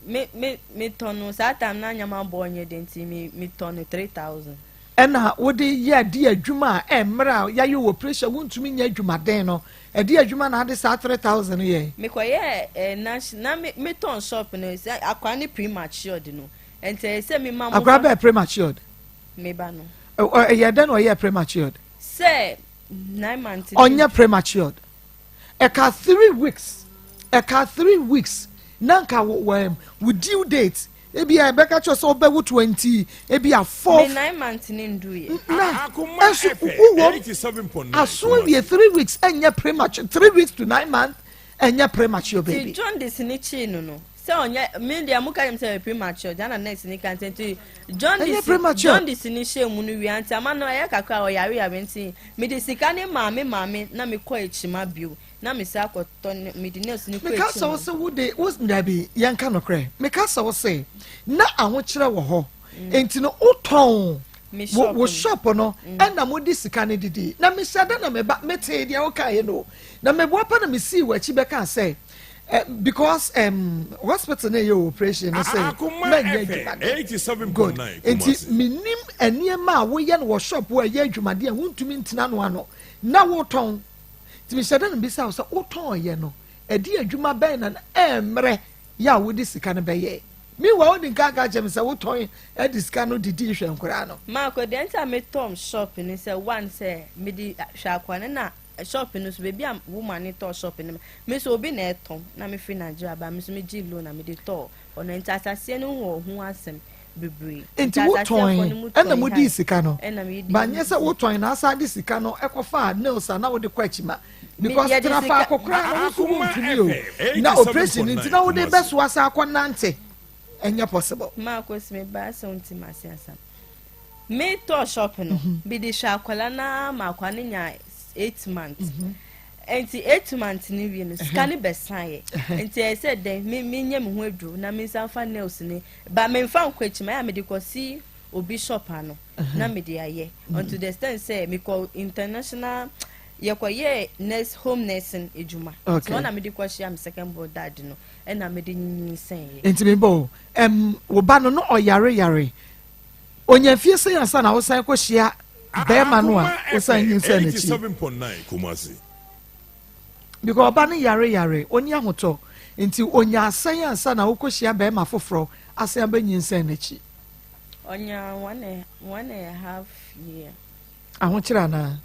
Me me me tɔn no saa time na nyama bɔ nyɛ de nti me me tɔn no 3000. Ɛna wode yɛ adi adwuma a ɛmmerɛ a yɛayɛ wɔ operation wontumi nyɛ adwumaden no ɛde adwuma na ade saa 3000 no yɛ. Mekɔyɛɛ eh, na na me metɔn shop no sɛ akwadaa no prematured no nti ɛyɛ sɛ mema mo. Akwadaa bɛɛ prematured. Me ba no. Ɛyɛ dɛn na ɔyɛɛ prematured? Sɛ 9 months. Ɔnyɛ prematured. Ɛka 3 weeks, ɛka 3 weeks na nka wo wo due date ebi a ɛbɛka kyerɛ sɛ ɔbɛwo 20 ebi a four. Me 9 months ni ndu yɛ. Na ɛnso wowɔ aso awie 3 weeks ɛnyɛ premature. 3 weeks to 9 months ɛnyɛ premature baby. Ti jaundice ni kyee no sɛ ɔnyɛ mi deɛ mo ka yɛm sɛ ɛyɛ premature jana nurse ni ka nti Ɛnyɛ jaundice premature. Jaundice ni hyɛ mu no wia nti ama no ɛyɛ kakra a ɔyare yare nti mi de sika ne maame maame na mi kɔ ekyima bio na mi sa akɔtɔ ne mi de nurse ni kɔ Meka sɛ wo ekyima. sɛ wode wo dabi, yɛnka nokorɛ. Meka sɛ wo sɛ na ahokyerɛ wɔ hɔ nti no wotɔn Me wo shop wo no. shop no ɛna mode sika no didi na mehyɛ da na meba metee deɛ wokaeɛ no na meboa pa na mesii w'akyi bɛkaa sɛ because hospital no ɛyɛ operation no sɛ Akoma mɛnyɛ FM adwumaden good 87.9 nti Kumasi. menim nneɛma a woyɛ no wɔ shop hɔ a ɛyɛ adwumaden a wontumi ntena no ano na wotɔn nti mehyɛ da no bisa wo sɛ wotɔn yɛ no ɛde adwuma bɛn na ɛmmerɛ yɛ a wode sika no bɛyɛ? Meanwhile wode nka ka kyerɛ me sɛ wotɔn ɛde sika no didi hwɛ nkoraa no. Maako deɛ nti a metɔn shop no sɛ one sɛ mede hwɛ akwadaa no na shop no so baabi a woman ne tɔɔ shop no me so obi na ɛtɔn na mefiri Nigeria ba me so megye loan na mede tɔɔ ɔno nti asaseɛ no wɔ ho asɛm bebree. Nti wotɔn ɛna mode sika no banyɛ sɛ wotɔn na asa de sika no ɛkɔfa nails a na wode kɔ akyima because tena faako koraa no woso wontumi o na operation nti na wode bɛso asa akɔ nante ɛnyɛ possible. Maako si me ba sɛ wonti ma ase asam me tɔɔ shop no bi de hwɛ akwadaa na ma akwadaa no nya 8 months nti 8 months no wie no sika no bɛsan yɛ nti ɛyɛ sɛ dɛn me me nye me ho aduro na me nsa fa nails ne ba me nfa nkɔ akyi ma yɛ a me de kɔ si obi shop ano na me de ayɛ unto the extent sɛ me kɔ international yɛkɔ yɛ nurse home nursing adwuma nti wɔn na me de kɔ hyia me second born dad no ɛna me de nyinsɛn yɛ. Nti mi bɔ wo ba no no ɔyare yare onya fie sɛ yansa na wosan kɔ hyia bɛrima no a wosan nyinsɛn n'akyi? 87.9 Kumasi. Because ɔba no yare yare oni ahotɔ nti onya asɛn ansa na wokɔ hyia bɛrima foforɔ asan abɛnyinsɛn n'akyi? Ɔnya 1.5 year. Ahokyerɛ anaa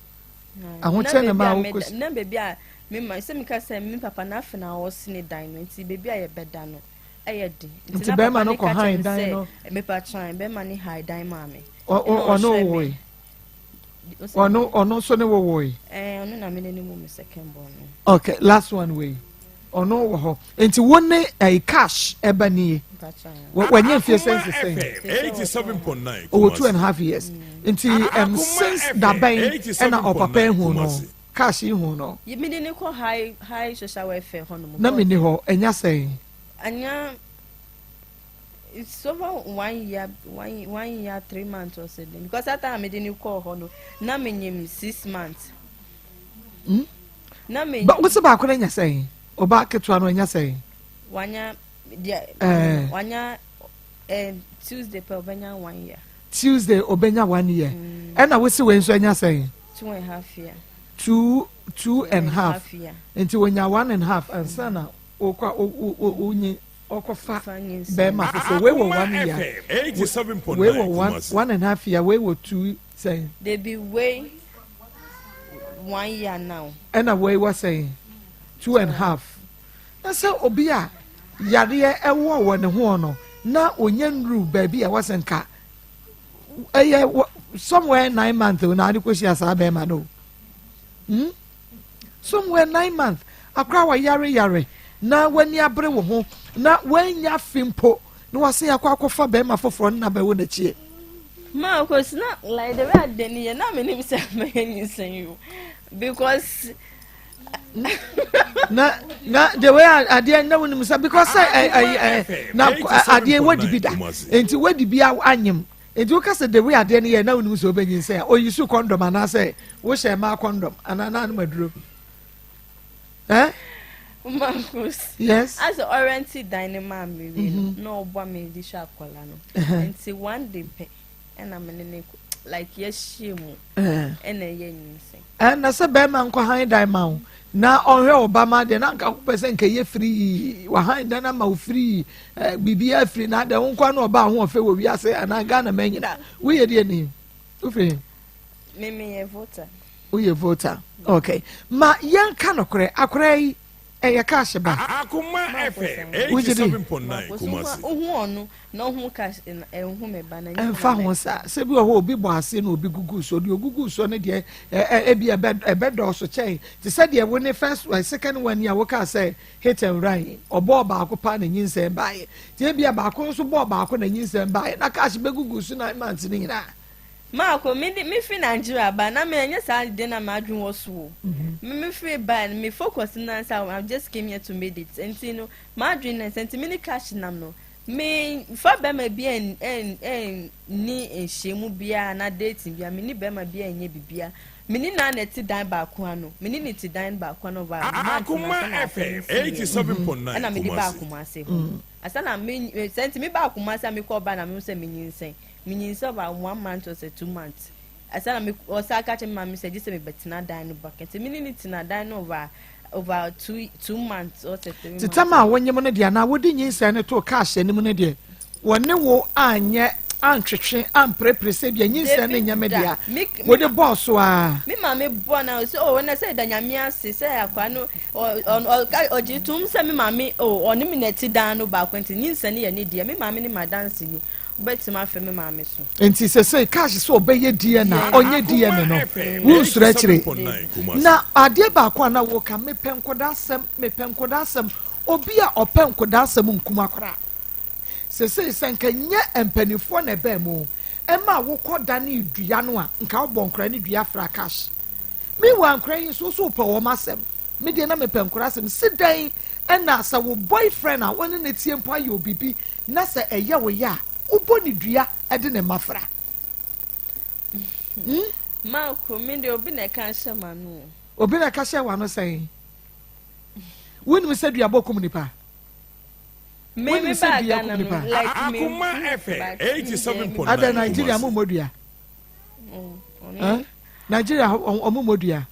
ahokyerɛ na ma wokɔ? Na beebi a me ma sɛ meka sɛ me papa n'afɛ na ɔsi ne dan no nti beebi a yɛbɛda no ɛyɛ den. Nti bɛrima no kɔ han dan no? Mepa kyan bɛrima ne han dan maa me. Ɔno woe? Ɔno nso ne wowoe? Ɛɛ, ɔno na me ne ne mu me second born no. Okay, last one wei ɔno wɔ hɔ nti wo ne ɛyi cash ɛba nie wɔnyɛ mfie sɛn sesɛn? 87.9 Ɔwɔ 2.5 years nti since dabɛn ɛna ɔpapa ehu no cash ihu no? Mi de ne kɔ high social welfare hɔ nom. Na mi ni hɔ ɛnya sɛn? Anya it's over one year, one year 3 months or something because that time mi de ne kɔ hɔ no na mi nyim 6 months. Na mi. Ba wosi baako na nya sɛn? Ɔba ketewa no nya sɛn? Wanya deɛ wanya Tuesday pɛ ɔbɛnya one year. Tuesday ɔbɛnya one year. Ɛna wosi wei nso anya sɛn? 2.5 year. Two and half nti wonya 1.5 ansa na okɔ onye ɔkɔfa bɛrima foforɔ. Wei wɔ one year, wei wɔ 1.5 year, wei wɔ two sɛn? Debi wei 1 year now. Ɛna wei wɔ sɛn? 2.5. Na sɛ obi a yareɛ ɛwɔ wɔ ne ho no na onye nuru baabi a wɔsɛ nka ɛyɛ somewhere 9 months na ade kɔhyia saa bɛrima no? Somewhere 9 months akora wayare yare na w'ani abere wo ho na wanya afe mpo na wasen akɔ akɔfa bɛrima foforɔ no na bɛwɔ n'akyi. Ma cause na like the way ade ni yɛ na me nim sɛ mɛyɛ nyinsɛn yi o, because Na the way adeɛ na wonim sɛ, because sɛ ɛ ɛ ɛ na adeɛ wadi bi da nti wadi bi anyim, nti woka sɛ the way adeɛ no yɛ na wonim sɛ wobɛnyinsɛn a, oyi so condom anaasɛ wohyɛ mmaa condom anaa na anom aduro ɛ? Marcus. Yes. Asɛ ɔrent dan ne maa mi wie no, na ɔboa mi de hwɛ akwadaa no, nti one day pɛ ɛna me ne ne like yɛahyia mu ɛna ɛyɛ nyinsɛn. Ɛna sɛ bɛrima nkɔ han dan ma wo na ɔhwɛ wo ba ma deɛ, na nka wopɛ sɛ nka yɛ firi wahan dan ama wo firi biribiara firi na deɛ wo nkwa na ɔba ho ɔfɛ wɔ wiase anaa Ghana ma nyinaa. Woyɛ deɛ ni wofiri? Me meyɛ voter. Woyɛ voter, okay. Ma yɛnka nokorɛ, akora yi ɛyɛ Cash ba? Akoma FM Wogye di? 87.9 Kumasi. Ohu ɔno na ohu Cash na ɛnhu me ba na. Ɛmfa ho saa sɛ bi wɔ hɔ, obi bɔ ase na obi gugu so deɛ, ogugu so no deɛ, ɛ ɛ ebi ɛbɛ ɛbɛdɔɔso kyɛn te sɛ deɛ wo ne first one, second one yi a wokaa sɛ hit and run yi, ɔbɔɔ baako paa na nyinsɛn baayɛ, te ebi a baako nso bɔɔ baako na nyinsɛn baayɛ na Cash bɛgugu so 9 months ne nyinaa. Maako, me de me fi Nigeria ba na me ɛnyɛ saa de na m'adwene wɔ so o. Me firi ba no, me focus na sɛ I just came here to made it, nti no m'adwene na sɛ nti me ne Cash nam no, me fa bɛrima bi ɛn ɛn ɛn ni nhyiamu biara na dating biara, me ne bɛrima bi ɛnyɛ bibia. Me ne na na ɛte dan baako ano, me ne ne te dan baako ano ba month Akoma na sɛ na asɛm FM si yɛ 87.9 ɛna me de ba Kumasi. Kumase hɔ asa na me sɛ nti me ba Kumase a, me kɔ ba na me hu sɛ me nyinsɛn, menyinsɛn about one month or sɛ 2 months asa na me ɔsa aka kyerɛ me maame sɛ gye sɛ mebɛtena dan no back, nti me ne ne tena dan no over 2 months or sɛ 3 months. Tetam a wonyem no deɛ anaa wode nyinsɛn no too Cash anim no deɛ, wɔne wo anyɛ antwetwe amprepre sɛ bia nyinsɛn no nyɛ me dea? Wode bɔɔ so a? Me maame bɔ na ɔsɛ o na sɛ da Nyame ase sɛ akwa no ɔgye tom sɛ me maame o ɔne me na ɛte dan no baako, nti nyinsɛn no yɛ ne deɛ. Me maame ne madanse ni, wobɛtumi afɛ me maame so. Nti sɛsɛ Cash sɛ ɔbɛyɛ DNA, ɔnyɛ DNA no, wonsuro akyire? 87.9 Kumasi. Na adeɛ baako a na woka, mepɛ nkɔdaa asɛm, mepɛ nkɔdaa asɛm, obi a ɔpɛ nkɔdaa asɛm nkum akora. Sɛsɛ sɛ nka nyɛ mpanimfoɔ na ɛbɛn mu ɛma wokɔ da ne dua no a, nka wobɔ nkora ne dua fra Cash. Meanwhile, nkora yi nso so wopɛ wɔn asɛm. Me deɛ na mepɛ nkora asɛm si dɛn? Ɛna sɛ wo boyfriend a wɔne ne tie mpo ayɛ obibi na sɛ ɛyɛ wo yɛ a, wobɔ ne dua ɛde ne ma fra? Maako, me deɛ obi na ɛka hyɛ ma no. Obi na ɛka hyɛ wa no sɛn? Wonim sɛ duabɔ kum nipa? Me Wonim me sɛ ba dua Ghana kum no nipa? like me Akoma FM 87.9 Ada Nigeria Kumasi. mo mmɔ dua? Ɔno. Eh? Nigeria hɔ, ɔmo mmɔ dua?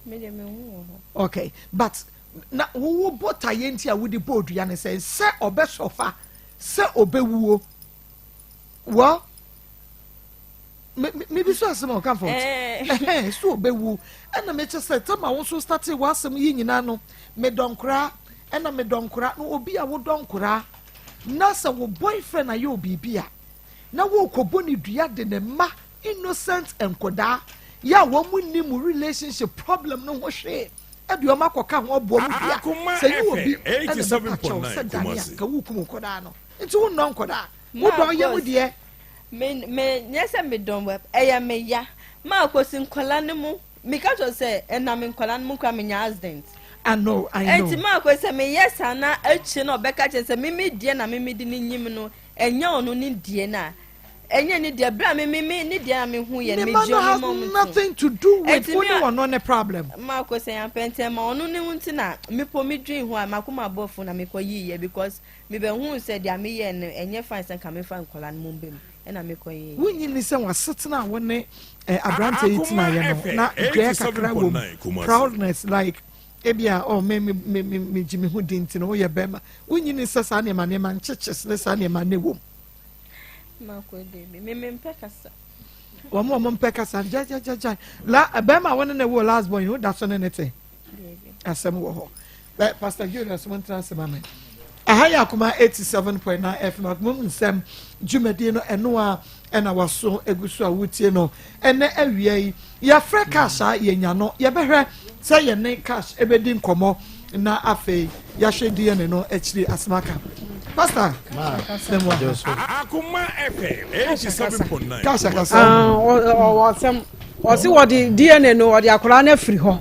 Me deɛ me hu wɔ hɔ. Okay, but na wowo botaeɛ nti a wode bɔɔ dua ne sɛ ɔbɛsɔfa sɛ ɔbɛwuo? Well, mebi so asɛm a ɔka fɔ Eh. so ɔbɛwu, ɛna mekyɛ sɛ tama wo nso starte w'asɛm yi nyinaa no, medɔ nkoraa, ɛna medɔ nkoraa na obi a wodɔ nkoraa na sɛ wo boyfriend ayɛ wo biribi a na wokɔbɔ ne dua de ne mma, innocent nkɔdaa yɛ a wɔn mu ni mu relationship problem no ho hwee, ɛde wɔn akɔka ho ɔboɔ mu dua. Akoma Sɛ yi wɔ bi FM ɛna bɛpa kyɛw 87.9 sɛ dane a Kumasi. ka wokum nkɔdaa no, nti wonnɔ nkɔdaa, wodɔ yɛ mu deɛ. Me me nyɛ sɛ me dɔn wɛ, ɛyɛ me ya maa kosi nkɔla no mu, meka kyerɛ sɛ ɛnam nkɔla no mu kora menya accident. I know, I know. Enti maa kosi sɛ meyɛ saa na akyire na ɔbɛka kyerɛ sɛ mimi deɛ na mimi de ne nyim no, ɛnyɛ ɔno ne deɛ, na ɛnyɛ ne deɛ bere a mimi me ne deɛ na mehu yɛ no. Ne ma megye no ɔno has ma ɔmo. nothing to do with Enti wo me ne wɔno ne problem. Maa kosi yɛn apɛntɛn ma ɔno ne ho nti na mepo medwen ho a makoma bɔfo na mekɔ yiyɛ, because mebɛhu sɛ deɛ meyɛ no ɛnyɛ fine sɛ nka mefa nkɔla no mu mbɛ mu ɛna mekɔ yiyɛ. Wonyi ni sɛ wasetena a wo ne aberante yi tenaeɛ no na dwɛɛ kakra wɔ mu? 87.9 Kumasi. Proudness, like ebia oh, me me me me me gye me ho di nti no woyɛ bɛrima. Wonyi ni sɛ saa nneɛma nkyekyees ne saa nneɛma ne wɔ mu? Makɔ debi me mempɛ kasa. Wɔn a wɔn mpɛ kasa, gyagyagyagyai la bɛrima a wɔne ne wo last born yi, wo da so ne ne te? Debi. Asɛm wɔ hɔ. Ɛ Pastor Julius, mo ntena ase ma me. Aha yɛ Akoma 87.9 FM, Akoma mu nsɛm dwumadie no ɛno a ɛna waso egu so a wotie no. Ɛnɛ awia yi, yɛafrɛ Cash a yɛnya no, yɛbɛhwɛ sɛ yɛne Cash ɛbɛdi nkɔmmɔ na afei yɛahwɛ DNA no akyiri asɛm aka. Pastor, ne mu aha. Akoma FM 87.9 Cash akasa. Ɔwɔ asɛm. Ɔse wɔde DNA no wɔde akwadaa no afiri hɔ.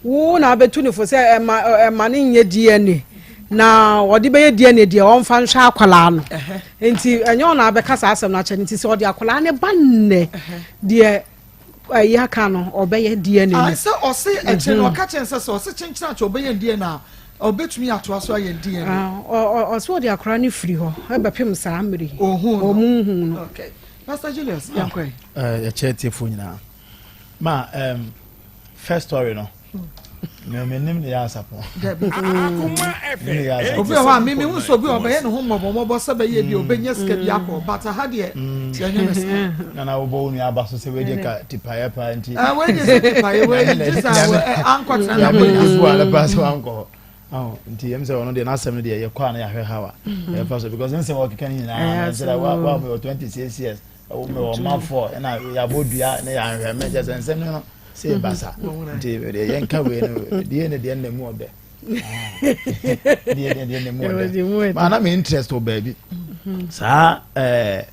Wo na abɛtu ne fo sɛ ɛma ɛma no nyɛ DNA na ɔde bɛyɛ DNA deɛ ɔmfa nhwɛ akwadaa no. Nti ɛnyɛ ɔna abɛka saa asɛm no akyɛ no nti sɛ ɔde akwadaa no ba nnɛ deɛ ɛyi aka no ɔbɛyɛ DNA no. Ah, sɛ ɔse ɛkyɛ no ɔka kyɛn sɛ sɛ ɔse kyenkyen akyɛ ɔbɛyɛ DNA a ɔbɛtumi atoa so ayɛ DNA. Ah, ɔse ɔde akwadaa no firi hɔ ɛbɛpem saa mmere yi. Ɔhu no. Ɔmu hu no. Okay. Pastor Julius, yɛnkɔ yi. Yɛkyɛ atiefoɔ nyinaa. Ma um, first story no. Menim ne yɛ asapɔn. Obi wɔ hɔ a mimi hu sɛ obi ɔbɛyɛ ne ho mmɔbɔmmɔbɔ sɛ bɛyɛ bi ɔbɛnya sika bi akɔ but ha deɛ yɛnyɛ ne sika. Nana wobɔ wo nua aba so sɛ wei deɛ ka tipaeɛ paa nti. Wei deɛ sɛ tipaeɛ wei gye sɛ ankɔtena na bɔ nya. Bu ale paa sɛ wankɔ hɔ. Nti yɛm sɛ ɔno deɛ n'asɛm no deɛ yɛkɔ a na yɛahwɛ how a yɛfa so because nsɛm a ɔkeka no nyinaa sɛ wa wa mewɔ 26 years mewɔ ɔmanfoɔ ɛna yɛabɔ dua na yɛanhwɛ me kyɛ sɛ nsɛm no sɛ yɛ basa nti deɛ yɛnka wei no deɛ ne deɛ nna mu ɔdɛ deɛ ne deɛ nna mu ɔdɛ maa na me interest wɔ baabi saa ɛɛ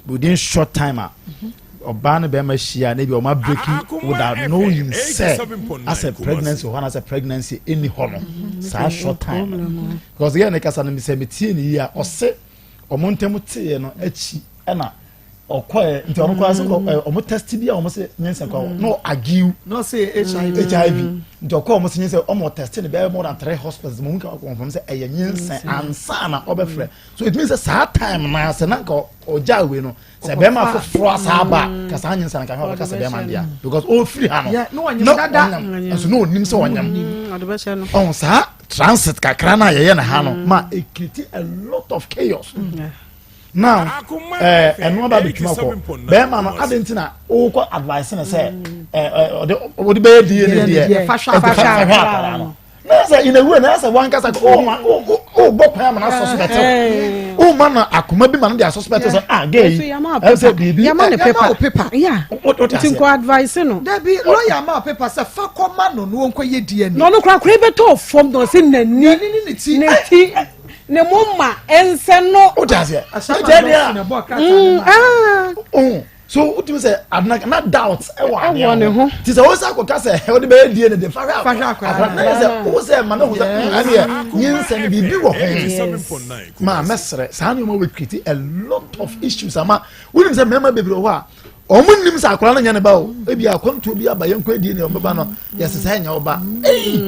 within short time a ɔbaa ne bɛrima hyia na ebi ɔma breaking without knowing sɛ asɛ pregnancy wɔ hɔ anasɛ pregnancy ɛni hɔ no saa short time no because yɛn ne kasa no sɛ metie ne yie a ɔse ɔmo ntɛm teeɛ no akyi ɛna ɔkɔɛ nti ɔno koraa sɛ ɔmo test bi a ɔmo sɛ nyinsɛn kɔ no agiw na ɔsɛ hiv hiv nti ɔkɔ ɔmo sɛ nyinsɛn ɔmo test ne bɛyɛ more than three hospitals mo nka confirm sɛ ɛyɛ nyinsɛn ansa na ɔbɛfrɛ so it means sɛ saa time na sɛ nanka ɔgya awie no sɛ bɛrima foforɔ asa aba ka saa nyinsɛn nka hwɛ ɔbɛka sɛ bɛrima deɛ because ɔfiri ha no na ɔnyam nso na ɔnim sɛ ɔnyam ɔho saa transit kakra no a yɛyɛ no ha no ma ɛkriti a lot of chaos mm. now ɛno aba bɛtwuma kɔ bɛrima no ade nti na wokɔ advice no sɛ ɔde ɔde bɛyɛ die ne deɛ ɛfa hwɛ akwadaa no na sɛ in a way na sɛ wankasa wobɔ kwan ama no asuspect woma no akoma bi ma no de asuspect sɛ ah gay yi ɛsɛ biribi yɛma no paper nti nkɔ advice no dabi lawyer ma paper sɛ fa kɔma no no wɔnkɔ yɛ DNA na ɔno koraa koraa bɛtɔ fam na ɔsɛ n'ani n'ani ne ti ne ti ne mo ma ɛnsɛ no wote aseɛ ɛkyɛ deɛ a so wotumi sɛ adena na doubt ɛwɔ adeɛ ne ho ti sɛ wosa akɔka sɛ wode bɛyɛ die ne de fahwɛ akora na yɛ sɛ wo sɛ ma ne ho sɛ ɛneɛ nyinsɛ no biribi wɔ ho ma mɛserɛ saa nneɛma wɔ create a lot of issues ama wonim sɛ mmarima bebree wɔ hɔ a wɔn nim sɛ akwadaa no nyɛ ne ba o ebi akwantuo bi aba yɛn kɔ edi ne ɔbɛba no yɛsɛ sɛ ɛnyɛ ɔba eyi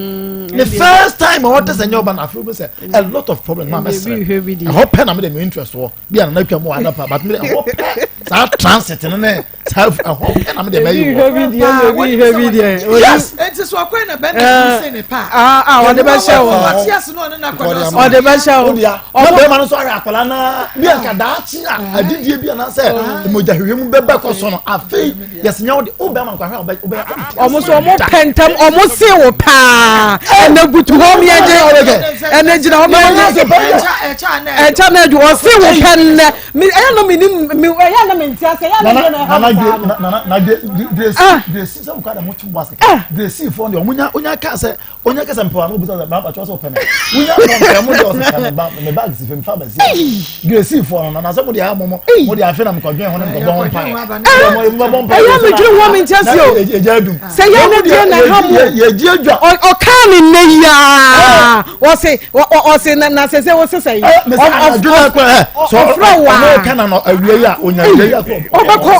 ne first time a wɔte sɛ ɛnyɛ ɔba na afei sɛ a lot of problems maa mɛsrɛ ɛhɔ pɛ na mi de mi interest wɔ bi a nana atwa mu wɔ adapa but mi de ɛhɔ pɛ saa transit no ne saa ɛhɔ pɛ na mi de mɛyi wɔ. yes eti so akɔyɛ na bɛn na ɛsi ne pa. aa ɔde bɛ hyɛ o ɔte ase na ɔne na akɔda ɔde bɛ hyɛ o ɔde bɛrima no nso ayɛ akwadaa naa bi a nka daakye a adidie bi anaasɛ mogya hwehwɛ mu bɛbɛ kɔ so no afei yɛsɛ nya wode wo bɛrima nkɔhwɛ a wobɛyɛ ɔmo so ɔmo pɛ ntɛm ɔmo se wo paa ɛnɛ butu hɔ miɛgye ɛnɛ gyina hɔ miɛgye ɛkyɛ na adwo ɔse wo pɛ nnɛ ɛyɛ no mi ni mi ɛyɛ no mi nti ase ɛyɛ no mi na ɛha mi saa no. nana na grace grace sɛ wokɔ ada mo to bo ase grace fɔ deɛ ɔmo nya onya kaa sɛ Onya kasa mpewa no obisa sɛ ba kyerɛ sɛ ɔpɛ me. Wonya kɔ mpɛ mo deɛ ɔsɛ pɛ me ba me bag si fam fa ba si. Grace fo no na sɛ mo deɛ mo mo mo deɛ afe na mekɔdwen ho ne mekɔbɔ ho mpaeɛ. Ɛyɛ me dwene ho me nti ase o. Sɛ yɛ ne deɛ na ɛha mo. Yɛgye adwa. Ɔkaa ne nnɛ yi aa. Ɔse ɔse na na sɛ sɛ wo sesa yi. Ɔfrɛ wo a. Ɔno ka na no awia yi a onya awia yi akɔ. Ɔbɛkɔ.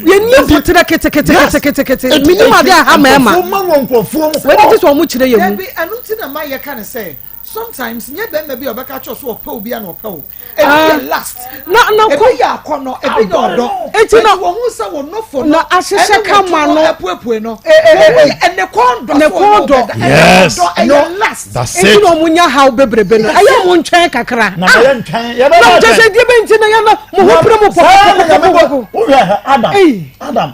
Yɛnni mpoterɛ keteketeketekete. Menim ade a ɛha mmarima. Nkurɔfoɔ ma wɔ nkurɔfoɔ mu. Wei de gye sɛ wɔn kyerɛ yɛn mu. Dabi, ɛno nti na ma yɛka no sɛ sometimes nyɛ bɛrima bi a ɔbɛka kyerɛ sɛ ɔpɛ obi a na ɔpɛ wo. Ebi yɛ lust. Na na ko. Ebi yɛ akɔnɔ, ebi yɛ ɔdɔ. Eti na wɔn ho sɛ wɔn nofo no. Na ahyehyɛ kama no. Ɛne wɔn apuepue no. Wɔn yɛ ne kɔn dɔ. Ne kɔn dɔ. Yes. Ɛyɛ ɔdɔ, ɛyɛ lust. That's it. Eti na wɔn nya haw bebrebe no. Ɛyɛ wɔn ntwɛn kakra. Na yɛ ntwɛn. Yɛ bɛ Na kyɛ sɛ deɛ bɛ nti na yɛ na mo ho pere mo pɔpɔpɔpɔpɔ. Wohwɛ Adam. Adam.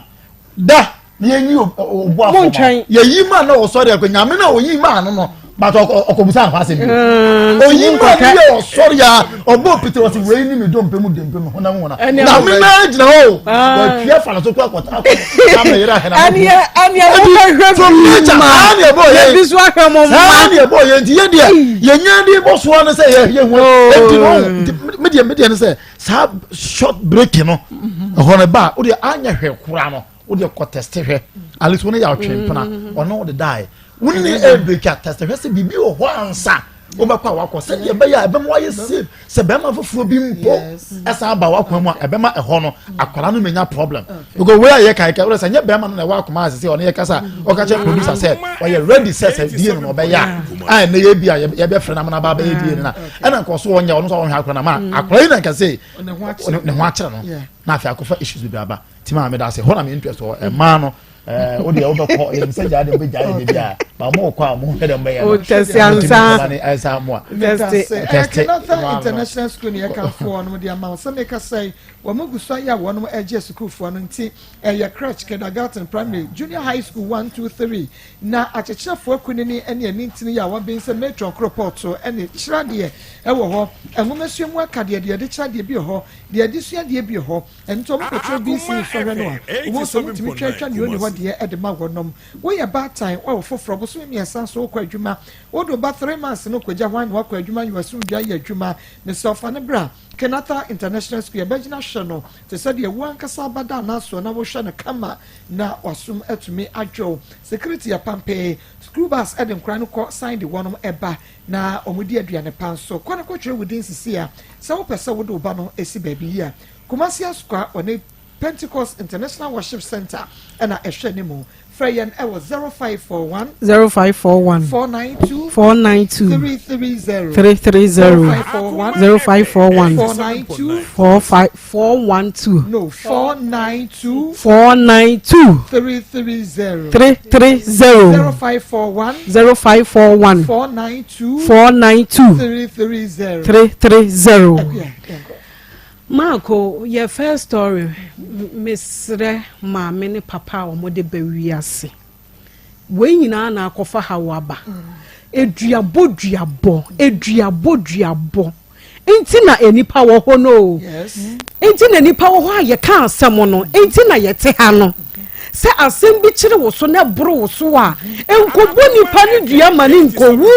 Da. Na yɛnyi obu afɔ ma. Montwɛn. Yɛyi maa na ɔsɔre akɔ nyame na oyi maa no no. But ɔkɔbusa ahɔ asɛm bi. Oyi mu a ne yɛ ɔsɔre a ɔbɔ pete ɔsi wei ni mi dompe mu dompe mu honam honam. Na mi na gyina hɔ o. Wɔtwi afa na so kɔ akɔta akɔ. Na mi yɛrɛ ahɛn Ɛneɛ ɛneɛ mo kɔ hwɛ bi ma. Saa ni ɛbɔ yɛ. Ebi so ahwɛ mo ma. Saa ni ɛbɔ yɛ nti yɛ deɛ yɛ nya de bɔ soɔ no sɛ yɛ yɛ hu. Eti no mi deɛ mi deɛ no sɛ saa short break no ɛhɔ no ba o deɛ anya hwɛ kora no. Wo deɛ kɔ tɛste hwɛ. At least wo ne yɛ ɔtwe mpena. Ɔno wo de daeɛ. Wo ne ɛbreki a tɛste hwɛ sɛ biribi wɔ hɔ ansa wobɛkɔ a wakɔ sɛdeɛ ɛbɛyɛ a ɛbɛma wayɛ safe sɛ bɛrima foforɔ bi mpo ɛsan ba wakwan mu a ɛbɛma ɛhɔ no akwadaa no menya problem because wei a yɛ kan kɛ sɛ nyɛ bɛrima no na ɛwɔ akoma ase sɛ ɔne yɛ kasa ɔka kyerɛ producer sɛ ɔyɛ ready sɛ sɛ die no na ɔbɛyɛ a a ɛnɛ yɛ bi a yɛbɛfrɛ no amana ba bɛyɛ die no na ɛna nkɔ so ɔnyɛ ɔno nso ɔhwɛ akwadaa no ma akwadaa yi na nkɛse ne ho akyerɛ no na afei akɔfa issues bebree aba ti maa mi da ase hɔ na mi interest wɔ ɛmaa no ɛɛ o deɛ wobɛkɔ yɛn sɛ gyaa de mo bɛ gyaa de bi a ba mo kɔ a mo hwɛ dɛ mo bɛyɛ no o tɛsi ansa ɛsa mo a tɛsi tɛsi Kenatha International School ni ɛka foɔ no de ama sɛ meka sɛ wɔn gu so ayɛ a wɔn ɛgye sukuufoɔ no nti ɛyɛ crèche kindergarten primary junior high school 1 2 3 na akyekyerɛfoɔ akunini ɛne ɛne ntini yɛ a wɔabɛn sɛ matron koropɔɔto ɛne kyerɛdeɛ ɛwɔ hɔ nwomasua mu akadeɛ deɛ ɛde kyerɛdeɛ bi wɔ hɔ deɛ ɛde suadeɛ bi wɔ hɔ. Ɛno nti wɔkɔtwerɛ BC nsɔhwɛ no a, wɔn nso wɔtumi twatwa nea ɔnni hɔ deɛ de ma wɔnom. Woyɛ baatan, woawo foforɔ, bosome mmiɛnsa nso wokɔ adwuma, wode wo ba three months no kɔgya hwan na wakɔ adwuma Nwoasomdwoeɛ ayɛ adwuma. Mesrɛ wo fa no bra Kenatha International School, yɛbɛgyina hwɛ no te sɛ deɛ wo ankasa aba da anaa soɔ na wohwɛ no kama na w'asom atumi adwo wo. Security yɛ pampee, school bus de nkwadaa no kɔ san de wɔnom ba na wɔdi aduane pa nso. Kɔ na kɔtwerɛ wo din sisi a sɛ wopɛ sɛ wode wo ba no si baabi yie a. Kumasi Asukwa ɔne Pentecost International Worship Centre na ɛhwɛ ne mu. Frɛ yɛn wɔ 0541. 0541. 492. 492. 330. 330. 0541. 0541. 492. 45 412. No, 492. 492. 330. 330. 0541. 0541. 492. 492. 330. 330. Yeah, yeah. Marko, yɛ first story, mesrɛ maame ne papa a wɔde ba wiase. Wei nyinaa na akɔfa haw aba. Eduabɔ duabɔ, eduabɔ duabɔ. Nti na enipa wɔ hɔ no o. Nti na nipa wɔ hɔ a yɛka asɛm no, nti na yɛte ha no. Sɛ asɛm bi kyere wo so na ɛboro wo so a, nkɔbɔ nipa no dua ma ne nkɔwu.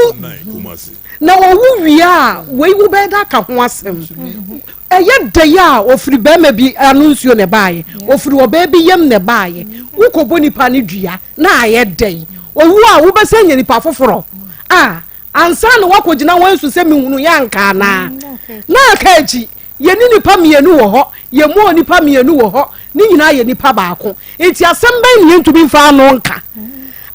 Na ɔwu wie a, wei wobɛyɛ dɛ aka ho asɛm. Ɛyɛ dɛ a ɔfiri barima bi ano nsuo na ɛbaeɛ, ɔfiri ɔbaa bi yam na ɛbaeɛ. Wokɔbɔ nipa no dua na ayɛ dɛn? Ɔwu a wobɛsɛ anya nipa foforɔ a ansa na woakɔgyina hɔ asu sɛ mehunu yɛ anka anaa? Na aka akyi. Yɛne nnipa mmienu wɔ hɔ, yɛmmɔɔ nnipa mmienu wɔ hɔ, ne nyinaa yɛ nnipa baako. Enti asɛm bɛn na yɛntumi mfa ano nka?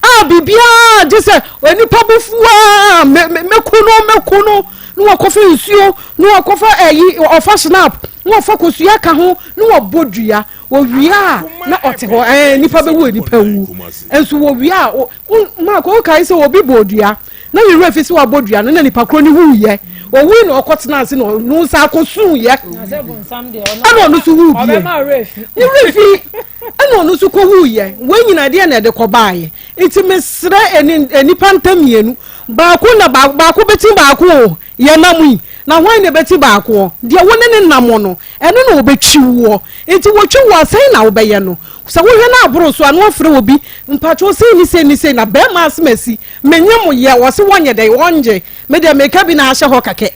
A biribiara gye sɛ nnipa bo fu a mɛku no mɛku no na wakɔfa nsuo na wakɔfa ɛyi ɔfa snap na wafa kosua ka ho na wabɔ dua wɔwie a na ɔte hɔ ɛɛ nipa bɛwu nipa wu nso wɔwie a maako wokae sɛ obi bɔ dua Na ne werɛ fi sɛ wabɔ dua no na nipa korɔ no wuiɛ. Owui na ɔkɔtena ase na ɔno nsa akɔsuiɛ. Ɛna ɔno nso wuu bie. Ne werɛ fi ɛna ɔno nso kɔwuiɛ. Wei nyina deɛ na ɛde kɔbaeɛ. Nti mesrɛ nnipa ntam mmienu. Baako na baako bɛti baako o. Yɛnam yi. Na hwan na ɛbɛti baakoɔ? Deɛ wo ne ne nam no, ɛno na ɔbɛtwi woɔ. Nti wɔtwi wo a, sɛn na wobɛyɛ no? Sɛ wohwɛ no aboro so a, na wafrɛ obi, mpakyɛw sei ne sei ne sei na bɛrima asɛm asi. Menye mo yɛ, wɔse wɔnyɛ dɛn, wɔngye. Me deɛ meka bi na ahyɛ hɔ kɛkɛ.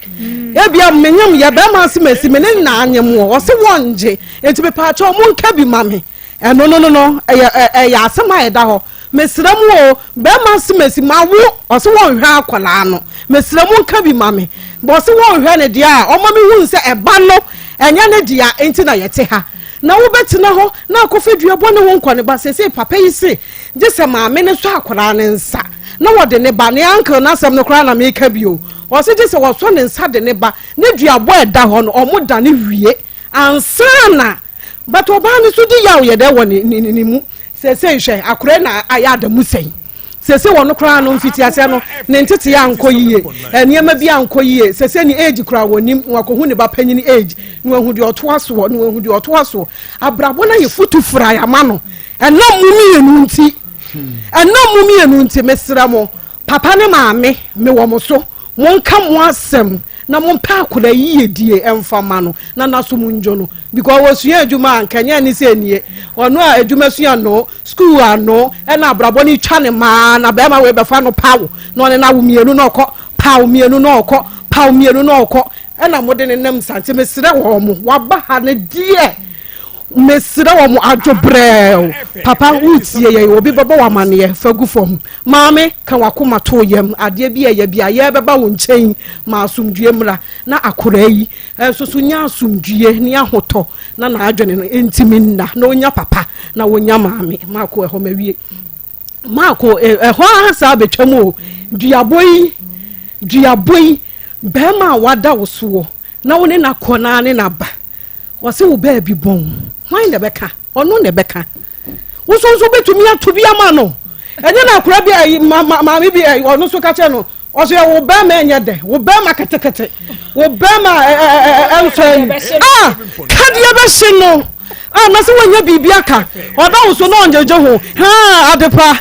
Ebia menye mo yɛ, bɛrima asɛm asi, me ne na anye mo, wɔse wɔngye. Nti mepaakyɛw monka bi ma me. Ɛno no no no, ɛyɛ ɛyɛ asɛm a ɛda hɔ. Mesrɛ mo o, bɛrima asɛm asi, mawo, ɔse wɔnhwɛ akwadaa no. Mesrɛ mo nka bi ma me. Ɔse wɔnhwɛ ne deɛ a, ɔma me hunu sɛ ɛba no, ɛnyɛ ne dea nti na yɛte ha. Na wobɛtena hɔ na akɔfa dua bɔ ne ho nkɔ ne ba. Seesei papa yi se gye sɛ maame no sɔ akwadaa no nsa na wɔde ne ba, ne uncle no asɛm no koraa na meka bi o, ɔse gye sɛ wɔsɔ ne nsa de ne ba, ne duabɔ a ɛda hɔ no wɔn dane wie ansa na, but ɔbaa no nso di yaw yɛ dɛ wɔ ne ne ne mu. Seesei hwɛ akwadaa na ayɛ adamu sɛn. Seesei ɔno koraa no mfitiaseɛ no ne nteteɛ ankɔ yie, nneɛma bi ankɔ yie. Seesei ne age koraa wɔnim, na wakɔhu ne ba panyin age, na wahu deɛ ɔtoa soɔ, na wahu deɛ ɔtoa soɔ. Abrabɔ no ayɛ futu furae ama no. Ɛnam mo mmienu nti, ɛnam mo mmienu nti, mesrɛ mo. Papa ne maame, mewɔ mo so. Monka mo asɛm na mompɛ akwadaa yiyedie mfa ma no na n'asom ndwo no because ɔsua adwuma a nka ɛnyɛ ne sɛ nie ɔno a adwuma sua no school ano ɛna abrabɔ no twa ne maa na bɛrima wei bɛfa no paw na ɔne no awo mmienu na ɔkɔ paw mmienu na ɔkɔ paw mmienu na ɔkɔ ɛna mode ne nam sante mesrɛ wɔn mo waba ha no deɛ Mesrɛ wɔn adwo brɛɛw. Papa woretie yɛn, obi bɛbɔ wo amaneɛ, fa gu fam. Maame, ka w'akoma to wo yam, adeɛ bi a ɛyɛ bi a yɛrebɛba wo nkyɛn ma asomdwoeɛ mmra, na akoraa yi nso so nya asomdwoeɛ ne ahotɔ na n'adwene no ntumi nna, na ɔnya papa na ɔnya maame. Maako, ɛhɔ mawie. Maako, ɛhɔ ara saa bɛtwam o. Duabɔ yi, duabɔ yi, bɛrima a wada wo soɔ na wo ne no akɔ na ne no aba. Wɔse wo baabi bɔn, hwan na ɛbɛka? Ɔno na ɛbɛka. Wo nso nso wobɛtumi ato bi ama no. Ɛnyɛ na akora bi ayi ma ma maame bi ayi ɔno nso ka kyerɛ no ɔso yɛ wo bɛrima ɛnyɛ dɛ wo bɛrima ketekete wo bɛrima ɛnsɔ ani ah kadeɛ bɛhye no ah na sɛ wɔnyɛ biribi aka ɔda wo so na ɔngyegye ho ha adepa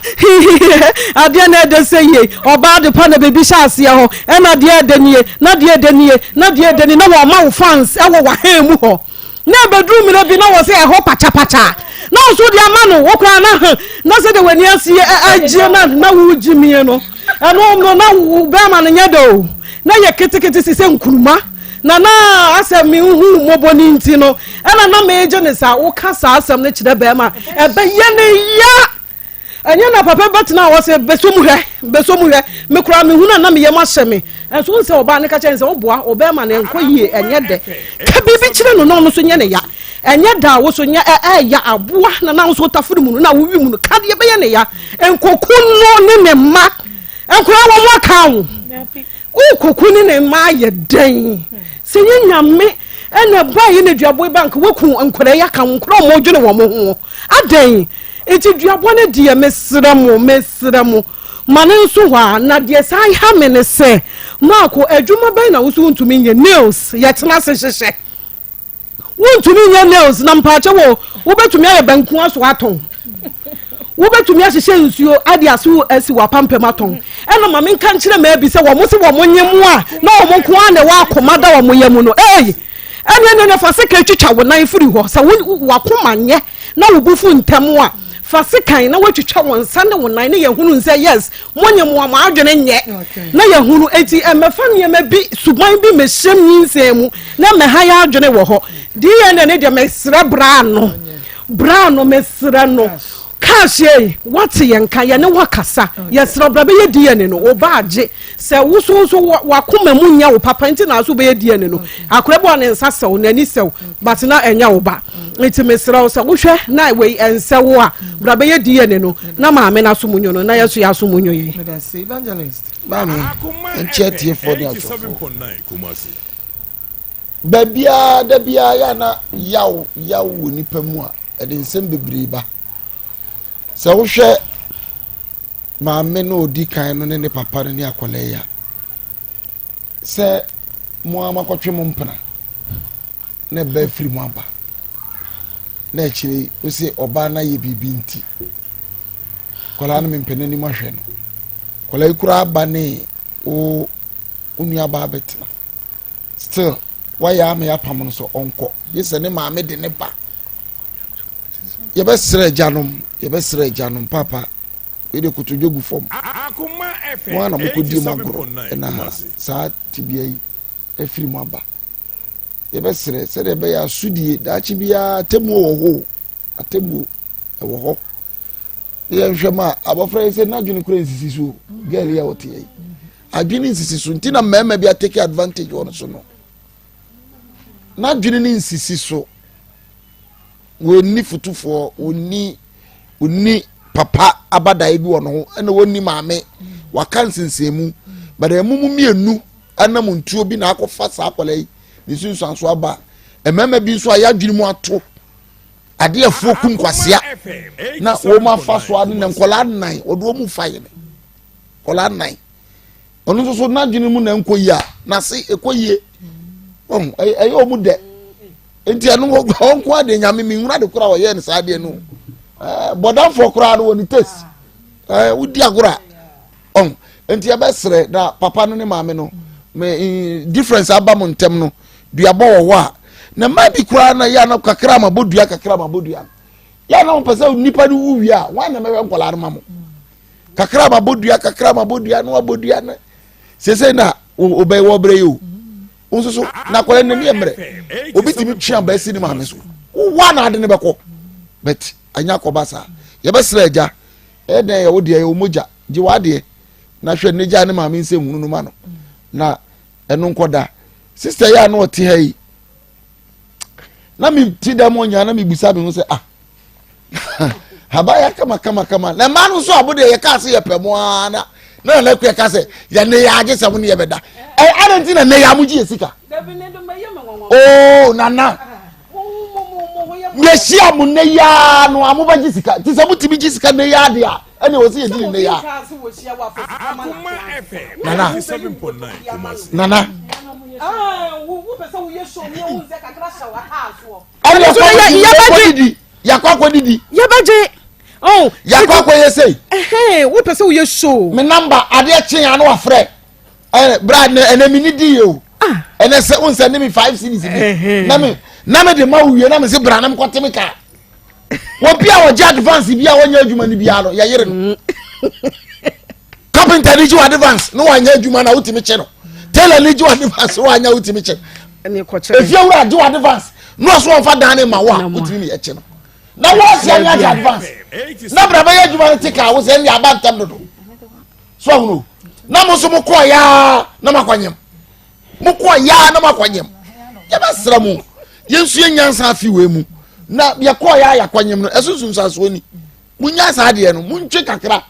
adeɛ na ɛdɛ sɛ yie ɔbaa adepa na baabi hyɛ aseɛ hɔ ɛna adeɛ ɛdɛ nie na deɛ ɛdɛ nie na deɛ ɛdɛ nie na wɔma wo fans ɛwɔ w'ahan mu hɔ na ɛbɛduru mmerɛ bi na wɔ sɛ ɛhɔ pakyapakya na wo so de ama no wo koraa na ha na sɛ de w'ani aseɛ agye na na wogye mie no ɛno no na wo bɛrima no nyɛ dɛ o na yɛ ketekete si sɛ nkuruma na na asɛ mehu mmɔbɔ no nti no ɛna na megye ne saa woka saa asɛm no kyerɛ bɛrima ɛbɛyɛ ne ya Ɛnyɛ na papa bɛtena hɔ sɛ bɛsɔ mu hwɛ, bɛsɔ mu hwɛ. Me koraa mehunu a na me yam ahyɛ me. Ɛnso wohu sɛ ɔbaa no ka kyerɛ no sɛ woboa ɔbɛrima no ɛnkɔ yie, ɛnyɛ dɛ. Ka biribi kyerɛ no na ɔno nso nyɛ ne ya. Ɛnyɛ da a wo so nyɛ ɛɛya aboa na na wo nso wotafere mu no na wowi mu no. Ka deɛ ɛbɛyɛ ne ya. Nkoku no ne ne mma. Nkoraa wɔn aka wo. Wokoku ne ne mma ayɛ dɛn? Sɛ nyɛ Nyame ɛna ɛbaeɛ na duaboe ba nka woaku nkwadaa yi aka ho, nkwadaa a wɔdwene wɔn ho. Adɛn? Nti duabɔ no deɛ mesrɛ mo, mesrɛ mo, ma no nso hɔ a. Na deɛ san ha me ne sɛ, Marko, adwuma bɛn na wo so wontumi nyɛ? Nails, yɛtena ase hyehyɛ. Wontumi nyɛ nails na mpaakyɛ wɔ, wobɛtumi ayɛ banku aso atɔn. Wobɛtumi ahyehyɛ nsuo ade aso asi w'apampam atɔn. Ɛna ma menka nkyerɛ maa bi sɛ wɔn se wɔn nye mo a na wɔn nko ara na ɛwɔ akoma da wɔn yam no. Ei! Ɛne ɛne ɛne fa sekan twitwa wo nan firi hɔ sɛ wo w'akoma nyɛ na wo bo fu ntɛm a, fa sekan na woatwitwa wo nsa ne wo nan ne yɛhunu sɛ yes, monye mo a mo adwene nyɛ na yɛhunu. Enti ɛmmɛfa nneɛma bi, suban bi mmɛhyɛm nyinsɛn mu na mmɛha yɛn adwene wɔ hɔ. DNA ne deɛ mesrɛ bra no, bra no mesrɛ no. Cash ei, woate yɛn nka, yɛne wo akasa, yɛsrɛ wo bra bɛyɛ DNA no, wo ba agye. Sɛ wo so nso w'akoma mu nyɛ wo papa nti na so bɛyɛ DNA no. Akora bi wɔ ne nsa sɛw, n'ani sɛw, but na ɛnyɛ wo ba. Nti mesrɛ wo sɛ wohwɛ na wei ɛnsɛ wo a, bra bɛyɛ DNA no na maame no aso mu nyo no na yɛso yɛ aso mu nyo yɛn. Maame, nkyɛ atiefoɔ ne ahwɛfoɔ. Baabiara, da biara yɛ ana yaw yaw wɔ nipa mu a, ɛde nsɛm bebree ba. Sɛ wohwɛ maame no ɔdi kan no ne ne papa no ne akwadaa yi a, sɛ mo ara moakɔtwe mo mpena na ɛba afiri mo aba na akyire yi wo se ɔbaa no ayɛ biribi nti akwadaa no mempɛ n'anim ahwɛ no akwadaa yi koraa aba ne wo wo nuabaa bɛtena still wayɛ ama yɛapam no sɛ ɔnkɔ gye sɛ ne maame de ne ba yɛbɛsrɛ agyanom yɛbɛsrɛ agyanom papa wei de kotodwe gu fam mo ara na mokɔdi mu agorɔ ɛna saa tebea yi afiri mu aba yɛbɛsrɛ sɛdeɛ ɛbɛyɛ asodie daakye biara atemmuo wɔ hɔ atemmuo ɛwɔ hɔ ne yɛnhwɛ ma abɔfra yi sɛ n'adwene kura nsisi so gɛl yi a ɔte yi adwene nsisi so nti na mmarima bi atake advantage wɔ no so no n'adwene ne nsisi so wɔnni fotofoɔ wɔnni wɔnni papa abadaeɛ bi wɔ ne ho ɛna wɔnni maame waka nsensɛnmu but ɛmu mu mmienu ɛnam ntuo bi na akɔfa saa akwadaa yi ne nsunsuanso aba mmarima bi nso a yɛadwene mu ato adeɛfoɔ kum kwasea na wɔn afa so ano na nkwadaa nnan wɔde wɔn mu fa yɛ nkwadaa nnan. Ɔno nso so n'adwene mu na nkɔ yie a n'ase ɛkɔ yie ɔho ɛyɛ ɔmo dɛ nti ɛno ɔnko adeɛ nyame mi nwura de koraa ɔyɛ no saa adeɛ no ɛɛ bɔdanfoɔ koraa no wɔ ne taste ɛɛ wodi agorɔ a ɔho. Nti yɛbɛsrɛ na papa no ne maame no me difference aba mo ntɛm no duabɔ wɔ hɔ a na mmaa bi koraa na yɛ ana kakra ma bɔ dua kakra ma bɔ dua yɛ ana wɔn pɛ sɛ nipa no wu wie a wɔn ana mɛhwɛ nkwadaa no ma mo kakra ma bɔ dua kakra ma bɔ dua na wabɔ dua no sese na ɔbɛn wɔ brɛ yi o nso so na akwadaa no n'ani yɛ mmerɛ obi tumi twe aba si ne maame so wa na ade no bɛkɔ but anya akɔba saa yɛbɛsrɛ agya ɛyɛ dɛn yɛ wo deɛ yɛ wo mogya gye w'adeɛ na hwɛ ne gya ne maame nsɛm hunu no ma no na ɛno nkɔda sista yi a na ɔte ha yi na mi ti dɛm ɔnya na mi bisa mi ho sɛ ah abaya kama kama kama na mmaa no nso abo deɛ yɛ kaa se yɛ pɛ mo ara na na nana kua ka sɛ yɛ ne yɛ agye sɛ mo ne yɛ bɛda ɛ adan ti na ne yɛ amogye yɛ sika oo nana yɛhyia mo nnɛ yi ara no a mobɛgye sika nti sɛ motumi gye sika nnɛ yi ara deɛ a ɛne wɔ sɛ yɛgye ne nnɛ yi ara nana nana ɛne yɛkɔ yɛakɔ akɔdidi yɛbɛgye oh yɛakɔ akɔyɛ sei wopɛ sɛ woyɛ show me namba adeɛ kye ano afrɛ ɛɛ bra ɛnɛ ɛnɛ mi ni di yɛ o ah. ɛnɛ sɛ o nsɛ ne mi five series bi na mi na mi de ma wo wie na mi se bra na mi kɔ te mi kaa obi a ɔgye advance bi a wɔnyɛ adwuma no biara no yɛyere no mm. carpenter ni gye wɔ advance na wanyɛ adwuma na wotumi kye no tailor ni gye wɔ advance na wanyɛ wotumi kye no efiewura gye wɔ advance na ɔso wɔnfa dan ne ma wo a wotumi ne yɛ kye no na wɔasi ani agye advance na bra bɛyɛ adwuma no te kaa wo sɛ ɛnde aba ntɛm dodo. So ahunu na mo nso mo kɔɔ yaa na mo akɔnyem mo kɔɔ yaa na mo akɔnyem yɛbɛsrɛ mo yɛnsu yɛ nyansa afi wei mu na yɛkɔɔ yaa yɛakɔnyem no ɛso nsunsuansoɔ ni munya saa adeɛ no montwe kakra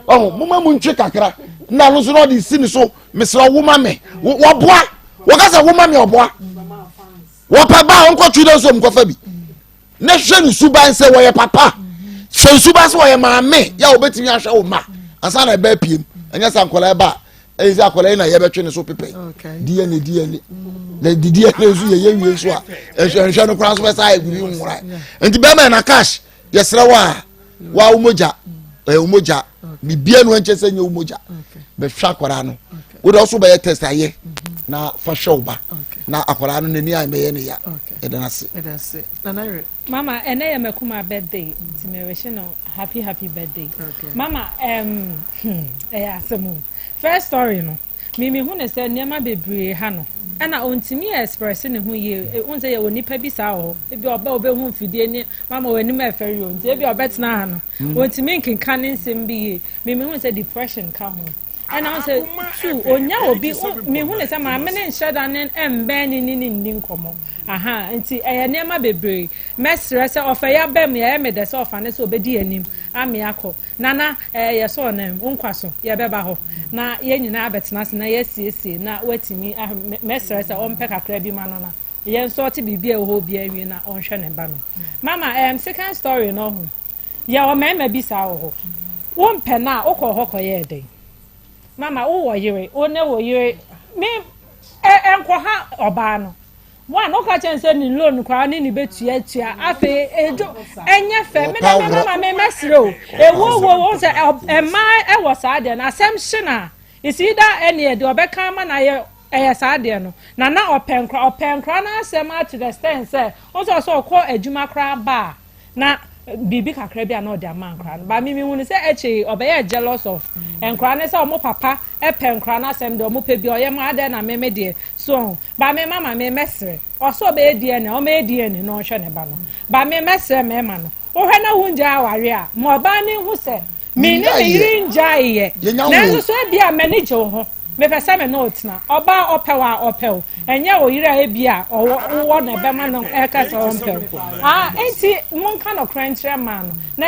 ɔho moma montwe kakra na no nso na ɔde si ne so mesrɛ wo ma me wɔboa wɔka sɛ wo ma me ɔboa wɔpɛ ba a ɔnkɔtwe dɛ nso ɔmkɔfa bi na hwɛ ne suban sɛ wɔyɛ papa hwɛ ne suban sɛ wɔyɛ maame yɛ a wɔbɛtumi ahwɛ wo ma ansa na ɛbɛ apiem ɛnyɛ sɛ akwadaa ɛba a ɛyɛ sɛ akwadaa yi na yɛbɛtwe ne so pepɛ dna dna na di dna nso yɛyɛ wie nso a ɛhwɛ nhwɛ no koraa nso bɛsa ayɛ biribi nwora nti bɛrima yɛ na cash yɛsrɛ wo a wa wo mogya ɛyɛ wo mogya biribiara no ɛnkyɛ sɛ nyɛ wo mogya bɛhwɛ akwadaa no wode ɔso bɛyɛ test ayɛ mhm. na fa hwɛ wo ba na akwadaa no n'ani a bɛyɛ ne ya ɛda no ase mama ɛnɛ yɛ makuma birthday nti merehyɛ no happy happy birthday mama um, hmm, ɛyɛ asɛm o first story no Me mehu no sɛ nneɛma bebree ha no ɛna ɔntumi express ne ho yie wohu sɛ yɛwɔ nipa bi saa wɔ hɔ ebi ɔbɛ ɔbɛhu mfidie ne mama wɔ anim ɛfɛre o nti ebi ɔbɛtena ha no mm. ɔntumi nkenka ne nsɛm bi yie me mehu sɛ depression ka ho ɛna wo sɛ tu onya obi mehu ne sɛ maame ne nhyɛ da ne mbɛn ne ne ne nni nkɔmmɔ aha nti ɛyɛ nneɛma bebree mɛsrɛ sɛ ɔfɛ ya bɛm yɛyɛ me dɛ sɛ ɔfa ne sɛ ɔbɛdi anim ame akɔ Nana, eh, yɛsɔɔ no wo nkwa so, yɛbɛba hɔ na yɛn nyinaa abɛtena ase na yɛasiesie na watumi ah, mɛsrɛ sɛ ɔmpɛ kakra bi ma no na yɛn sɔɔte biribi a ɛwɔ hɔ biara nwie na ɔnhwɛ ne ba no. Mama, um, second story no ho, yɛwɔ mmarima bi saa wɔ hɔ. Wompɛ no a, wokɔɔ hɔ kɔyɛɛ dɛn? Mama, wowɔ yere, wo ne wo yere, me, ɛnkɔha ɔbaa no. One, woka kyerɛ no sɛ ne loan koraa ne ne bɛtua tua afei ɛdwo ɛnyɛ fɛ me na me mama me mɛsrɛ o ɛwɔ wo wo sɛ ɛmaa ɛwɔ saa deɛ no asɛm hye na it's either ɛne ɛde ɔbɛka ama na ayɛ ɛyɛ saa deɛ no na na ɔpɛ nkora ɔpɛ nkora no asɛm a to the extent sɛ wo sɛ ɔsɛ ɔkɔ adwuma koraa ba a na biribi kakra bi a na ɔde ama nkora no ba me mehu no sɛ akyire ɔbɛyɛ jealous of nkora no sɛ ɔmo papa ɛpɛ nkora no asɛm deɛ ɔmo pɛ bi ɔyɛ ma adɛn na me me deɛ so Ba me mama me mɛsrɛ ɔsɛ ɔbɛyɛ DNA ɔmɛyɛ DNA na ɔnhwɛ ne ba no ba me mɛsrɛ mɛɛma no wohwɛ na wo ngyae aware a ma ɔbaa no nhu sɛ me ne me yere ngyae yɛ nanso so ebia m'ani gye wo ho mepɛ sɛ me ne wo tena ɔbaa ɔpɛ wo a ɔpɛ wo ɛnyɛ wo yere a ebia ɔwɔ wowɔ na ɛbɛma no ɛka sɛ ɔmpɛ wo ah enti monka nɔkorɛ nkyerɛ maa no na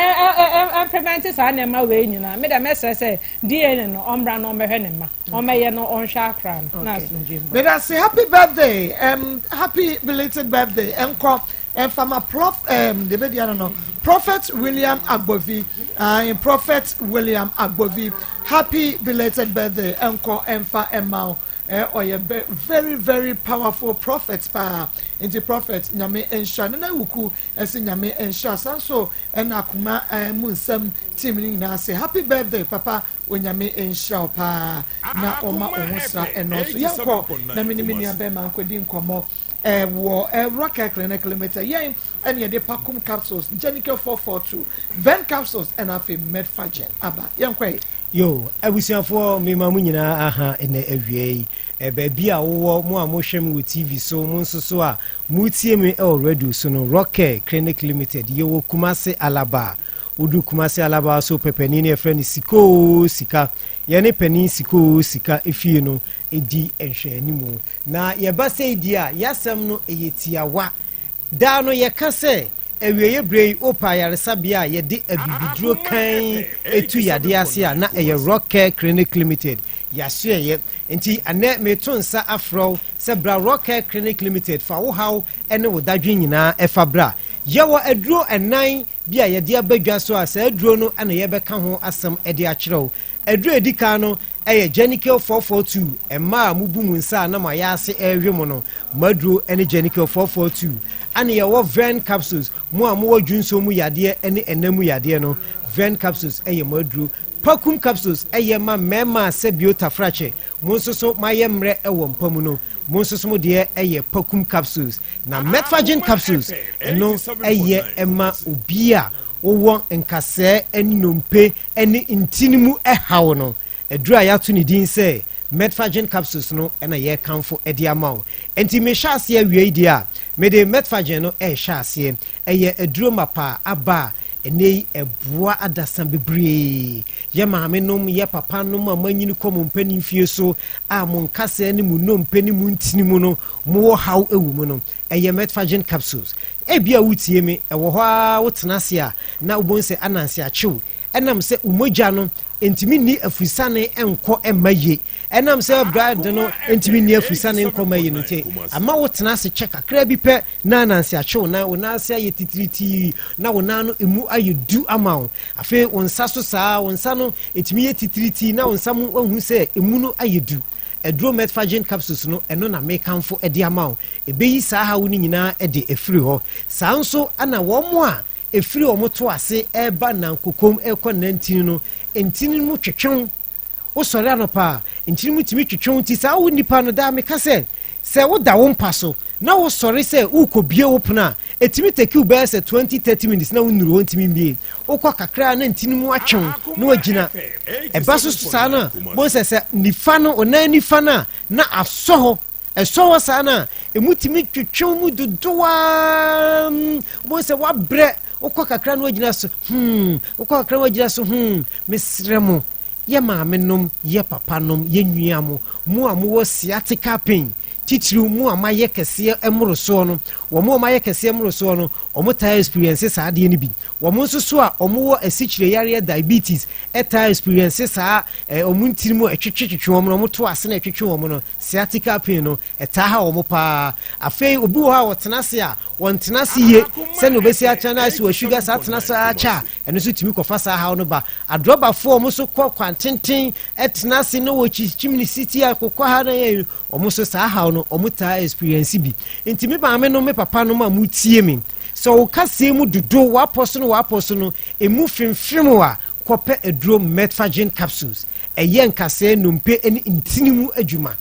ɛmprevente saa nneɛma wei nyinaa me dɛ mɛsrɛ sɛ DNA no ɔmmra na ɔmmɛhwɛ ne mma ɔmɛyɛ no ɔnhwɛ akra no na asomdwe mba. Medase happy birthday um, happy belated birthday nkɔ mfama prof um, de bɛdi ano no prophet william agbovi uh, prophet william agbovi happy belated birthday nkɔ mfa mma wo. Eh ɔyɛ very very powerful prophet paa nti prophet nyame nhyira nana wuku ɛse nyame nhyira saa nso ɛna akoma eh, mu nsɛm team no nyinaa se happy birthday papa onyame nhyira wo paa na ɔma wo ho sra ɛnɔ so yɛnkɔ na me ne me nua bɛma nkɔdi nkɔmmɔ ɛwɔ eh, Rock Clinic Limited yɛn ɛne yɛde Pacum capsules Genical 442 Ven capsules ɛna afei Medfagen aba yɛnkɔ yi. Yo, abusuafoɔ mema mo nyinaa aha ɛnɛ awia yi. Eh, baabi a wowɔ, mo a mohwɛ me wɔ TV so, mo nso so a motie me wɔ radio so no, Rockcare Clinic Limited, yɛwɔ Kumase Alaba. Wodu Kumase Alaba so pɛ panin no yɛfrɛ no Sikoo Sika. Yɛne panin Sikoo Sika efie no di nhwɛanimu. Na yɛba sɛi deɛ a, yɛasɛm no ɛyɛ tiawa. Daa no yɛka sɛ, Awieeɛ berɛ yi wopɛ ayaresabea a yɛde abibiduro kann tu yadeɛ ase a, na ɛyɛ Rock Care Clinic Limited yɛasoɛeɛ. Nti ɛnnɛ mereto nsa afrɛ wo sɛ bra Rock Care Clinic Limited fa wo haw ne wo dadwen nyinaa fa bra. Yɛwɔ aduro nnan bi a yɛde aba dwa so a saa aduro no na yɛrebɛka ho asɛm de akyerɛ wo. Aduro a ɛdi kan no yɛ Genical 442, mmaa a mobu mo nsa a na mo ayaase rewe mo no, mo aduro ne Genical 442. Ɛna yɛwɔ Vern Capsules, mo a mowɔ dwonsɔ mu yadeɛ ne ɛna mu yadeɛ no, Vern Capsules yɛ mo aduro. Pakum Capsules yɛ ma mmarima a sɛbio tafrakyɛ, mo nso so moayɛ mmerɛ wɔ mpa mu no, mo nso so mo deɛ yɛ Pakum Capsules. Na Metforgen Capsules, ɛno yɛ ma obi a wowɔ nkasɛɛ ne nnompe ne ntini mu haw no, aduru a yɛato ne din sɛ Metforgen capsules no na yɛrekamfo de ama wo. Enti mehyɛ aseɛ awiei deɛ a, mede Metforgen no rehyɛ aseɛ. Ɛyɛ aduro mapa aba a ɛnnɛ yi ɛboa adasa bebree. Yɛ maamenom, yɛ papanom a moanyini kɔ mo mpanin mfie so a mo nkasɛɛ ne mo nnompe ne mo ntini mu no mowɔ haw wɔ mu no, ɛyɛ Metforgen capsules. Ebia woretie me, ɛwɔ hɔ ara wotena ase a na wobɛhu sɛ ananse akye wo. Ɛnam sɛ wo mogya no ntumi nni afurisane nkɔ mma yie. Ɛnam sɛ blood no ntumi nni afurisane nkɔ mma yie no nti, ama wotena ase kyɛ kakra bi pɛ na ananse akye wo na wo nan ase ayɛ titiritii na wo nan no emu ayɛ du ama wo. Afei wo nsa so saa, wo nsa no ɛtumi yɛ titiritii na wo nsa mu wahu sɛ emu no ayɛ du. Aduro Metforgen capsules no, ɛno na mekamfo de ama wo. Ɛbɛyi saa haw no nyinaa de afiri hɔ. Saa nso na wɔn a ɛfiri wɔn to ase reba nankokom rekɔ nantini no, ntini no mu twetwe wo. Wosɔre anɔpa a, ntini mu tumi twetwe wo. Nti saa wo nipa no, daa meka sɛ, sɛ woda wo mpa so na wosɔre sɛ worekɔbue wo pono a, ɛtumi take wo bɛyɛ sɛ 20, 30 minutes na wonnuru hɔ ntumi mmue. Wokɔ kakra a na ntini mu atwe wo na wagyina. Ɛba so saa no a, bohu sɛ sɛ nifa no, wo nan nifa no a, na asɔ hɔ. Ɛsɔ hɔ saa no a, ɛmu tumi twetwe wo mu dodow ara. Wobɛhu sɛ woabrɛ, wokɔ kakra na wagyina so, hmm, wokɔ kakra na wagyina so, hmm. Mesrɛ mo, Yɛ maame nom, yɛ papa nom, yɛ nua mo, mo a mowɔ sciatica pain, titiriw mo a moayɛ kɛseɛ mmorosoɔ no, wɔn a wɔayɛ kɛseɛ mmorosoɔ no, wɔn taa experience saa adeɛ no bi. Wɔn nso so a wɔn wɔ asikyire yareɛ diabetes taa experience saa eh, wɔn ntiri mu ɛtwetwetwetwe wɔn no, wɔn to ase na ɛtwetwe wɔn no, sciatica pain no, ɛtaa ha wɔn paa. Afei obi wɔ hɔ a ɔtena ase a, wɔntena ase yie sɛnea obesi atena na ayɛ sɛ wɔasuga saa tena ase ara kyɛ a, ɛno nso tumi kɔfa saa haw no ba. Adrɔbafoɔ a wɔn nso kɔ kwan tenten tena ase na wɔkyikyim ne siti a kokɔ ha na yɛ wɔn nso saa haw no wɔn taa experience bi. Nti me maame no me papa no ma mo tie me sɛ wo kaseɛ mu dodo wapɔ so no wapɔ so no emu femfem a kɔpɛ aduro Metforgen capsules ɛyɛ nkasɛɛ nnompe ne ntini mu adwuma.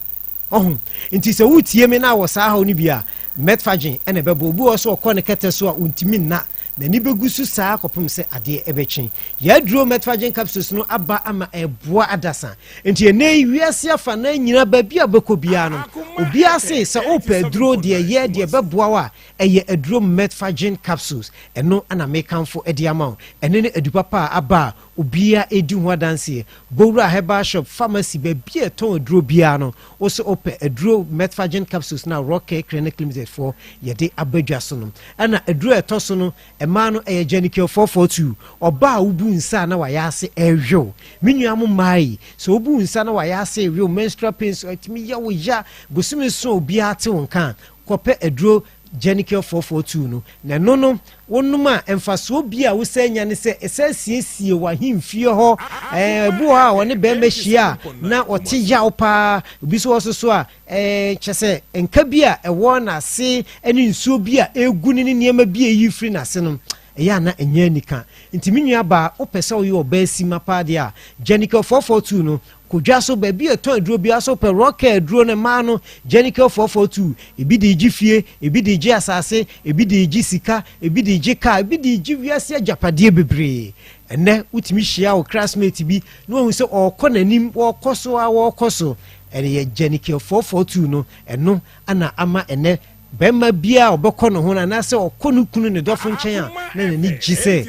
Ɔho? Nti sɛ woretie me na wɔ saa haw no bi a, Metforgen na ɛbɛboa. Obi wɔ hɔ sɛ ɔkɔ ne kɛtɛ so a ɔntumi nna, n'ani bɛgu so saa kɔpem sɛ adeɛ bɛkye. Yɛn aduro Metforgen capsules no aba ama ɛreboa adasa. Nti ɛnnɛ yi wiase afanaa nyinaa baabi a wobɛkɔ biara no, obiara se sɛ wopɛ aduro deɛ ɛyɛ deɛ ɛbɛboa wo a, ɛyɛ aduro Metforgen capsules. Ɛno na mekamfo de ama wo. Ɛno ne adu papa a aba a Obiara redi ho adanseɛ. Bowura herbal shop, pharmacy, baabi a yɛtɔn aduro biara no, wo se wopɛ aduro Metforgen capsules no a Rock Care Clinic Limited foɔ yɛde aba dwa so no. Ɛna aduro a ɛtɔ so no, mmaa no, ɛyɛ Genical 442. Ɔbaa a wobu nsa a na wayɛ ase rewew. Me nua mo mmaa yi, sɛ wobu nsa na wayɛ ase rewew, menstrual pains, ɛtumi yɛ wo ya, bosome nson a obiara te wo nka a, kɔpɛ aduro. Genical 442 no, na ɛno no wonom a mfasoɔ bi a wosan nya ne sɛ ɛsan siesie w'ahemfie hɔ. Ɛɛ ebi wɔ hɔ a wɔne bɛrima hyia a na ɔte yaw paa, obi nso wɔ so so a ɛɛ kyɛ sɛ nka bi a ɛwɔ n'ase ne nsuo bi a ɛregu ne ne nneɛma bi a ɛyi firi n'ase no ɛyɛ a na ɛnyɛ anika. Nti me nua baa wopɛ sɛ woyɛ ɔbaa sima paa deɛ a Genical 442 no Kɔ dwa so, baabi a ɛtɔn aduro biara so wopɛ Rockcare aduro no mmaa no, Genical 442, ebi de regye fie, ebi de regye asase, ebi de regye sika, ebi de regye car, ebi de regye wiase agyapadeɛ bebree. Ɛnnɛ wotumi hyia wo classmate bi na wahu sɛ ɔrekɔ n'anim, ɔrekɔ so ara ɔrekɔ so. Ɛyɛ Genical 442 no, ɛno na ama ɛnnɛ barima biara a ɔbɛkɔ ne ho no anaasɛ ɔkɔ ne kunu ne dɔfo nkyɛn a na n'ani gye sɛ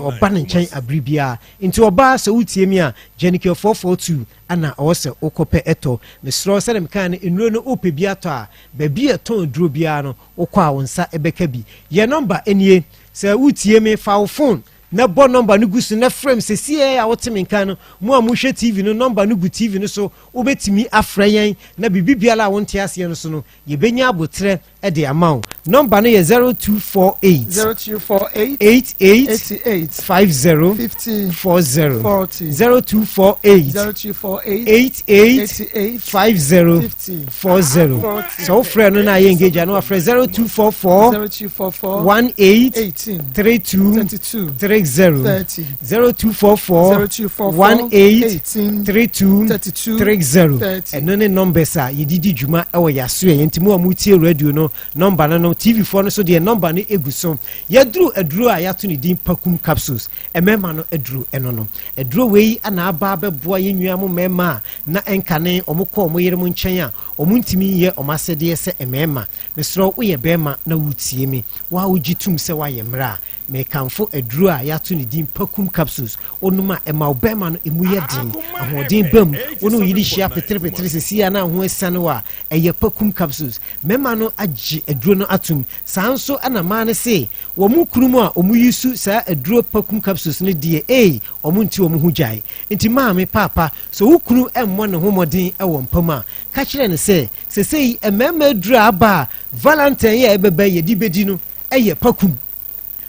ɔba ne nkyɛn abere biara. Nti ɔbaa sɛ wotie me a, Genical 442 na ɔwɔ sɛ wokɔpɛ tɔ. Mesrɛ wo sɛdeɛ mekaeɛ no, nnuro no wopɛ bi atɔ a, baabi a ɛtɔn aduro biara no, wokɔ a wo nsa bɛka bi. Yɛn nɔmba nie, sɛ wotie me, fa wo phone na bɔ nɔmba no gu so na frɛ me sesiei a wote me nka no. Mo a mohwɛ TV no, nɔmba no gu TV no so, wobɛtumi afrɛ yɛn na biribi biara a wonte aseɛ no so no, Yɛbɛnya aboterɛ de ama wo. Nɔmba no yɛ 0248 0248 88 88 50 50 40 40 0248 0248 88 88 50 50 40. 40. Sɛ wofrɛ no na ayɛ engage a na wafrɛ 0244 0244 18 18 32 32 30 30 0244 0244 18 18 32 32 30. 30. Ɛno ne numbers a yɛde di dwuma wɔ yɛasoɛ nti mo a motie radio no nɔmba no no TV foɔ no so deɛ nɔmba no egu so. Yɛduru aduro a yɛato ne din Pakum capsules, mmarima no aduro ɛno no. Aduro wei na aba abɛboa yɛn nua mo mmarima a na ɛnkane wɔn kɔ wɔn yere mo nkyɛn a wɔn ntumi nyɛ wɔn asɛdeɛ sɛ mmarima. Mesrɛ wo woyɛ barima na woretie me, wo a wogye tom sɛ woayɛ mmerɛ a, Mekamfo aduro a yɛato ne din Pakum Capsules. Wonom a, ɛma wo bɛrima no emu yɛ den, ahoɔden ba mu. Wo ne wo yere hyia peterepetere seesei a na wo ho asiane wo a, ɛyɛ Pakum Capsules. Mmarima no agye aduro no atom. Saa nso na mmaa no se wɔn kununom a wɔyi saa aduro Pakum Capsules no deɛ ei, wɔnte wɔn ho gyae. Nti maame, paapa, sɛ wo kunu mmɔ ne ho mmɔden wɔ mpa mu a, ka kyerɛ no sɛ seesei mmarima aduro a aba a Valentine yi a ɛbɛba yi yɛde bɛdi no yɛ Pakum.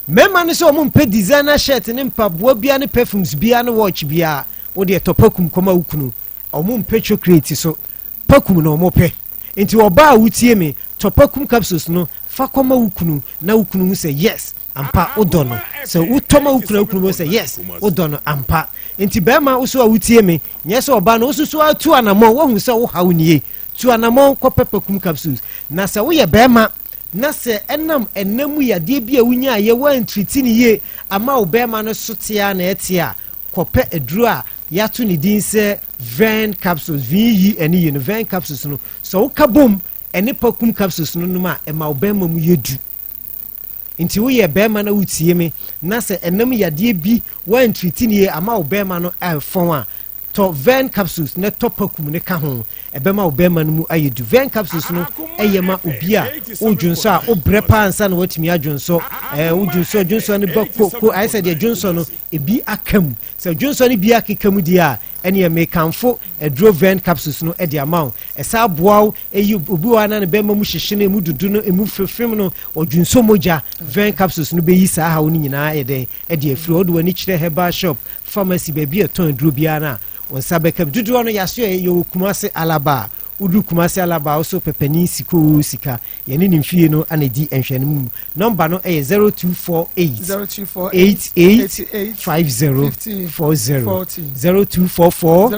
Mmarima no sɛ wɔn mpɛ designer shirt ne mpaboa biara ne perfumes biara ne watch biara. Wo deɛ tɔ pakum kɔma wo kunu. Wɔn mpɛ chocolate so. Pakum na wɔn pɛ. Nti ɔbaa a wotie me, tɔ pakum capsules no fa kɔma wo kunu na wo kunu hu sɛ yes, ampa wodɔ no. Sɛ wotɔ ma wo kunu a wo kunu bɛhu sɛ yes, wodɔ no ampa. Nti barima wo so a wotie me, nyɛ sɛ ɔbaa no wo so so atu anamɔn, woahu sɛ wo haw nie. Tu anamɔn kɔpɛ pakum capsules. Na sɛ woyɛ barima Na sɛ ɛnam ɛna mu yadeɛ bi a wonyaeɛ woantriti no yie ama wo bɛrima no so te ara na ɛte a, kɔpɛ aduro a yɛato ne din sɛ Vern capsules, V-E-N-E no, Vern capsules no, sɛ woka bom ɛne Pakum capsules no nom a, ɛma wo bɛrima mu yɛ du. Nti woyɛ bɛrima na wotie me na sɛ ɛnam yadeɛ bi woantriti no yie ama wo bɛrima no ɛfɔn a, Tɔ Vern capsules na tɔ pakum no ka ho. Ɛbɛma wo bɛrima no mu ayɛ du. Vern capsules no yɛ ma obi a wodwonsɔ a wobrɛ paa ansa na woatumi adwonsɔ. Ɛɛ wodwonsɔ dwonsɔ no ba ko ko ayɛ sɛ deɛ dwonsɔ no ebi aka mu. Sɛ dwonsɔ no bi akeka mu deɛ a ɛneɛ mekamfo aduro Vern capsules no de ama wo. Ɛsan boa wo eyi obi wɔ hɔ a na ne bɛrima mu hyehye no emu dodo no emu fefem no ɔdwonsɔ mogya. Vern capsules no bɛyi saa haw no nyinaa ayɛ dɛn de afiri hɔ. Wode w'ani kyerɛ herbal shop, pharmacy, baabi a ɛtɔn aduro biara no a, wo nsa bɛka bi. Dodoɔ no, yɛaso yɛ, yɛwɔ Kumase Alaba a, woduru Kumase Alaba a, wo so pɛ panin Sikoo sika. Yɛne ne mfie no na ɛdi nhwɛanim mu. Nɔmba no yɛ 0248 88 50 40, 0244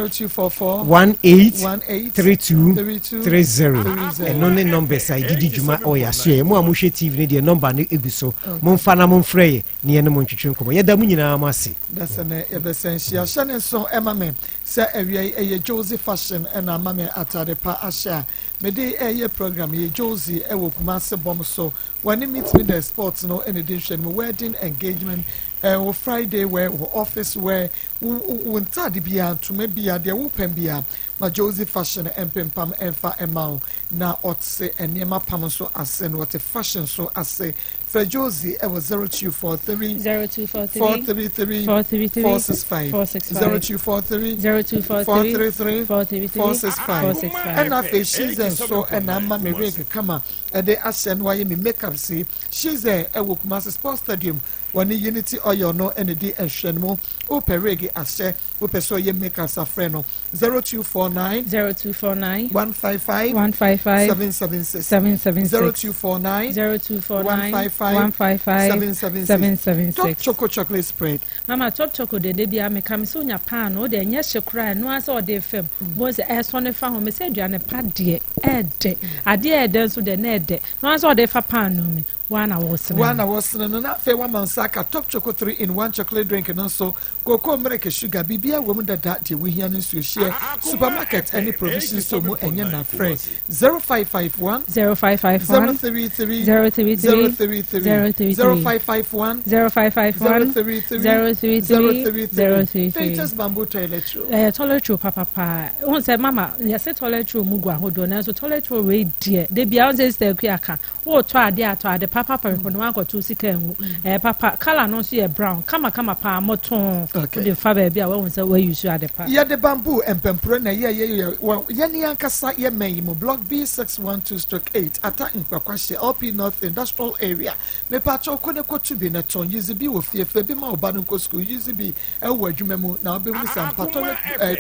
18 32 30. Ɛno ne numbers a yɛde di dwuma wɔ yɛasoɛeɛ. Mo a mohwɛ TV no deɛ, nɔmba no gu so. Momfa na momfrɛ yɛ. ne yɛne mo ntwetwe nkɔmmɔ. Yɛda mo nyinaa mo ase. Dasɛ nɛ yɛbɛsɛn hyia. Hyɛ ne nso ma me sɛ awia yi ɛyɛ Josie Fashion na ama me ataade pa ahyɛ a mede reyɛ program yi. Josie wɔ Kumasi bɔm so. Wɔne Meet Me The Sports no na ɛdi nhwɛanimu. Wedding, engagement, wo Friday wear, wo office wear, wo wo ntaade biara, ntoma biara, deɛ wopɛ biara ma Josie Fashion mpempam mfa mma wo. Na ɔte nneɛma pam nso ase na ɔte fashion nso ase. Frɛ Josie wɔ 0243 0243 433 433 465 465 0243 0243 433 433 465 465. Ɛna afei Shize nso ɛna ama me wig kama ɛde ahyɛ no ayɛ me makeup si. Shize ɛwɔ Kumasi Sports Stadium, wɔne Unity Oil no ɛna di nhwɛ no mu. Wopɛ wig ahyɛ, wopɛ sɛ ɔyɛ makeup, safrɛ no 0249 0249 155 155 776 776 0249 0249 155 155 776. 776. Top Choco chocolate spread. Mama, Top Choco de de bia meka me sɛ onya paano wode ɛnyɛ hye koraa, ɛno ara sɛ ɔde fam bo sɛ ɛsɔ ne fa ho. Me sɛ aduane pa deɛ ɛɛdɛ, adeɛ ɛɛdɛ nso deɛ na ɛɛdɛ no ara sɛ ɔde fa paano mi waa na wɔsene. Wa na wɔsene no. Na afei wama nsa aka Top Choco 3 in 1 chocolate drink no nso, cocoa, milk, sugar, biribiara wɔ mu dada. Deɛ wohia no, nsuo hyeɛ, supermarket ne provision store mu ɛnyɛ na. Frɛ 0551 0551 033 033 033 033 0551 0551 033 033 033. 033. Fatus bamboo toilet roll. Ɛyɛ toilet roll papapa. Wohu sɛ mama yɛsɛ toilet roll mu gu ahodoɔ, nanso toilet roll wei deɛ de bia wohu sɛ sister Akua aka, wotɔ adeɛ atɔ ade papa pɛrɛko na wankɔto sika ngu. Ɛyɛ papa, colour no nso yɛ brown kamakama paa mɔtɔn. Wode fa baabi a wahu sɛ wayi so ade pa. Yɛde bamboo mpɛmpuro na ɛyɛ yɛ wɔ yɛne ankasa yɛ mɛn yi mu, Block B612/8, Ata Nkpakwahyɛ, LP North Industrial Area. Mepaakyɛw, kɔ ne kɔtu bi na tɔn yizi bi wɔ fie, fɛ bi ma ɔba no nkɔ sukuu, yizi bi ɛwɔ adwuma mu na wobɛhu sɛ ampa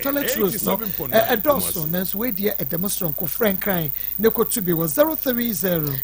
toilet rolls no ɛdɔɔso, nanso wei deɛ ɛdɛm soronko. Frɛ Nkran ne kɔtu bi wɔ 030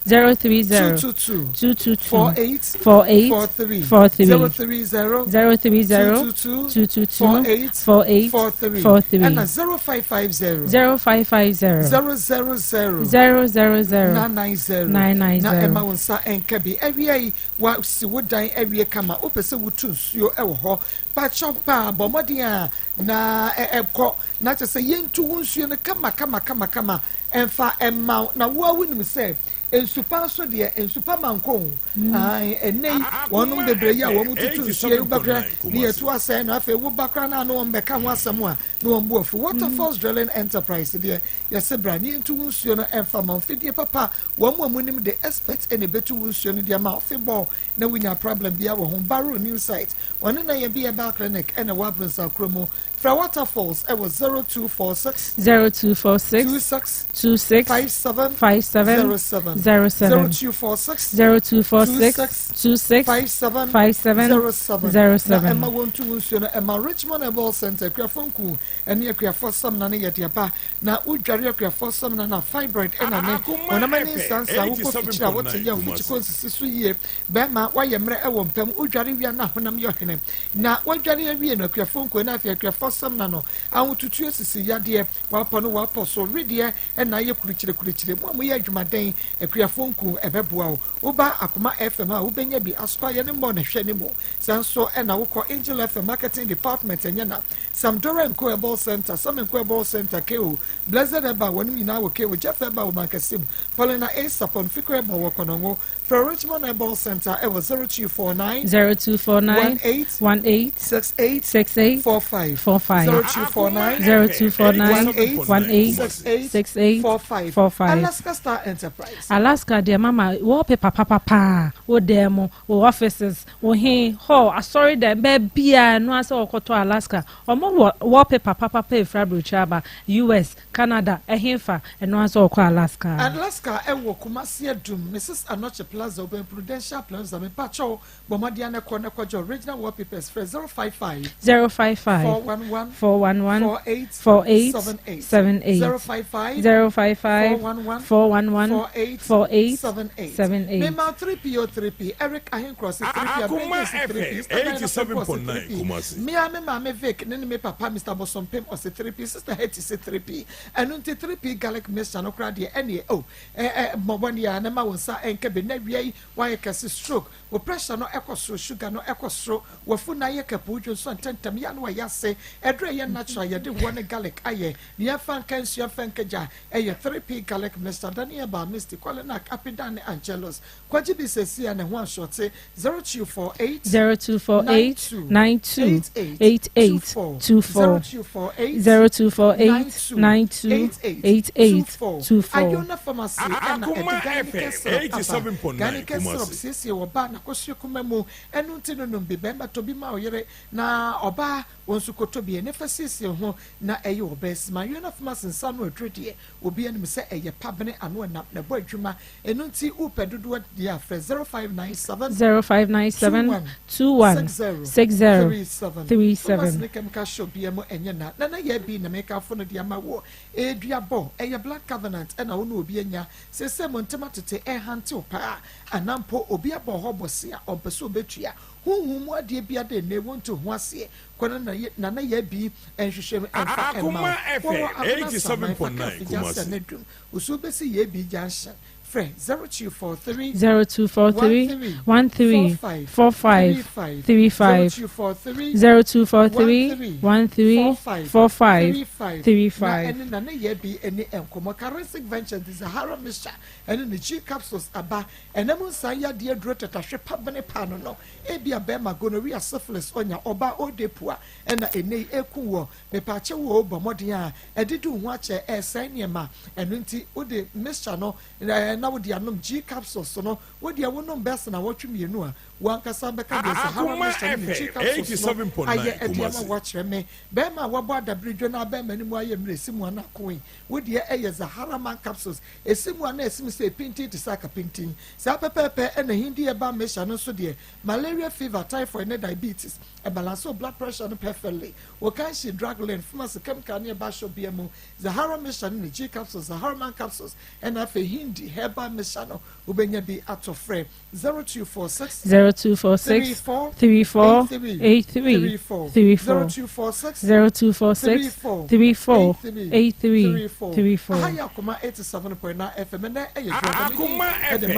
030 222 222 48 48 43 43 030 030 222 222 48 48 43 43. Ɛna 0550 0550 000 000 990 990. Na ɛma wo nsa nka bi. Awia yi wasi wo dan awie kama, wopɛ sɛ wotu nsuo wɔ hɔ, pakyɛw paa, bɔ mmɔden a na ɛkɔ na kyerɛ sɛ yɛntu wo nsuo no kama kama kama kama ɛmfa ɛma wo. Na wo a wonim sɛ nsupa nso deɛ, nsupa ma nko o. Ɛnɛ yi wɔnom bebree yi a wɔn tutu nsuo yi, wobɛhwɛ ne yɛtu asɛe no. Afei woba koraa na ano wɔn bɛka ho asɛm a na wɔn bu afu. Waterfalls Drilling Enterprise deɛ, yɛsɛ bra ne yɛntu wo nsuo no ɛmfa ma mfidie papa. Wɔn mu a wɔnim de expert ɛna ɛbɛtu wo nsuo no deɛ ma ɔfe bɔɔ na wonya problem bia wɔ ho. Barrow New Site, wɔne na yɛ bi ɛba clinic ɛna wɔ Abronsan mu. Frɛ Waterfalls ɛwɔ 0246 0246 26 26 57 57 07 07 0246 0246 26 57 57 07 07. Na ɛma wɔntu wo nsuo no ɛma. Richmond Herbal Center, Akuafoɔ Nku ɛne Akuafoɔ Samina no yɛde aba na wodware Akuafoɔ Samina no a, fibroid ɛna ne wɔnam ani nsansa, wokɔ fikyiri a wote yɛ mfikyi kɔ nsisi so yie. Bɛrima wayɛ mmerɛ ɛwɔ mpam, wodware wia na honam yɛ hene na wadware awie no, Akuafoɔ Nku na afei Akuafoɔ Samina no, ahotutuo sisi yadeɛ, wapɔ no wapɔ so wedeɛ ɛna ayɛ kurukyire kurukyire. Mo a moyɛ adwumaden, Akuafoɔ Nku ɛbɛboa wo. Woba Akoma FM a, wobɛnya bi asokɔ ayɛ ne mmɔ ne hwɛ ne mu. Saa nso ɛna wokɔ Angel FM marketing department, ɛnyɛ na Samdora Nko Herbal Center, Sam Nko Herbal Center, ko Blessed Herbal, wɔnom nyinaa wɔ ko Jeff Herbal wɔ Mankasim, Paulina A Sapon Fikro Herbal wɔ Kɔnɔngo. Frɛ Richmond Herbal Center ɛwɔ 0249 0249 18 18 68 68 45 45 0249 0249 18 18 68 68 45 45. Alaska Star Enterprise. Alaska deɛ mama, wallpaper papapaa, wo dan mu, wo offices, wo he hall, asɔre dan, baabiaa no asɛ wɔkɔtɔ Alaska. Ɔmo wɔ wallpaper papapa efiri aburokyire aba, US, Canada, ɛhefa, ɛno asɛ wɔkɔ Alaska. Alaska ɛwɔ Kumasi Adum, Mrs Anɔkye Plaza, obɛn Prudential Plaza. Mepakyɛw, bɔmmɔden ne kɔ ne kɔgye original wallpapers. Frɛ 055 055 411 411 48 48 78 78 055 055 411 411 48 48 78 78. Mema 3P o 3P, Eric Ahenkorɔ 3P. Akoma Abrɛgye 3P. FM 87.9 Kumasi. Mmea me maame Vic ne me papa Mr Bosompem ɔse 3P, Sister Hetty se 3P. Ɛno nti 3P garlic mixture no koraa deɛ, ɛneɛ o ɛ ɛ mmɔbɔ a ne ma wo nsa ɛnka bi. Na wia yi wayɛ kɛse, stroke, wo pressure no ɛkɔ soro, sugar no ɛkɔ soro, wafu na ayɛ kɛpo, wodwo nso ntɛntɛm yɛ ano wɔyɛ ase. Ɛduro ɛyɛ natural, yɛde wɔ ne garlic ayɛ ne yɛmfa nka nsuo, mfa nka gya, ɛyɛ 3P garlic mixture. Daniel Ba Misty Quality. Dolinak, Apidan ne Angelus. Kwagye bi seesei a ne ho ahyɔte, 0248 0248 92 92 88 88 24, 24 0248 0248 92 92 88 88 24. 24. Ayona Pharmacy ɛna ɛde Akoma Gynaecare FM syrup aba. 87.9 Gynaecare syrup Kumasi. siesie wɔ baa n'akosua kuma mu. Ɛno nti no nom bi bɛrima tɔ bi ma ɔyere na ɔbaa wɔn nso kɔtɔ bi ɛne fa siesie ho na ɛyɛ ɔbaa sima. Ayona Pharmacy nsa ano aduro deɛ obi anim sɛ ɛyɛ pabene ano ɛnam na ɛbɔ adwuma. Ɛno nti wopɛ dodoɔ deɛ a frɛ 0597 0597 21 60 37 37. Pharmacy ne chemical shop bia mu ɛnyɛ na nana yɛ bi na meka no de ama wɔ edua bɔ ɛyɛ blood covenant ɛna wo ne obi anya sese mo ntɛm atete ɛhantew paa anampo obi abɔ hɔ bɔse a ɔmpɛ sɛ obetua huhu mu adeɛ bi ade ne wɔnto ho aseɛ kɔ na nana yɛ bi nhwehwɛ mu ɛmfa ɛma Akoma wo wɔwɔ FM abena saman fa 87.9 kafigya Kumasi. sɛ ne dum osuo bɛsi yɛ bi junction frɛ 0243 0243 13 45 35 0243 0243 13 45 na 35. ɛne nana yɛ bi ɛne nkɔmɔ Karensic Ventures de Zahara mixture ɛne ne G capsules aba ɛnam nsan yadeɛ duro tatahwe pabene paano no ebi a bɛrima gonorrhea, syphilis, ɔnya ɔbaa ɔde pua ɛna ɛnɛ yi eku wɔ mepaakyɛ wɔ bɔ mmɔden a ɛde di ho akyɛ ɛsɛn nneɛma. Ɛno nti wode mixture no na wode anom G capsules no wode ɛwo bɛs na wɔtwe mmienu a wankasa bɛka deɛ Zahara Akoma mixture ne ne G FM capsules no 87.9 ayɛ ɛde ama Kumasi. wɔakyerɛ me bɛrima a wabɔ adabiridwo na abɛrima no mu ayɛ mmerɛ esi mu ana koe wodeɛ ɛyɛ Zahara man capsules esi mu ana esi mu sɛ epintin te sɛ akapintin saa pɛpɛɛpɛ. Ɛna Hindi ɛba mixture no nso deɛ malaria, fever, typhoid ne diabetes ɛbalance o blood pressure no perfectly. Wɔkan drug lane pharmacy chemical ne ɛba shop bia mu Zahara mixture ne ne G capsules, Zahara man capsules ɛna afei Hindi herbal mixture no wobɛnya bi atɔ. Frɛ 0246 0246 34 83 34 0246 0246 34 83 34. Aha yɛ Akoma 87.9 FM. Ɛnɛ ɛyɛ Akoma FM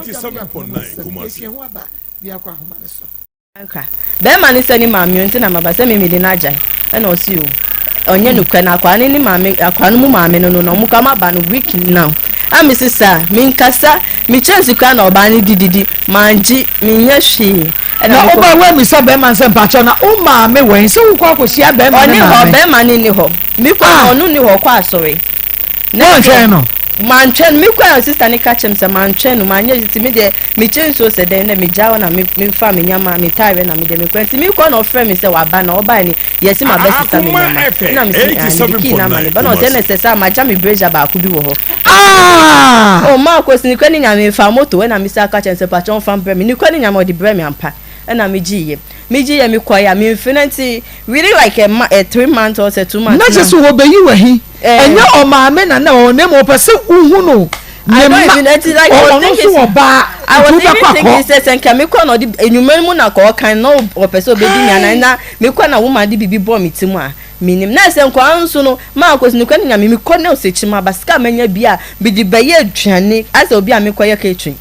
87.9 Kumasi. Yɛhwɛ ho aba de akɔ ahoma no so. Nka bɛrima ne sɛ ne maame o nti na maba sɛ meme de no agyae ɛna ɔsi o ɔnyɛ nokorɛ na akwaa ne ne maame akwaa no mu maame no na ɔmo kɔ ama ba no week now a me sisa menkasa mekyɛnse kora na ɔbaa no dididi mangye menyɛ hwee. Na mekɔ- woba woamisa bɛrima sɛ mpakyɛw na wo maame wɛn sɛ wokɔ akɔhyia bɛrima ne ɔne hɔ maame? Bɛrima ne ni hɔ mekɔ. Ah. Ɔno ni hɔ ɔkɔ asɔre. Woantwɛn no? Mantwɛn no. Mekɔ a sister ne ka kyerɛ me sɛ mantwɛn no manyɛ nti me deɛ mekyɛ nsuo sɛ dɛn na megya hɔ na memfa me nyama me taare na mede mekɔ nti mekɔ na ɔfrɛ me sɛ waba na ɔbaa ni yɛsi ma bɛ sisa me Akoma nyama FM na mesi ah mede key na ama ne ba na ɔsɛ na ɛsɛ sɛ amagya me brazier baako bi wɔ hɔ. Ah! O maa kɔ si nikwa ne nyame fa moto ɛna mesi aka kyerɛ no sɛ pakyɛ ɔmfa mbrɛ me nikwa ne nyame ɔde brɛ me ampa ɛna megye yɛ mekɔ yɛ a memfi no nti really like a 3 months or sɛ 2 months. Na kyerɛ sɛ wɔbɛyi w'ahi. Eh. Ɛnyɛ ɔmaame na ɔwɔ na mmom ɔpɛ sɛ wohu no. I don't even know, like, I was ɔno nso wɔ baa. I was even thinking sɛ nka mekɔ na ɔde enyuma mu na kɔ ɔkan na ɔpɛ sɛ ɔbɛdi mi anan na mekɔ na woman de biribi bɔ mi ti mu a minim na sɛ nkɔla nso no maa kɔ si nukɔ ne nyame mekɔ na ɔsɛ akyi mu aba sika manya bi a mede bɛyɛ aduane asɛ obi a mekɔ yɛ catering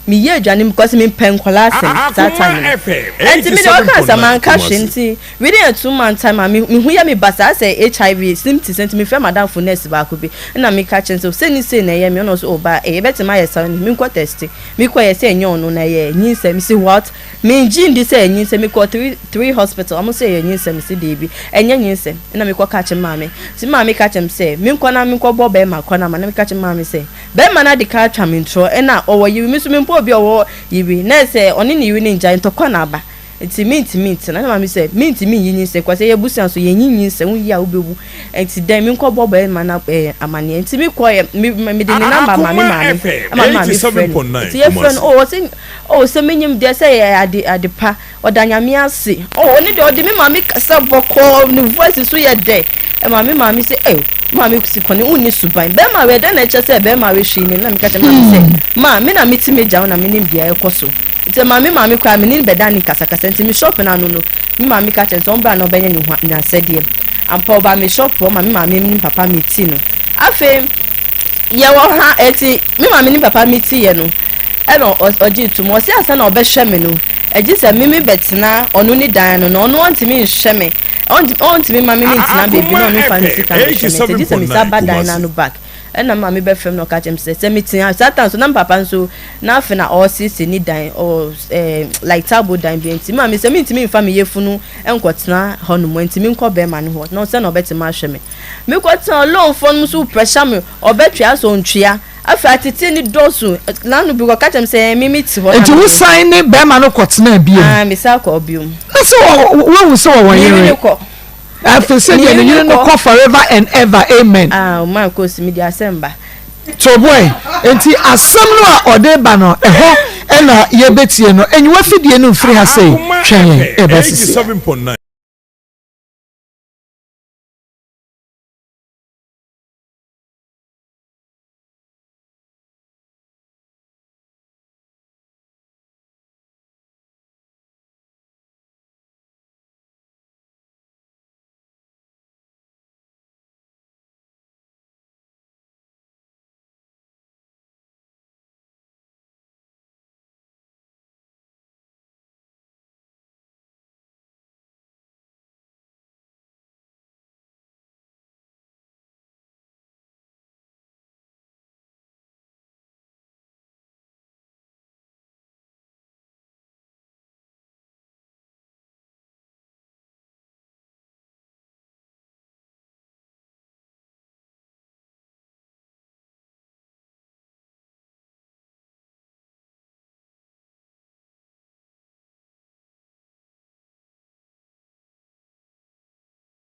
meyɛ aduane because mempɛ nkɔla asɛm saa time no ɛnti mi de ɔka asɛm anka hwɛ nti within a 2 month time a mehu yɛ me ba saa sɛ HIV symptoms nti mefrɛ madamfo nurse baako bi ɛna meka kyerɛ sɛ sɛ ni sei na ɛyɛ me ɔno nso ɔba ɛyɛ bɛtumi ayɛ saa menkɔ test mekɔ yɛ sɛ ɛnyɛ ɔno na ɛyɛ nyinsɛm mesi what mengye ndi sɛ ɛyɛ nyinsɛm. Mekɔ three hospital ɔmo sɛ ɛyɛ nyinsɛm mesi deebi ɛnyɛ nyinsɛm ɛna mekɔ ka kyerɛ maame nti maame ka kyerɛ me sɛ menkɔ na menkɔ bɔ bɛrima kɔ na ma na meka kyerɛ maame sɛ bɛrima no ade ka atwa me ntorɔ ɛna ɔwɔ yiri mi nso mempɔ obi a ɔwɔ yiri na sɛ ɔne ne yiri ne ngyae ntɔkwa na aba nti mintimi ntena na maame sɛ mintimi nyi nyinsɛn kɔ sɛ yɛ busua so yɛnyi nyinsɛn woyi a wobɛwu nti dɛn menkɔ bɔ bɛrima no amaneɛ nti mekɔ yɛ me mede ne number ma me maame ama me maame frɛ no nti yɛfrɛ no oh ɔsɛ oh sɛ menyim deɛ sɛ yɛ ade pa ɔda Nyame ase oh ɔne deɛ ɔde me maame kasa bɔkɔɔ ne voice so yɛ dɛ ɛma me maame sɛ ɛy maame si kɔne wonni suban bɛrima wɛ dɛn na ɛkyɛ sɛ bɛrima wɛ hwee ne na meka kyerɛ maame sɛ ma me na mete me gya wo na menim deɛ ɛkɔ so nti maame maame koraa me ne bɛda ne kasakasa nti me shop no ano no me maame ka kyerɛ sɛ ɔmbra na ɔbɛnyɛ ne ho n'asɛdeɛ ampa ɔba me shop hɔ ma me maame ne papa me ti no afei yɛwɔ ha ɛti me maame ne papa me ti yɛ no ɛna ɔgye tum ɔsi asa na ɔbɛhwɛ me no ɛgye sɛ mimi bɛtena ɔno ne dan no na ɔno ɔntumi nhwɛ me ɔntumi ma mimi ntena beebi na ɔno fa ne sika nhwɛ me nti gye sɛ me sa ba dan n'ano back. Ɛna me maame bɛfrɛ me na ɔka kyerɛ me sɛ sɛ mete saa time so na me papa nso na afei na ɔresiesie ne dan ɔwɔ ɛɛ like tabo dan bi nti maame sɛ mentumi nfa me yafunu nkɔtena hɔnom nti menkɔ bɛrima no hɔ na sɛ na ɔbɛtumi ahwɛ me. Mekɔtena loanfoɔ no nso pressure me ɔbɛtwea sɛ ɔntwea afei atete ne dɔɔso nano bi kɔka kyerɛ me sɛ me me te hɔ. Nti wo san ne bɛrima no kɔtena bio? Ah mesan kɔ bio. Na sɛ woahu sɛ wɔwɔ yere? Afei sɛdeɛ ne yere no kɔ forever and ever amen. Ah ɔman kosi mi di asɛm ba. To boy nti asɛm no a ɔde ba no ɛhɔ ɛna yɛbɛtie no enyiwa fidie no mfiri ha sei twɛn yɛn ɛba sisi.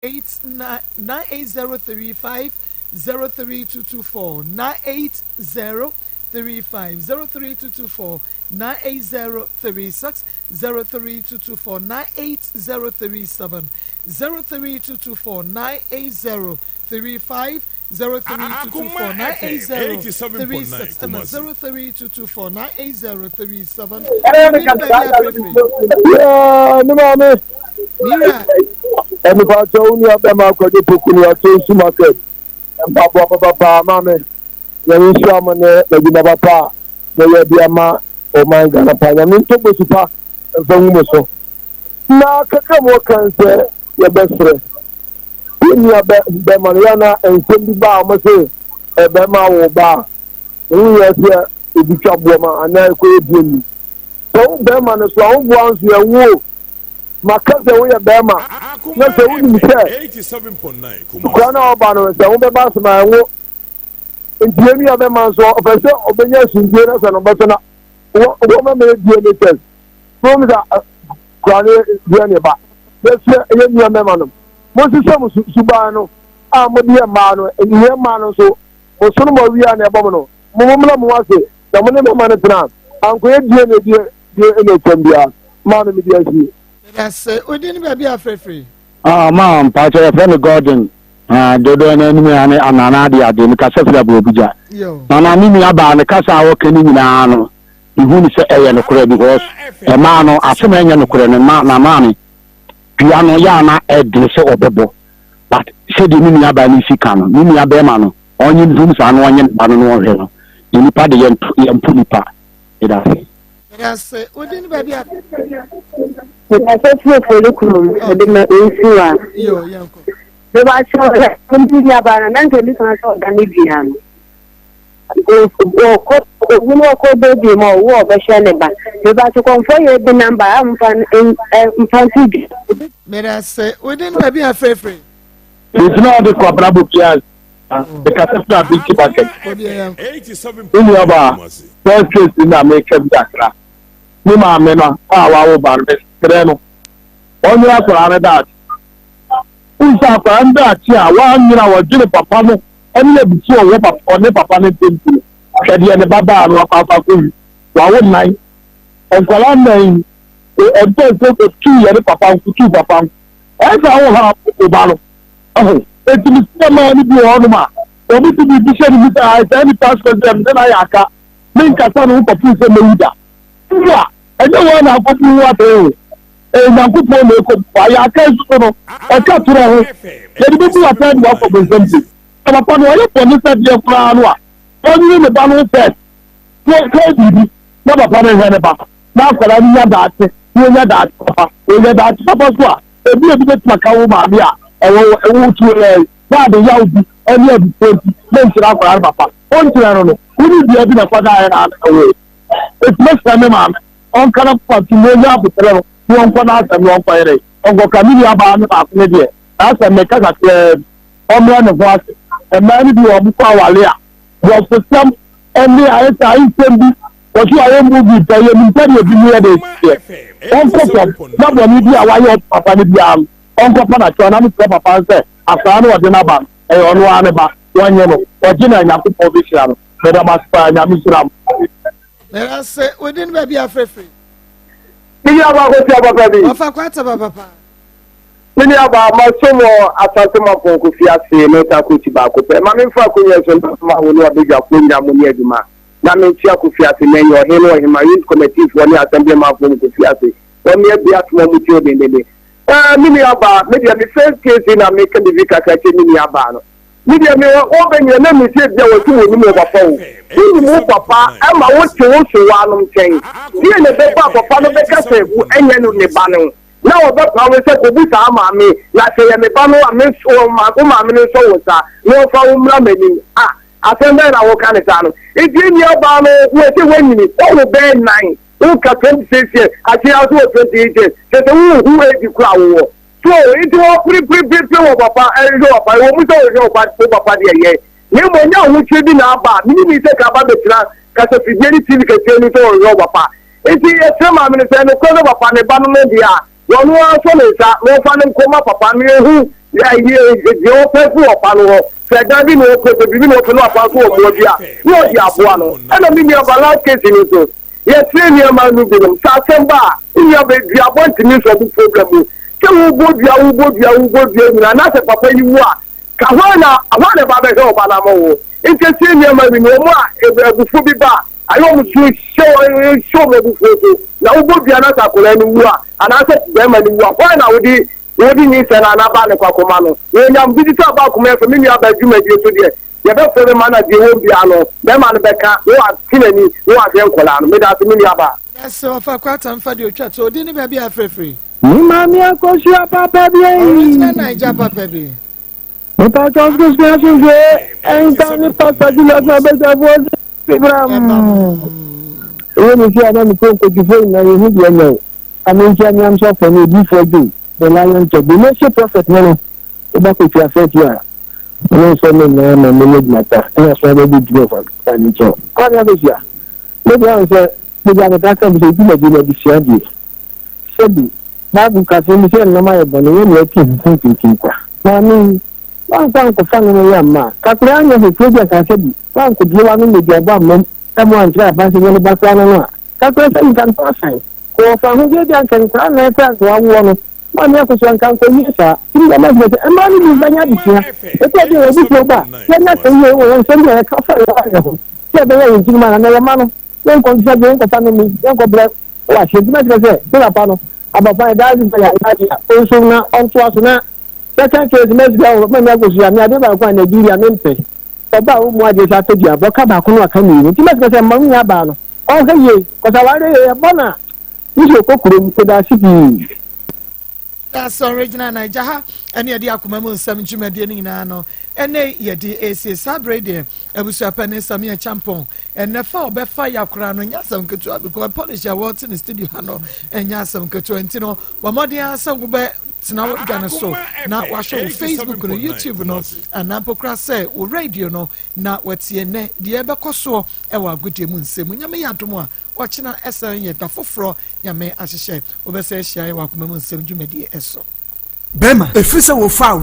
8 98035 03224 98035 03224 98036 03224 98037 03224 98035 03224 98036 ɛna 03224 98037 Yeah, ne maame. Mira. Ɛnipa kyɛ wo nua bɛma akɔgye poku no ato nsu market. Mpaboa papapaa maame. Nyame nhyira mo ne adwuma papa a moyɛ de ama ɔman Ghana pa. Nyame ntɔ bosu pa mfa ngu mo so. Na kakra mu ɔkan sɛ yɛbɛsrɛ yɛn nua bɛ bɛma no yɛ na nsɛm bi ba a wɔn se ɛbɛma wo ba a ɛho yɛ sɛ obi twa boɔ ma anaa ɛkɔyɛ die ni. Sɛ wo bɛrima no so a wo boa nso yɛ wo maka sɛ woyɛ bɛrima na sɛ wonim sɛ kura no a ɔba no sɛ wobɛba asɛm a ɛnwo nti yɛn nua bɛma nso ɔpɛ sɛ ɔbɛnya asomdue na sɛ no ɔbɛsɛ na wɔma mɛyɛ DNA test na wɔn sɛ kura no DNA ba yɛsrɛ yɛn nua mɛma no mo nsesa mo suban no a mo de yɛ mmaa no yɛ mmaa no nso mo sono mo awia na ɛbɔ mo no mo mo mmla mo ase na mo ne mɛma no tena ankɔyɛ DNA DNA twɛm biara maa no mede asie. Yɛsɛ odi ne baabi afrɛfrɛ. Ah, ma mpakyɛ yɛfrɛ me Gordon. Ah, dodoɔ no anim ha ne anana ade ade mekasa firi aborɔbugya. Nana me nua baa ne kasa a ɔka ne nyinaa no mehu ne sɛ ɛyɛ nokorɛ because ɛmaa no asɛm a ɛnyɛ nokorɛ no ma na maame dua no yɛ ana ɛdene sɛ ɔbɛbɔ but sɛdeɛ me nua baa no si ka no me nua bɛrima no ɔnye ntom saa na ɔnye ne ba no na ɔhwɛ no na nipa de yɛmpo nipa ɛda ase. Yɛdase wodi ne baabi a. Mekasa firi Ofori kurom mede ma nsuwa. Yo yɛnkɔ. Mebakyɛ ɔmo nuabaa no na nka ebi kan sɛ ɔda ne dua no. Ɔkɔ owunu ɔkɔ beebi mu a ɔwɔ ɔbɛhwɛ ne ba. Mebakyɛ kɔnfɔ yɛ bi namba a mfa mfa nto dwa. Medase wodi ne baabi a frɛfrɛ. Nti na ɔde kɔ abrabɔ biara mekasa firi abinti market. Me nuabaa first case na meka bi kakra. Me maame no a wawo ba no mesrɛ no ɔnyere akwaraa no daakye. Wohu sɛ akwaraa no daakye a wanyere a wɔdwene papa no ne abufuo a ɔwɔ papa ɔne papa no ntam nti no hwɛ deɛ ne ba baa no akɔ akɔ akɔwi wawo nnan nkwaraa nnan yi ɛmpɛ sɛ ɔtuu yɛ ne papa nko tuu papa nko ɛsɛ wo ha wo ba no ɔho eti mi sɛ maa no bi wɔ hɔnom a wɔn ti biribi hyɛ ne mu sɛ ayɛ saa nipa asɔ sɛ ɛmɛ na ayɛ aka me nkasa ne ho kɔpem sɛ mɛwu da wu a ɛnyɛ wɔn na akɔbu ho atɛn o ɛyɛ nyankopɔn na ɛkɔ bu ayɛ aka nso so no ɛka torɔ ho yɛde bɛbu atɛn de wakɔ bonsam ti sɛ papa no ɔyɛ bɔne sɛ deɛ koraa no a ɔnyere ne ba no ho fɛs na ɔka biribi na papa no hwɛ ne ba na akwadaa no nya daakye na ɔnya daakye papa ɔnya daakye papa so a ebi ebi bɛtumi aka wo maame a ɛwɔ ɛwɔ tuo yɛ na ade yaw bi. ne abufuo nti menkyerɛ akwadaa no papa. Wonkyerɛ no no, wo ne dua bi na ɛkɔdaeɛ na ɛwoe. Enti mɛsrɛ me maame ɔnka n'akoma ntom na ɔnya aboterɛ no na ɔnkɔ n'asɛm na ɔnkɔyere. Ɔnkɔka me nuabaa no baako no deɛ, n'asɛm meka kakraa bi. Ɔmmrɛ ne ho ase. Mmaa no bi wɔ hɔ, wɔkɔ aware a, borɔfosɛm ne ayɛ sɛ ayesɛm bi, wɔso ayɛ movie pɛ, yɛnim sɛdeɛ ebinom yɛ de teɛ. Ɔnkɔ fam na bɔne bi a wayɛ papa no biara no, ɔnkɔfa no akyɛw na mesrɛ papa no sɛ akwadaa no ɔde no aba no, ɛyɛ ɔno ara ne ba, wɔnyɛ no, ɔgye no a Nyankopɔn bɛhyira no. Meda mo ase paa, Nyame nhyira mo. Meda ase, wo din baabi afrɛfiri. Me nua baa Kosi Apapa bi. Ɔfa kwata papa paa. Me nua baa masom wɔ Asante Mampɔn Kofi ase ne Ɔtaa baako pɛ. Ma memfa akonya so na ma wo ne wabadwafoɔ nyinaa mo ne adwuma. Na menkyea Kofi ase na ɛnyɛ ɔhene ne ɔhema youth committee foɔ ne assemblyman foɔ mu Kofi ase. Wɔn ne abia atom ɔmo tie dendenden. Ɛɛ me nua baa me deɛ me first case na meka biribi kakra kyerɛ me nua baa no. Me deɛ me wɔ bɛ nyina na me sɛ bia wɔte wɔ nim wɔ papa o. Wonim wo papa ɛma wo te wo so wanom nkyɛn. Deɛ na ɛbɛba a papa no bɛka sɛ wo ɛnyɛ no ne ba no. Na ɔbɛpaw me sɛ kɔbu saa maame na sɛ yɛ me ba no a me wo maame no nsɔ wo nsa na ɔmfa wo mmra m'anim. Ah asɛm bɛn na woka ne saa no. Nti nua baa no wo sɛ woanyini wowo bɛɛ nan woka 26 years akyiri ara nso wɔ 28 years kyerɛ sɛ wonhu age koro a wowɔ. So nti wɔperepereperepere wɔ papa ɛhwehwɛ papa ɛwɔ mu sɛ wɔhwehwɛ papa wo papa deɛ yɛ na mmom ɛnyɛ ahokyere bi na aba a menim sɛ ka aba bɛtena kasafidie ne TV kɛseɛ no sɛ wɔhwehwɛ wo papa nti yɛsrɛ maame no sɛ nokorɛ sɛ papa ne ba no no deɛ a wɔno ara nsɔ ne nsa na wɔmfa no nkɔma papa no yɛhu deɛ ɔpɛ firi papa no hɔ sɛ ɛdan bi na ɔpɛ sɛ biribi na ɔpɛ na papa nso wɔ mmoa bi a na ɔde aboa no ɛna me nua ba last case no nso Yɛkyerɛ nneɛma no binom. Sɛ asɛm ba a, wo nua bɛ duabɔ ntumi nsɔ bo problem mu. Sɛ wo bɔ dua, wo bɔ dua, wo bɔ dua nyinaa na sɛ papa yi wu a, ka hwan na hwan na ɛba bɛhwɛ ɔba no ama wo? Nti ɛkyerɛ nneɛma bi no, wɔn a abufuo bi ba a, ayɛ wɔn so hyɛ wɔn hyɛ wɔn abufuo so. Na wo bɔ dua na sɛ akwadaa no wu a, anaasɛ bɛrima no wu a, hwan na wode wode nyinsɛn no anaa ba no kɔ akɔma no? Wɔnya digital baako ma yɛfɛ me nua ba dwumadie so deɛ Yɛbɛfrɛ no ma na deɛ ɛwɔ mu biara no, bɛrima no bɛka na wate n'ani na wahwɛ nkwadaa no. Meda ase me nuabaa. Mese ɔfa kwata mfa deɛ otwa to odin ne baabi a afirafiri. Me maame akosua papa bi eyi. Original Naija papa bi. Mepa kyɛw sukuu asomdwoe nka ne Pastor Julius na abadwafoɔ si bram. Ɛyɛ me fie a na me kuro nkotwifoɔ nyinaa yɛhu deɛ nyɛ o. Ame nkyia me amsɔfoɔ ne odiyifoɔ Joe, the lion church, the nation prophet ne no, woba kotwi afɛti a Ɔno nso ne nyinaa ma menya adwuma pa na aso abɛgye dwuma fa fa ne nkyɛn. Kwame Akosua, me deɛ ɔn sɛ me deɛ metaa ka bi sɛ dwumadie no adesua deɛ. Sɛbi, Bible ka sɛ sɛ nnam ayɛ bɔne yɛ nea ɛte huhu tintim kwa. Maame yi, woankɔ ankɔfa nneɛma yi amma a, kakra anyɛ hwee kuro bi anka sɛbi, woankɔbue w'ano nneduabɔ amma mu ɛmo ankyerɛ aban sɛ nyɛ ne ba koraa no no a, kakra sɛ nka mfa asan. Kɔ ɔfa ahodie bi anka nkwadaa nnan koraa anka wawoɔ no, Maame Akosua nka nkɔwie saa. Tumi dɛm adwuma sɛ mmaa no bi bɛnya adesua. Ɛtɔ bi a wɔn abusuo ba a, yɛnya sɛ yie wɔ wɔn nsɛm bi a yɛka fa yɛn awareɛ ho sɛ ɛbɛyɛ yɛn tirim anaa na yɛma no yɛnkɔ nsesa bio, yɛnkɔfa no mi, yɛnkɔ brɛ wɔ aseɛ. Nti mɛsrɛ sɛ me papa no abɔfra yɛ daa sɛ yɛ adeɛ a ɔnsom na ɔntoa so na second case mɛsrɛ wo Maame Akosua me adeɛ baako a Nigeria mempɛ ɔba a ɔmmu adeɛ sɛ atɔ duabɔ ka baako no aka mmienu nti mɛsrɛ sɛ mma wo nua baa no ɔnhwɛ yie kɔsɛ awareɛ yɛ yɛbɔ no a Yesu kɔ kurom koda ase pii. Asɔre gyina Naija ha ɛne yɛde akoma mu nsɛm dwumadie no nyinaa no ɛne yɛde esie saa bere deɛ abusuapɛni Samia Champon ɛnɛ fa ɔbɛfa yakora no nyɛ asɛm ketewa because polish a wɔte ne studio ha no ɛnyɛ asɛm ketewa nti no wɔn mmɔden ara sɛ wobɛ tena wo dwa no so na wahwɛ wo Facebook no YouTube no anaa mpo koraa sɛ wo radio no na watie nnɛ deɛ ɛbɛkɔ soɔ ɛwɔ agodie mu nsɛm Nyame yɛ adom a Ɔkyena ɛsan yɛ da foforɔ Nyame ahyehyɛ. Wobɛsan ahyia yɛn wɔ akoma mu nsɛm dwumadie so. Bɛrima, ɛfiri sɛ wofaa.